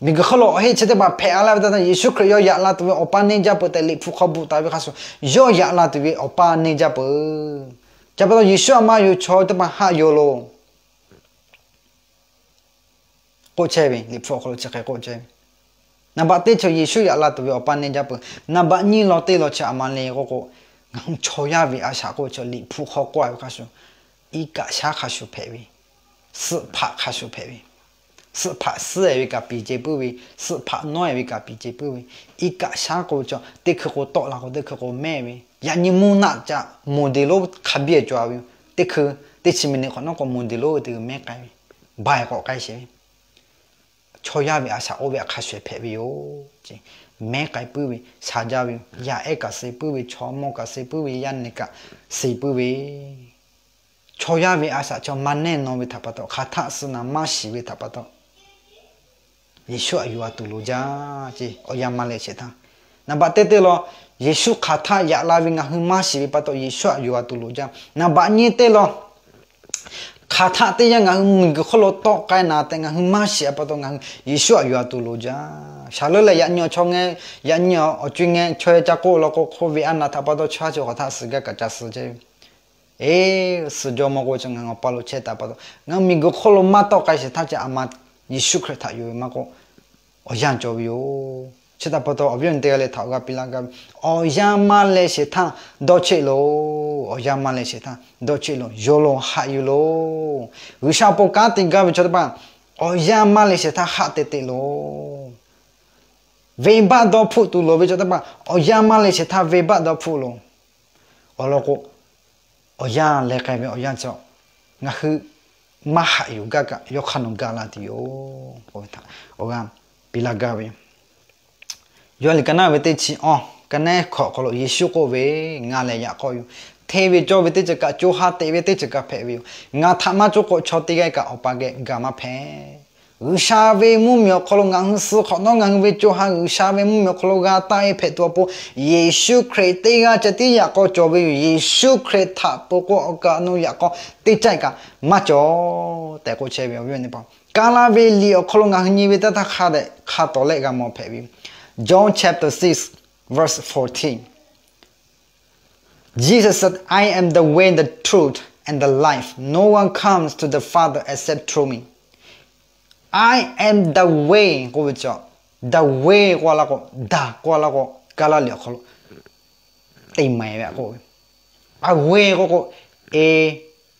Miˬguiˬ hk'oˆ lo awˬ heˆ chi teˇ hpaˍ hpehꞈ-a laˇ ve teˇ htaˇ, Yeˍsuˆ Hkriꞈ yawˇ yaꞈ la tuˬ ve awˬ paˇ neˇ jaˇ peuˬ tehꞈ Liꞈ hpu hk'aw bvuhꞈ taˍ ve hk'a shuˍ, yawˇ yaꞈ la tuˬ ve awˬ paˇ neˇ jaˇ peuˬ. Chi pa taw Yeˍsuˆ a ma yuˬ chaw teˇ hpaˍ haꞈ yuˬ loˬ k'oˆ chehˇ ve, Liꞈ hpu awˬ hk'aw lo chi hk'e k'oˆ chehˇ ve. Naˍ baꞈ teˇ chaw Yeˍsuˆ yaꞈ la tuˬ ve awˬ paˇ neˇ jaˇ peuˬ. Naˍ baꞈ nyiˇ law teˇ law chi a ma le k'oˆ k'o, ngaˬ hui chaw yaˇ ve a shaꞈ k'oˆ ve chaw Liꞈ hpu hk'aw k'oˆ-a ve hk'a shuˍ, iˉ kaˆ shaˉ hk'a shuˍ hpehꞈ ve, suhˆ hpaꞈ hk'a shuˍ hpehꞈ ve, Suhˆ hpaꞈ suhˉ-e ve kaꞈ piˍ ceh puiˉ ve, suhˆ hpaꞈ nawˉ-e ve kaꞈ piˍ ceh puiˉ ve, iˉ kaˆ shaˉ k'oˆ ve chaw teˇ hkui k'o tawˆ la k'o teˇ hkui k'o mehˇ ve, yaꞈ nyi mvuhˇ naˆ ca moˍ deˍ lonˉ hk'a biˇ-e cawˬ-a ve yoˬ. Teˇ hkui teˇ chi miˬ niꞈ hk'awꞈ nawˉ k'o moˍ deˍ lonˉ ve te mehˉ k'ai ve, baiˬ k'awꞈ k'ai sheˍ ve, chaw yaˇ ve a shaꞈ oˇ ve hk'a shuˍ-eˬ hpehꞈ ve yoˬ. Mehˉ k'ai puiˉ ve, sha jaˇ ve yoˬ. Yaˇ ehˉ kaꞈ suh puiˉ ve, chaw mawˇ kaꞈ suh puiˉ ve, yaˇ nehˬ kaꞈ suh puiˉ ve, chaw yaˇ ve a shaꞈ chaw maˇ nehˇ naw ve htaꞈ pa taw, hk'aˬ htaˆ suh naˍ maˇ shiˍ ve htaꞈ pa taw, Yeˍsuˆ htaꞈ yuˬ-a tuˬ loˍ jaˇ ce. Awˬ yanˇ maˇ leh shehˍ htaˇ, naˍ baꞈ teˇ teˇ law, Yeˍsuˆ hk'aˬ htaˆ yaꞈ la ve ngaˬ hui maˇ shiˍ ve pa taw Yeˍsuˆ htaꞈ yuˬ-a tuˬ loˍ jaˇ. Naˍ baꞈ nyi teˇ law, hk'aˬ htaˆ teˇ yanˇ ngaˬ hui miˬguiˬ hk'oˆ lo tawˆ k'ai naˍ tehꞈ ngaˬ hui maˇ shiˍ-a pa taw ngaˬ hui Yeˍsuˆ htaꞈ yuˬ-a tuˬ loˍ jaˇ. Shaˍ leuˉ leh yaꞈ nyi awˬ chaw ngeh, yaꞈ nyi awˬ co-e ngeh, chaw yaˇ ca k'oˆ law k'o, hk'oˆ ve a naˍ htaꞈ pa taw chaw ha chaw hk'aˬ htaˆ suh gaˇ kaꞈ ca suh ce. Eˬ, suh jawˇ mawˇ k'o ca ngaˬ hui awˬ pa lo chehˇ taˍ pa taw, ngaˬ hui miˬguiˬ hk'oˆ lo maˇ tawˆ k'ai shehˍ htaˇ ca a ma Yeˍsuˆ Hkriꞈ htaꞈ yuˬ ve maˇ k'oˆ, awˬ yanˇ cawˬ ve yoˬ. Chi htaꞈ pa taw awˬ viˉ awˬ nyi teˇ g'aˇ leh htaꞈ awˬ g'aˇ piˇ laˇ gaˇ ve, awˬ yanˇ maˇ leh shehˍ htaˇ dawˇ cheˆ loˬ. Awˬ yanˇ maˇ leh shehˍ htaˇ dawˇ cheˆ loˬ. Yonˍ loˬ, haꞈ yuˬ loˬ. G'uiˬsha awˬ pon kanˉ te gaˇ ve chaw teˇ hpaˍ, awˬ yanˇ maˇ leh shehˍ htaˇ haˆ te te loˬ. Venˇbaˆ dawˇ hpfuhˆ tuˬ loˍ ve chaw teˇ hpaˍ, awˬ yanˇ maˇ leh shehˍ htaˇ venˇbaˆ dawˇ hpfuhˆ loˬ. Awˬ lawn k'o, awˬ yanˇ leh k'ai ve awˬ yanˇ cawˬ, ngaˬ hui maˇ haꞈ yuˬ gaˇ kaꞈ yawˇ hk'aˇ nawˬ ga la tuˬ yoˬ. Awˬ g'aˇ piˇ laˇ gaˇ ve, Yoˇhanˬ liꞈ ka naˉ ve teˇ chi awˇ, ka naˉ hkawꞈ hk'aw lo Yeˍsuˆ k'oˆ ve, Ngaˬ lehˬ yaꞈ k'aw yoˬ. Hteˇ ve cawˇ ve teˇ ceuˬ kaꞈ, co ha teꞈ ve teˇ ceuˬ kaꞈ hpehꞈ ve yoˬ. Ngaˬ htaꞈ maˇ cawˇ k'o chaw teˇ g'aˇ kaꞈ Awˬ pa geh ga maˇ hpehꞈ. G'uiˬsha ve mvuhˇmiˬ awˬ hk'aw lo ngaˬ hui suh hk'awꞈ nawˉ, ngaˬ hui ve co ha G'uiˬsha ve mvuhˇmiˬ awˬ hk'aw lo g'a taˆ-e hpehꞈ tuˬ awˬ pon, Yeˍsuˆ Hkriꞈ teˇ g'aˇ ceh tiˉ yaꞈ k'aw cawˬ ve yoˬ. Yeˍsuˆ Hkriꞈ htaꞈ peuˬ k'o awˬ kaˍ awˬ nu yaꞈ k'aw teˇ caˆ kaꞈ maˇ cawˬ tehꞈ k'oˆ chehˇ ve awˬ viˉ awˬ nyi teˇ hpaˍ, ka laˇ ve liꞈ awˬ hk'aw lo ngaˬ hui nyi ve teˇ htaˇ hk'a dehꞈ hk'a tawˍ leh g'a mawˬ hpehꞈ ve yoˬ. John chapter six, verse fourteen. Jesus said, I am the way, the truth, and the life. No one comes to the Father except through me. I am the way k'oˆ ve chaw, the way k'oˆ laˇ k'o, the k'oˆ laˇ k'o, ka laˇ liꞈ awˬ hk'aw lo te maˍ ve k'oˆ ve, a way k'oˆ k'o, a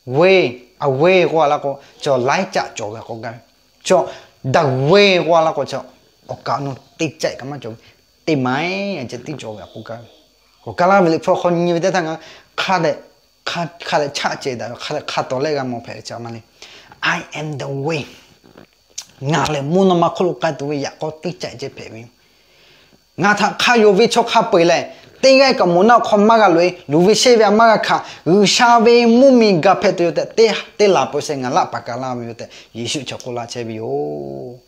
way, a way k'oˆ laˇ k'o, chaw laiˉ caˆ cawˬ ve k'oˆ gaˇ ve, chaw the way k'oˆ laˇ k'o, chaw awˬ kaˍ awˬ nu teˇ caˆ kaꞈ maˇ cawˬ ve, te maˍ ceh tiˉ cawˬ ve k'oˆ gaˇ ve. Awˬ ka laˇ ve liꞈ hpu awˬ hk'aw nyi ve teˇ htaˇ ngaˬ hk'a dehꞈ, hk'a dehꞈ chaˆ ceh daꞈ ve, hk'a dehꞈ hk'a tawˍ leh g'a mawˬ hpehꞈ ve chi a ma le. I am the way. Ngaˬ lehˬ mvuhˇ naw ma hk'oˆ lo k'ai tuˬ ve yaꞈ k'aw teˇ caˆ ceh hpehꞈ ve yoˬ. Ngaˬ htaꞈ hk'a yonˍ ve chaw hk'a peu-eˬ lehˬ, teˇ g'aˇ kaꞈ moˍ naˆ awˬ hk'aw maˇ g'a loꞈ-e. Luˬ ve shehˇ ve a maˇ g'a hkanˍ. G'uiˬsha ve mvuhˇmiˬ gaˬ hpehꞈ tuˬ yoˬ tehꞈ, teˇ laˬ peu sheh ngaˬ laˆ paˍ ka laˇ ve yoˬ tehꞈ Yeˍsuˆ chaw k'oˆ laˇ chehˇ ve yoˬ.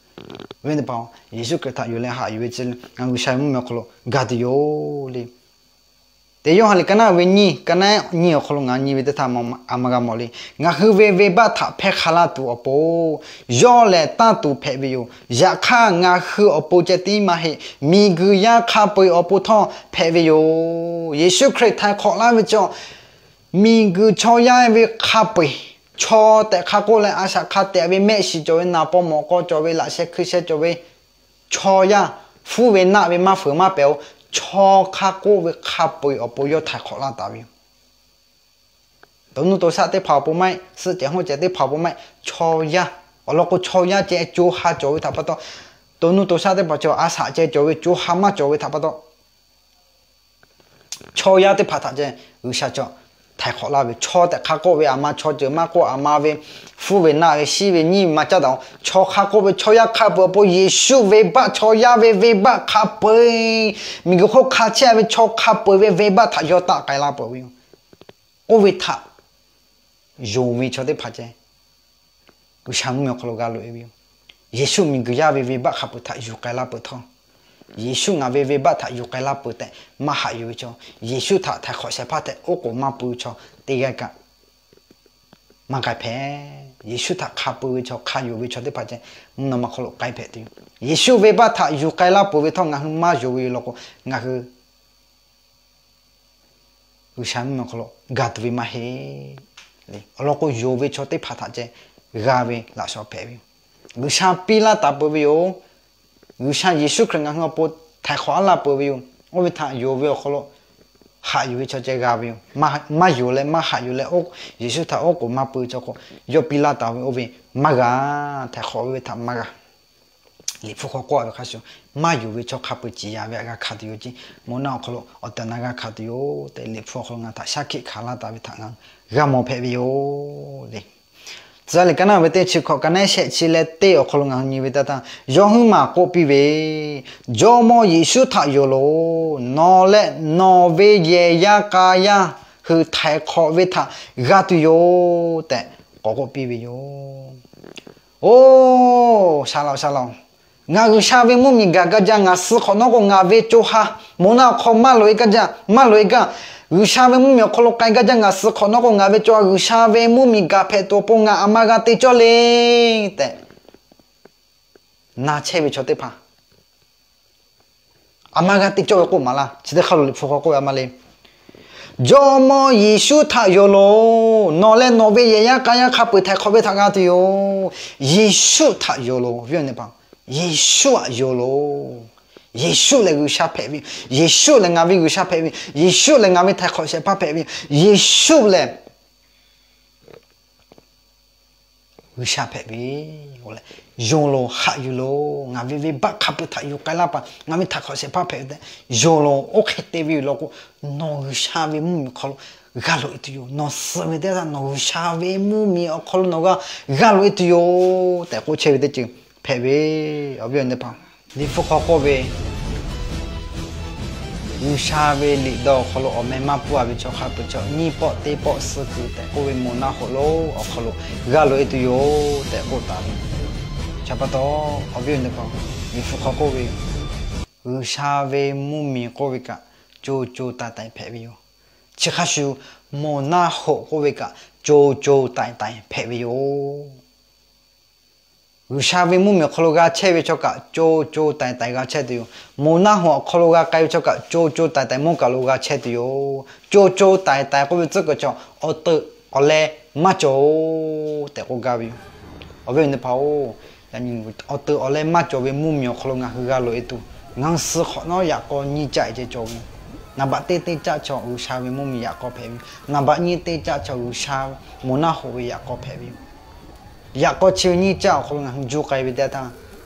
Ve teˇ hpaˍ, Yeˍsuˆ Hkriꞈ htaꞈ yonˍ leh haꞈ yuˬ ve chi ngaˬ G'uiˬsha ve mvuhˇmiˬ awˬ hk'aw lo ga tuˬ yoˬ le. Teˇ Yoˇhanˬ liꞈ ka naˉ ve nyiˇ, ka naˉ nyiˇ awˬ hk'aw lo ngaˬ nyi ve teˇ htaˇ a ma g'a mawˬ le. Ngaˬ hui ve venˇbaˆ htaꞈ hpehˇ hk'a laˇ tuˬ awˬ pon, yawˇ lehˬ tanˇ tuˬ hpehꞈ ve yoˬ. Yaꞈ hk'aˇ ngaˬ hui awˬ pon ceh tiˉ maˇ heˆ, miˬguiˬ yaˇ hk'a peu-eˬ awˬ pon htawˇ hpehꞈ ve yoˬ. Yeˍsuˆ Hkriꞈ htaiˍ hk'awꞈ laˇ ve chaw, miˬguiˬ chaw yaˇ ve hk'a peu-eˬ, chaw tehꞈ hk'a k'oˆ leh a shaꞈ hk'a tehꞈ ve mehˆ shiˍ cawˬ ve, naˍ paw mawˬ k'aw cawˬ ve, laꞈ sheh hkui sheh cawˬ ve, chaw yaˇ hpuˉ ve naˆ ve maˇ fuiˍ maˇ pehˍ-o. Chaw hk'a k'oˆ ve hk'a peu-eˬ awˬ pon yawˇ htaiˍ hk'awꞈ laˇ taˍ ve yoˬ. To nuˇ to shaˆ teˇ hpaˍ awˬ pon maˇ heˆ, suhˆ cehˬ hawˉ cehˬ teˇ hpaˍ awˬ pon maˇ heˆ, chaw yaˇ awˬ lawn k'o chaw yaˇ ceh co ha cawˬ ve htaꞈ pa taw, to nuˇ to shaˆ teˇ hpaˍ cawˬ, a shaꞈ ceh cawˬ ve co ha maˇ cawˬ ve htaꞈ pa taw, chaw yaˇ teˇ hpaˍ htaꞈ ceh G'uiˬsha cawˬ htaiˍ hk'awꞈ laˇ ve. Chaw tehꞈ hk'a k'oˆ ve a ma chaw ceuˬ maˇ k'oˆ, a ma ve hpuˉ ve naˆ ve shiˉ ve nyiˇ ve maˇ caˉ daꞈ-o. Chaw hk'a k'oˆ ve chaw yaˇ hk'a peu-eˬ awˬ pon Yeˍsuˆ venˇbaˆ, chaw yaˇ ve venˇbaˆ hk'a peu-eˬ, miˬguiˬ hk'oˆ hk'a chehˇ ve chaw hk'a peu-eˬ ve venˇbaˆ htaꞈ yawˇ taˆ k'ai laˇ peuˬ ve yoˬ. Oˇ ve htaꞈ yonˍ ve chaw teˇ hpaˍ ceh G'uiˬsha mvuhˇmiˬ awˬ hk'aw lo g'a loꞈ-e ve yoˬ. Yeˍsuˆ miˬguiˬ yaˇ ve venˇbaˆ hk'a peu-eˬ htaꞈ yuˬ k'ai laˇ peuˬ htawˇ, Yeˍsuˆ ngaˬ ve venˇbaˆ htaꞈ yuˬ k'ai laˇ peuˬ tehꞈ maˇ haꞈ yuˬ ve chaw, Yeˍsuˆ htaꞈ htaiˍ hk'awꞈ shehˍ hpaˇ tehꞈ oˉ k'oˍ maˇ pui chaw teˇ g'aˇ kaꞈ maˇ k'ai hpehꞈ. Yeˍsuˆ htaꞈ hk'a peu ve chaw, hk'a yonˍ ve chaw teˇ hpaˍ ceh mvuhˇ naw ma hk'aw lo k'ai hpehꞈ tuˬ yoˬ. Yeˍsuˆ venˇbaˆ htaꞈ yuˬ k'ai laˇ peuˬ ve htawˇ ngaˬ hui maˇ yonˍ ve yoˬ law k'o, ngaˬ hui G'uiˬsha mvuhˇmiˬ awˬ hk'aw lo ga tuˬ ve maˇ heˆ. Awˬ lawn k'o yonˍ ve chaw teˇ hpaˍ htaꞈ ceh g'a ve laꞈ shawnˍ hpehꞈ ve yoˬ. G'uiˬsha piˇ laˇ taˍ peuˬ ve yoˬ. G'uiˬsha Yeˍsuˆ Hkriꞈ ngaˬ hui awˬ pon htaiˍ hk'awꞈ laˇ peuˬ ve yoˬ. Oˇ ve htaꞈ yonˍ ve awˬ hk'aw lo haꞈ yuˬ ve chaw ceh g'a ve yoˬ. Maˇ yonˍ leh maˇ haꞈ yuˬ leh, Yeˍsuˆ htaꞈ oˉ k'oˍ maˇ pui chaw k'o, yawˇ piˇ laˇ taˍ ve oˇ ve maˇ g'a, htaiˍ hk'awꞈ ve htaꞈ maˇ g'a. Liꞈ hpu hk'aw k'oˆ ve hk'a shuˍ, maˇ yonˍ ve chaw hk'a peu-eˬ ciˍ yanˍ ve htaꞈ g'a hkanˍ tuˬ yoˬ ceˇ. Moˬ naˆ awˬ hk'aw lo awˬ tehˬ na g'a hkanˍ tuˬ yoˬ tehꞈ, Liꞈ hpu awˬ hk'aw lo ngaˬ htaꞈ shaˉ hkiˆ hkanˍ laˇ taˍ ve htaꞈ ngaˬ g'a mawˬ hpehꞈ ve yoˬ le. Tcuh yaˇ liꞈ ka naˉ ve teˇ chi hkawꞈ, ka naˉ shehˆ chi leh teˇ awˬ hk'aw lo ngaˬ hui nyi ve teˇ yanˇ, yawˇ huiˉ maˬ k'oˆ piˇ ve, Jawˇmawˇ Yeˍsuˆ htaꞈ yonˍ loˬ. Nawˬ leh nawˬ ve yehˬ yaˇ k'a yaˇ hui htaiˍ hk'awꞈ ve htaꞈ g'a tuˬ yoˬ tehꞈ k'awꞈ k'oˆ piˇ ve yoˬ. Oˬ, shaˍ laꞈ-oˬ, shaˍ laꞈ-oˬ, ngaˬ G'uiˬsha ve mvuhˇmiˬ gaˬ gaˇ jaˇ. Ngaˬ suh hk'awꞈ nawˉ k'o ngaˬ ve co ha moˬ naˆ awˬ hk'aw maˇ loꞈ-e gaˇ jaˇ, maˇ loꞈ-e gaˇ. G'uiˬsha ve mvuhˇmiˬ awˬ hk'aw lo k'ai gaˇ jaˇ. Ngaˬ suh hk'awꞈ nawˉ k'o ngaˬ ve co ha G'uiˬsha ve mvuhˇmiˬ gaˬ hpehꞈ tuˬ awˬ pon ngaˬ aˬ ma g'a te cawˇ le tehꞈ na chehˇ ve chaw teˇ hpaˍ, aˬ ma g'a te cawˇ ve k'oˆ maˍ laˇ. Chi teˇ hk'aˇ lo Liꞈ hpu hk'aw k'oˆ ve a ma le. Jawˇmawˇ Yeˍsuˆ htaꞈ yonˍ loˬ. Nawˬ leh nawˬ ve yehˬ yaˇ k'a yaˇ hk'a peu-eˬ htaiˍ hk'awꞈ ve htaꞈ g'a tuˬ yoˬ. Yeˍsuˆ htaꞈ yonˍ loˬ. Viˉ awˬ nyi teˇ hpaˍ, Yeˍsuˆ htaꞈ yonˍ loˬ. Yeˍsuˆ lehˬ G'uiˬsha hpehꞈ ve, Yeˍsuˆ lehˬ ngaˬ ve G'uiˬsha hpehꞈ ve, Yeˍsuˆ lehˬ ngaˬ ve htaiˍ hk'awꞈ shehˍ hpaˇ hpehꞈ ve, Yeˍsuˆ lehˬ G'uiˬsha hpehꞈ ve yoˬ leh, yonˍ loˬ, haꞈ yuˬ loˬ. Ngaˬ ve venˇbaˆ hk'a peu-eˬ htaꞈ yuˬ k'ai laˇ paˍ, ngaˬ ve htaiˍ hk'awꞈ shehˍ hpaˇ hpehꞈ ve tehꞈ yonˍ loˬ. Oˇ hk'e te ve yoˬ law k'o, nawˬ G'uiˬsha ve mvuhˇmiˬ awˬ hk'aw lo g'a loꞈ-e tuˬ yoˬ. Nawˬ suh ve teˇ yanˇ nawˬ G'uiˬsha ve mvuhˇmiˬ awˬ hk'aw lo nawˬ g'a, g'a loꞈ-e tuˬ yoˬ tehꞈ k'oˆ chehˇ ve teˇ ceuˬ hpehꞈ ve. Awˬ viˉ awˬ nyi teˇ hpaˍ, Liꞈ hpu hk'aw k'oˆ ve, G'uiˬsha ve liꞈ dawˇ awˬ hk'aw lo awˬ meh maˇ pfuhˇ-a ve chaw hk'a peu-eˬ chaw nyiˇ pawˆ teˇ pawˆ suh kuiˬ tehꞈ k'oˆ ve moˬ naˆ hoꞈ lonˉ awˬ hk'aw lo g'a loꞈ-e tuˬ yoˬ tehꞈ k'oˆ taˍ ve. Chi pa taw, awˬ viˉ awˬ nyi teˇ hpaˍ, Liꞈ hpu hk'aw k'oˆ ve, G'uiˬsha ve mvuhˇmiˬ k'oˆ ve kaꞈ co co taiˍ taiˍ hpehꞈ ve yoˬ. Chi hk'a shuˍ, moˬ naˆ hoꞈ k'oˆ ve kaꞈ co co taiˍ taiˍ hpehꞈ ve yoˬ. G'uiˬsha ve mvuhˇmiˬ awˬ hk'aw lo g'a chehˇ ve chaw kaꞈ co co taiˍ taiˍ g'a chehˇ tuˬ yoˬ. Moˬ naˆ hoꞈ awˬ hk'aw lo g'a k'ai ve chaw kaꞈ co co taiˍ taiˍ mvuhˇ kaˬ lo g'a chehˇ tuˬ yoˬ. Co co taiˍ taiˍ k'oˆ ve tcuhˉ kuiˬ chaw awˬ teuꞈ awˬ leh maˇ cawˬ tehꞈ k'oˆ gaˇ ve yoˬ. Awˬ viˉ awˬ nyi teˇ hpaˍ-oˬ, awˬ teuꞈ awˬ leh maˇ cawˬ ve mvuhˇmiˬ awˬ hk'aw lo ngaˬ hui g'a loꞈ-e tuˬ, ngaˬ hui suh hk'awꞈ nawˉ yaꞈ k'aw nyiˇ caˆ ceh cawˬ ve. Naˍ baꞈ teˇ teˇ caˆ chaw G'uiˬsha ve mvuhˇmiˬ yaꞈ k'aw hpehꞈ ve yoˬ. Naˍ baꞈ nyiˇ teˇ caˆ chaw G'uiˬsha moˬ naˆ hoꞈ ve yaꞈ k'aw hpehꞈ ve yoˬ. Yaꞈ k'aw chi ve nyiˇ caˆ awˬ hk'aw lo ngaˬ hui juˇ k'ai ve teˇ yanˇ htaˇ,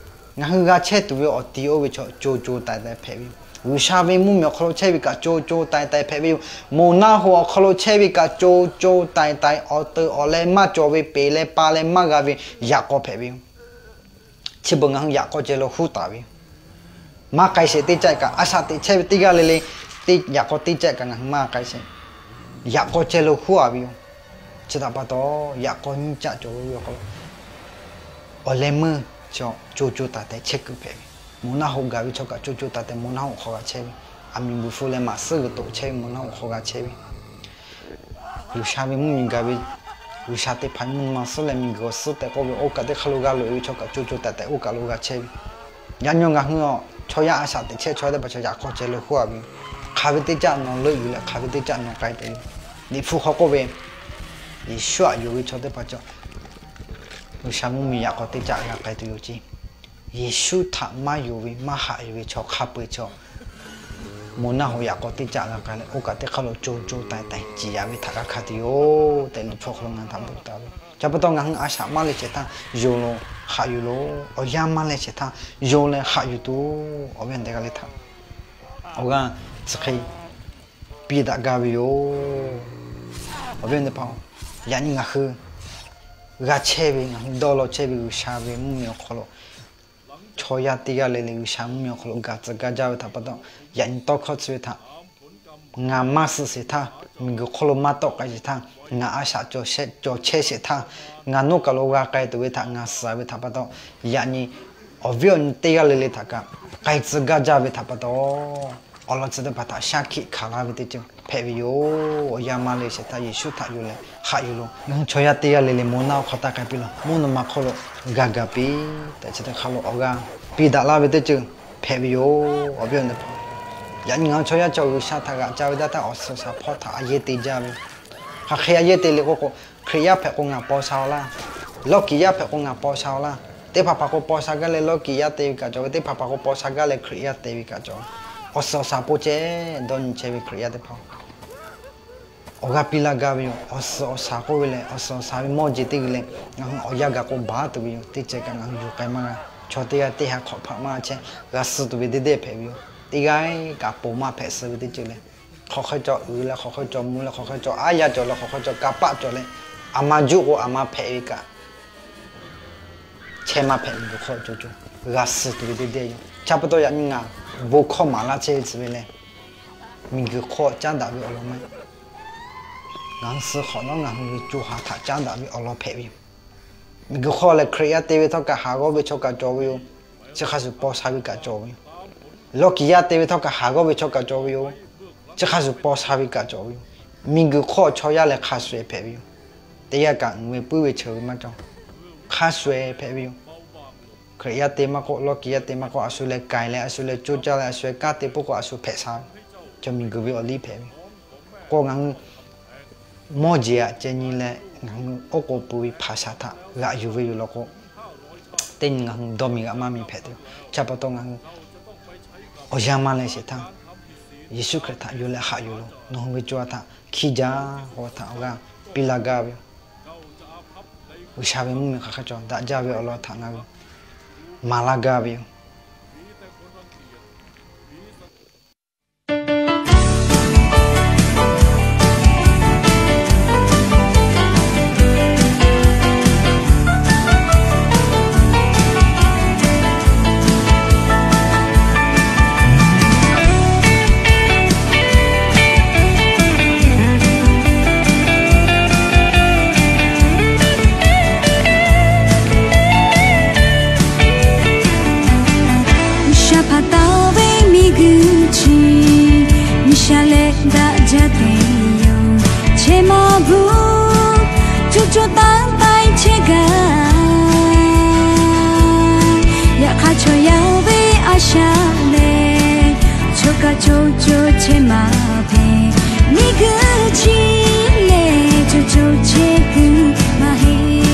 ngaˬ hui g'a chehˇ tuˬ ve awˬ ti oˇ ve chaw co co taiˍ taiˍ hpehꞈ ve yoˬ. G'uiˬsha ve mvuhˇmiˬ awˬ hk'aw lo chehˇ ve kaꞈ co co taiˍ taiˍ hpehꞈ ve yoˬ. Moˬ naˆ hoꞈ awˬ hk'aw lo chehˇ ve kaꞈ co co taiˍ taiˍ, awˬ teuꞈ awˬ leh maˇ cawˬ ve, peˬ leh pa leh maˇ g'a ve yaꞈ k'aw hpehꞈ ve yoˬ. Chi beuꞈ ngaˬ hui yaꞈ k'aw ceh lo huˉ taˍ ve yoˬ. Maˇ k'ai sheˍ teˇ caˆ kaꞈ, a shaꞈ teꞈ chehˇ ve teˇ g'aˇ le le, yaꞈ k'aw teˇ caˆ kaꞈ ngaˬ hui maˇ k'ai sheˍ. Yaꞈ k'aw ceh lo huˉ-a ve yoˬ. Chi htaꞈ pa taw, yaꞈ k'aw nyiˇ caˆ cawˬ ve awˬ hk'aw lo awˬ leh meuˇ chaw co co taiˍ taiˍ chehˇ kuiˬ hpehꞈ ve. Moˬ naˆ hoꞈ gaˬ ve chaw kaꞈ co co taiˍ taiˍ moˬ naˆ hoꞈ hk'aw g'a chehˇ ve. Aˬ miˍ buˬ hpu leh maꞈ suhˉ g'uiˬ toꞈ chehˇ ve moˬ naˆ hoꞈ hk'aw g'a chehˇ ve. G'uiˬsha ve mvuhˇmiˬ gaˬ ve, G'uiˬsha teˇ hpaˍ mvuhˇ naw ma suhˉ leh miˬguiˬ awˬ suhˉ tehꞈ k'oˆ ve oˇ kaꞈ teˇ hk'aˇ lo g'a loꞈ-e ve chaw kaꞈ co co taiˍ taiˍ oˇ kaꞈ lo g'a chehˇ ve. Yaꞈ nyi ngaˬ hui a chaw yaˇ a shaꞈ teꞈ chehˇ chaw yaˇ teˇ hpaˍ chaw yaꞈ k'aw ceh lo huˉ-a ve. Hk'aˬ ve teˇ caˆ nawˬ leuˆ yuˬ leh hk'aˬ ve teˇ caˆ nawˬ k'ai te ve. Liꞈ hpu hk'aw k'oˆ ve, Yeˍsuˆ htaꞈ yonˍ ve chaw teˇ hpaˍ chaw G'uiˬsha mvuhˇmiˬ yaꞈ k'aw teˇ caˆ g'a k'ai tuˬ yoˬ ceˇ. Yeˍsuˆ htaꞈ maˇ yonˍ ve maˇ haꞈ yuˬ ve chaw hk'a peu-eˬ chaw moˬ naˆ hoꞈ yaꞈ k'aw teˇ caˆ g'a k'ai leh, oˇ kaꞈ teˇ hk'aˇ lo co co taiˍ taiˍ ciˍ yanˍ ve htaꞈ g'a hkanˍ tuˬ yoˬ tehꞈ, Liꞈ hpu awˬ hk'aw lo ngaˬ htaꞈ bvuhꞈ taˍ ve. Chi pa taw ngaˬ hui a shaꞈ maˇ leh shehˍ htaˇ yonˍ loˬ, haꞈ yuˬ loˬ. Awˬ yanˇ maˇ leh shehˍ htaˇ yonˍ leh haꞈ yuˬ tuˬ, awˬ viˉ awˬ nyi teˇ g'aˇ le htaꞈ awˬ g'aˇ chi hk'e piˇ daꞈ gaˇ ve yoˬ. Awˬ viˉ awˬ nyi teˇ hpaˍ-oˬ, yaꞈ nyi ngaˬ hui g'a chehˇ ve, ngaˬ hui dawˇ law chehˇ ve G'uiˬsha ve mvuhˇmiˬ awˬ hk'aw lo chaw yaˇ teˇ g'aˇ le le G'uiˬsha mvuhˇmiˬ awˬ hk'aw lo gaˬ tcuh gaˇ jaˇ ve htaꞈ pa taw, yaꞈ nyi tawˇ hkawˇ chi ve htaꞈ ngaˬ maˇ suh sheˍ htaˇ, miˬguiˬ hk'oˆ lo maˇ tawˆ k'ai sheˍ htaˇ, ngaˬ a shaꞈ cawˬ chehˇ sheˍ htaˇ, ngaˬ nawˉ kaˬ lo g'a k'ai tuˬ ve htaꞈ ngaˬ suh ve htaꞈ pa taw, yaꞈ nyi awˬ viˉ awˬ nyi teˇ g'aˇ le le htaꞈ kaꞈ k'ai tcuh gaˇ jaˇ ve htaꞈ pa taw, awˬ lawn chi teˇ hpaˍ htaꞈ shaˉ hkiˆ hkanˍ laˇ ve teˇ ceuˬ hpehꞈ ve yoˬ. Awˬ yanˇ maˇ leh shehˍ htaˇ Yeˍsuˆ htaꞈ yonˍ leh haꞈ yuˬ loˬ. Ngaˬ hui chaw yaˇ teˇ g'aˇ le le moˬ naˆ hoꞈ hk'aw taˇ k'ai piˇ laˬ. Mvuhˇ naw ma hk'oˆ lo gaˬ gaˬ piˇ tehꞈ chi teˇ hk'aˇ lo awˬ g'aˇ piˇ daꞈ laˇ ve teˇ ceuˬ hpehꞈ ve yoˬ. Awˬ viˉ awˬ nyi teˇ hpaˍ, yaꞈ nyi ngaˬ hui chaw yaˇ chaw G'uiˬsha htaꞈ g'aꞈ ca ve daˇ htaˇ awˬ suhˍ shaˍ hpawˇ htaꞈ a yehˇ te jaˇ ve. Hk'aˬ hk'e a yehˇ te le k'oˆ k'o, Hkriꞈ yaˇ hpehꞈ k'o ngaˬ paw sha-aw laˇ. Lawˇ kiˍ yaˇ hpehꞈ k'o ngaˬ paw sha-aw laˇ. Teˇ hpaˍ hpaˍ k'o paw sha gaˇ leh lawˇ kiˍ yaˇ te ve kaꞈ cawˬ ve, teˇ hpaˍ hpaˍ k'o paw sha gaˇ leh Hkriꞈ yaˇ te ve kaꞈ cawˬ ve. Awˬ suhˍ awˬ shaˍ pon ceh dawˇ nyi chehˇ ve Hkriꞈ yaˇ teˇ hpaˍ-oˬ, awˬ g'aˇ piˇ laˇ gaˇ ve yoˬ. Awˬ suhˍ awˬ shaˍ k'oˆ ve lehˬ, awˬ suhˍ awˬ shaˍ ve mawˇ jeˬ teˇ g'uiˬ lehˬ, ngaˬ hui awˬ yanˇ gaˬ k'o baˬ tuˬ ve yoˬ. Teˇ ceuˬ kaꞈ ngaˬ hui yuˬ k'ai maˇ g'a. Chaw teˇ g'aˇ teˇ ha hk'awꞈ hpaꞈ maˇ chehˇ, g'a suh tuˬ ve teˇ deˇ hpehꞈ ve yoˬ. Teˇ g'aˇ kaꞈ ponˬ maˇ hpehꞈ suh ve teˇ ceuˬ lehˬ, hk'aw hk'e cawˬ uiˍ leh, hk'aw hk'e cawˬ mvuh leh, hk'aw hk'e cawˬ aˉ yaˇ cawˬ leh, hk'aw hk'e cawˬ kanˇ paˆ cawˬ leh, aˬ ma juˆ k'o aˬ ma hpehꞈ ve kaꞈ chehˇ maˇ hpehꞈ. Miˬguiˬ hk'oˆ co co g'a suh tuˬ ve teˇ deˇ yoˬ. Cha pa taw yaꞈ nyi ngaˬ bon hkawˇ maˍ laˇ chehˇ ve tcuh ve lehˬ, miˬguiˬ hk'oˆ caˉ daꞈ ve awˬ lawn maˇ heˆ. Ngaˬ hui suh hk'awꞈ nawˉ ngaˬ hui ve co ha htaꞈ caˉ daꞈ ve awˬ lawn hpehꞈ ve yoˬ. Miˬguiˬ hk'oˆ lehˬ, Hkriꞈ yaˇ te ve htawˇ kaꞈ haˍ g'awˇ ve chaw kaꞈ cawˬ ve yoˬ. Chi hk'a shuˍ paw sha ve kaꞈ cawˬ ve yoˬ. Lawˇ kiˍ yaˇ te ve htawˇ kaꞈ haˍ g'awˇ ve chaw kaꞈ cawˬ ve yoˬ. Chi hk'a shuˍ paw sha ve kaꞈ cawˬ ve yoˬ. Miˬguiˬ hk'oˆ chaw yaˇ lehˬ hk'a shuˍ hpehꞈ ve yoˬ. Teˇ g'aˇ kaꞈ uiˍ ve puiˉ ve cheuˬ ve maˇ cawˬ. Hk'a shuˍ hpehꞈ ve yoˬ. Hkriꞈ yaˇ te maˇ k'oˆ, lawˇ kiˍ yaˇ te maˇ k'oˆ, a shu leh k'ai leh, a shu leh coˇ caˇ leh, a shu leh kanˉ te puiˉ k'o, a shu hpehꞈ sha ve. Chaw miˬguiˬ ve awˬ liˇ hpehꞈ ve k'o, ngaˬ hui mawˇ jeˬ aꞈ ceh nyi leh ngaˬ hui oˉ k'oˍ pui ve hpaˍ shaˍ htaꞈ g'aꞈ yuˬ ve yoˬ law k'o, teˇ nyi ngaˬ hui dawˇ miˬ g'aꞈ maˇ miˬ hpehꞈ tuˬ yoˬ. Chi pa taw ngaˬ hui awˬ yanˇ maˇ leh sheˍ htaˇ, Yeˍsuˆ Hkriꞈ htaꞈ yuˬ leh haꞈ yuˬ loˬ. Nawˬ hui ve co ha htaꞈ hkiˇ jaˇ k'oˆ ve htaꞈ awˬ g'aˇ piˇ laˇ gaˇ ve yoˬ. G'uiˬsha ve mvuhˇmiˬ hk'aˬ hk'e cawˬ daꞈ jaˇ ve awˬ lawn htaꞈ ngaˬ hui maˍ laˇ gaˇ ve yoˬ. G'uiˬsha hpanˍ taˍ ve miˬguiˬ chi, G'uiˬsha leh daꞈ jaˇ te yoˬ. Chehˇ maˇ bvuhꞈ, co co taiˍ taiˍ chehˇ gaˇ. Yaꞈ hk'aˇ chaw yaˇ ve a shaꞈ lehˬ, chaw kaꞈ co co chehˇ maˇ hpehꞈ. Miˬguiˬ chi lehˬ, co co chehˇ kuiˬ maˇ heˆ.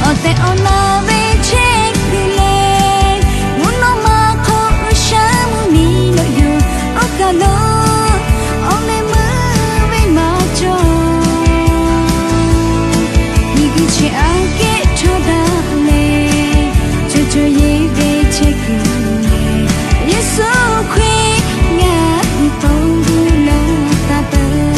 Awˬ tehˬ awˬ na ve chehˇ kuiˬ lehˬ, mvuhˇ naw ma hk'oˆ G'uiˬsha mvuhˇmiˬ lawꞈ yoˬ. Oˇ kaˬ lo awˬ leh meuˇ ve maˇ cawˬ. Miˬguiˬ chi aꞈ kehˉ chaw daꞈ leh, co co yehˬ ve chehˇ kuiˬ lehˬ, Yeˍsuˆ Hkriꞈ ngaˬ hui pon gu lawˬ taˍ peuˬ.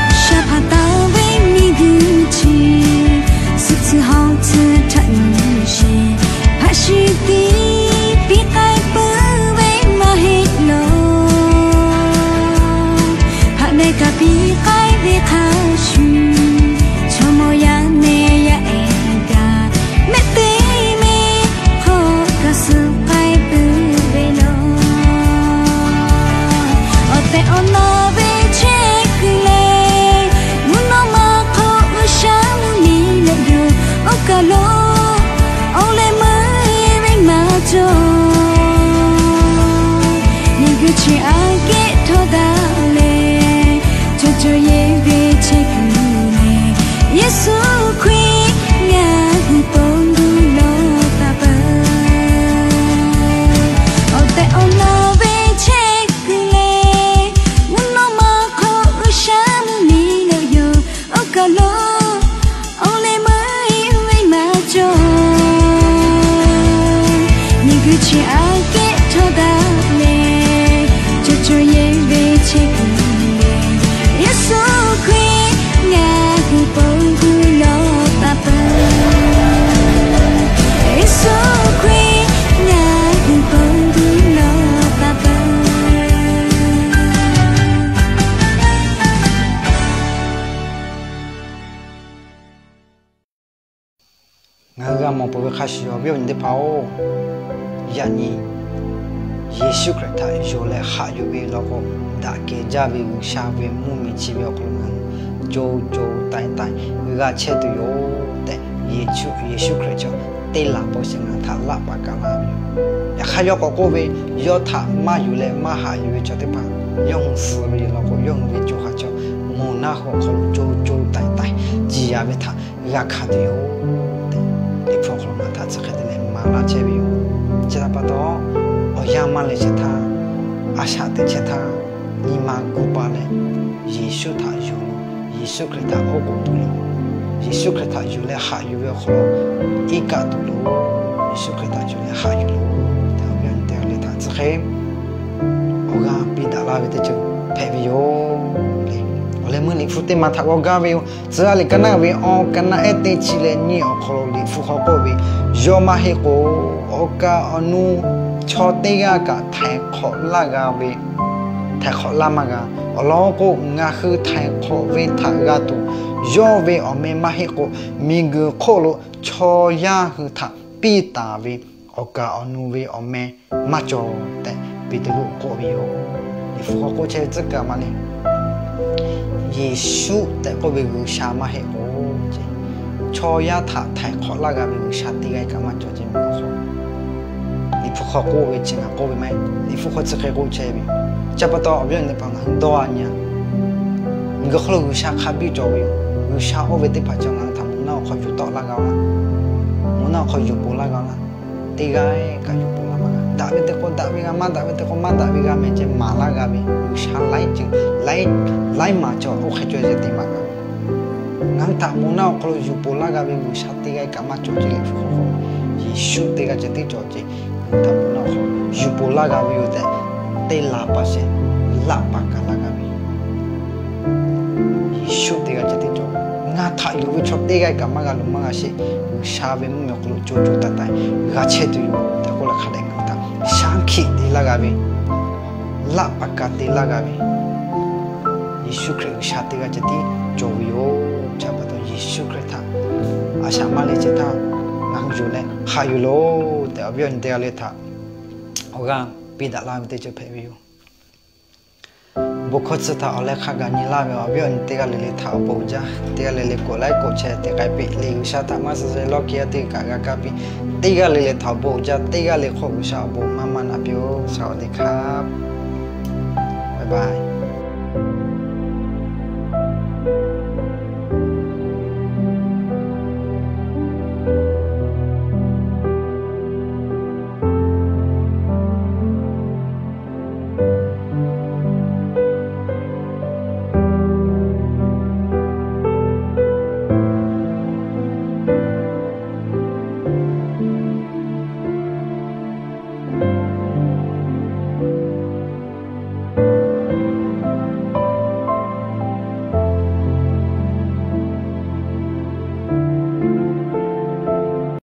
G'uiˬsha hpanˍ taˍ ve miˬguiˬ chi, suhˍ tcuh hawˬ tcuh htaꞈ nyi sheˍ. Hpaꞈ shi tiˉ piˇ k'ai peuˬ ve maˇ heˆ law. Hpaꞈ meh kaꞈ piˇ k'ai ve hk'a shuˍ, chaw mawˇ yaˇ neh yaˇ ehˉ kaꞈ mehˆ teˇ mehˆ hk'aw kaꞈ suh k'ai peuˬ ve law. Awˬ tehˬ awˬ na ve chehˇ kuiˬ lehˬ, mvuhˇ naw ma hk'oˆ G'uiˬsha mvuhˇmiˬ lawꞈ yoˬ. Oˇ kaˬ lo awˬ leh meuˇ ve maˇ cawˬ. Miˬguiˬ chi aꞈ kehˉ htawˇ daꞈ leh, co co yehˬ ve chehˇ kuiˬ lehˬ, Yeˍsuˆ Hkriꞈ ngaˬ hui pon gu lawˬ taˍ peuˬ. Awˬ tehˬ awˬ na ve chehˇ kuiˬ lehˬ, mvuhˇ naw ma hk'oˆ G'uiˬsha mvuhˇmiˬ lawꞈ yoˬ. Oˇ kaˬ lo awˬ leh meuˇ ve maˇ cawˬ. Miˬguiˬ chi aꞈ kehˉ htawˇ daꞈ leh, co co yehˬ ve chehˇ kuiˬ lehˬ, Yeˍsuˆ Hkriꞈ ngaˬ hui pon gu lawˬ taˍ peuˬ. Yeˍsuˆ Hkriꞈ ngaˬ hui pon gu lawˬ taˍ peuˬ. Ngaˬ hui g'a mawˬ peuˬ ve hk'a shuˍ, awˬ viˉ awˬ nyi teˇ hpaˍ-oˬ, yaꞈ nyi Yeˍsuˆ Hkriꞈ htaꞈ yonˍ leh haꞈ yuˬ ve law k'o, daꞈ kehˬ jaˇ ve G'uiˬsha ve mvuhˇmiˬ chi ve awˬ hk'aw lo ngaˬ hui co co taiˍ taiˍ g'a chehˇ tuˬ yoˬ tehꞈ, Yeˍsuˆ Hkriꞈ chaw teˇ laˬ paw shehˍ ngaˬ htaꞈ laˆ paˍ kaˍ laˇ ve yoˬ. Yaꞈ hk'aˇ yawˇ k'awꞈ k'oˆ ve, yawˇ htaꞈ maˇ yonˍ leh maˇ haꞈ yuˬ ve chaw teˇ hpaˍ yawˇ hui suh ve law k'o, yawˇ hui ve co ha chaw moˬ naˆ hoꞈ awˬ hk'aw lo co co taiˍ taiˍ ciˍ yanˍ ve htaꞈ g'a hkanˍ tuˬ yoˬ tehꞈ, Liꞈ hpu awˬ hk'aw lo ngaˬ htaꞈ chi hk'e te leh maˍ laˇ chehˇ ve yoˬ. Chi htaꞈ pa taw, awˬ yanˇ maˇ leh chehˇ htaˇ, a shaꞈ teꞈ chehˇ htaˇ, nyi ma gu pa leh Yeˍsuˆ htaꞈ yonˍ, Yeˍsuˆ Hkriꞈ htaꞈ oˉ k'oˍ pui, Yeˍsuˆ Hkriꞈ htaꞈ yonˍ leh haꞈ yuˬ ve awˬ hk'aw lo iˉ kaˆ tuˬ loˬ. Yeˍsuˆ Hkriꞈ htaꞈ yonˍ leh haꞈ yuˬ loˬ tehꞈ, awˬ viˉ awˬ nyi teˇ g'aˇ le htaꞈ chi hk'e awˬ g'aˇ piˇ daꞈ laˇ ve teˇ ceuˬ hpehꞈ ve yoˬ. Awˬ leh meuˇ Liꞈ hpu teˇ ma htaꞈ g'aw gaˇ ve yoˬ. Tcuh yaˇ liꞈ ka naˆ ve awˬ ka naˆ ehˉ teˇ chi leh nyiˇ awˬ hk'aw lo Liꞈ hpu hk'aw k'oˆ ve, yawˇ maˇ heˆ k'o, awˬ kaˍ awˬ nu chaw teˇ g'aˇ kaꞈ htaiˍ hk'awꞈ laˇ g'a ve, htaiˍ hk'awꞈ laˇ maˇ g'a. Awˬ lawn k'o, ngaˬ hui htaiˍ hk'awꞈ ve htaꞈ g'a tuˬ, yawˇ ve awˬ meh maˇ heˆ k'o, miˬguiˬ hk'oˆ lo chaw yaˇ hui htaꞈ piˇ taˍ ve awˬ kaˍ awˬ nu ve awˬ meh maˇ cawˬ tehꞈ, Peˍtruˆ k'oˆ ve yoˬ. Liꞈ hpu hk'aw k'oˆ chehˇ ve tcuhˉ kaꞈ maˇ le. Yeˍsuˆ tehꞈ k'oˆ ve G'uiˬsha maˇ heˆ k'o, chaw yaˇ htaꞈ htaiˍ hk'awꞈ laˇ g'a ve G'uiˬsha teˇ g'aˇ kaꞈ maˇ cawˬ ce meh k'o, Liꞈ hpu hk'aw k'oˆ ve chi ngaˬ k'oˆ ve maˇ heˆ. Liꞈ hpu hk'aw chi hk'e k'oˆ chehˇ ve yoˬ. Chi pa taw awˬ viˉ awˬ nyi teˇ hpaˍ ngaˬ hui dawˇ a nyi a, miˬguiˬ hk'oˆ lo G'uiˬsha hk'a biˇ cawˬ ve yoˬ. G'uiˬsha oˇ ve teˇ hpaˍ chi ngaˬ hui htaꞈ moˬ naˆ awˬ hk'aw yuˬ tawˆ laˇ g'a-o laˇ, moˬ naˆ awˬ hk'aw yuˬ poˬ laˇ g'a-o laˇ, teˇ g'aˇ kaꞈ yuˬ poˬ laˇ maˇ g'a. Daꞈ ve teˇ k'o daꞈ ve g'a, maˇ daꞈ ve teˇ k'o maˇ daꞈ ve g'a meh ceh maˍ laˇ g'a ve G'uiˬsha laiˉ ceuˬ laiˉ maˬ cawˬ, oˇ hk'e cawˬ ceh te maˍ g'a ve. Ngaˬ hui htaꞈ moˬ naˆ awˬ hk'aw lo yuˬ poˬ laˇ g'a ve G'uiˬsha teˇ g'aˇ kaꞈ maˇ cawˬ ce. Liꞈ hpu hk'aw k'oˆ ve, Yeˍsuˆ teˇ g'aˇ ceh tiˉ cawˬ ce. Ngaˬ hui htaꞈ moˬ naˆ awˬ hk'aw yuˬ poˬ laˇ g'a ve yoˬ tehꞈ, teˇ laˬ paˍ shehˍ laˆ paˍ kaˍ laˇ g'a ve Yeˍsuˆ teˇ g'aˇ ceh tiˉ cawˬ. Ngaˬ htaꞈ yonˍ ve chaw teˇ g'aˇ kaꞈ maˇ g'a loˍ maˇ g'a sheˍ. G'uiˬsha ve mvuhˇmiˬ awˬ hk'aw lo co co taiˍ taiˍ g'a chehˇ tuˬ yoˬ tehꞈ k'oˆ leh hk'a dehꞈ ngaˬ hui htaꞈ shaˉ hkiˆ te laˇ g'a ve, laˆ paˍ kaˍ te laˇ g'a ve Yeˍsuˆ Hkriꞈ G'uiˬsha teˇ g'aˇ ceh tiˉ cawˬ ve yoˬ. Chi pa taw Yeˍsuˆ Hkriꞈ htaꞈ a shaꞈ maˇ le chehˇ htaˇ, ngaˬ hui yonˍ leh haꞈ yuˬ loˬ tehꞈ, awˬ viˉ awˬ nyi teˇ g'aˇ le htaꞈ awˬ g'aˇ piˇ daꞈ laˇ ve teˇ ceuˬ hpehꞈ ve yoˬ. Bon hkawˇ tcuh htaꞈ awˬ leh hk'a gaˬ nyi laˇ ve awˬ viˉ awˬ nyi teˇ g'aˇ le le htaꞈ awˬ bon uiˍ jaˇ. Teˇ g'aˇ le le koꞈ laiˉ koꞈ chehˇ te k'ai piˇ le. G'uiˬsha htaꞈ maˇ suh suh lawˇ kiˇ yaˇ teˇ kaꞈ g'a kaˇ piˇ. Teˇ g'aˇ le le htaꞈ awˬ bon uiˍ jaˇ. Teˇ g'aˇ le hk'oˆ G'uiˬsha awˬ bon maˇ maˇ na piˇ-oˬ. สวัสดีครับ bye bye.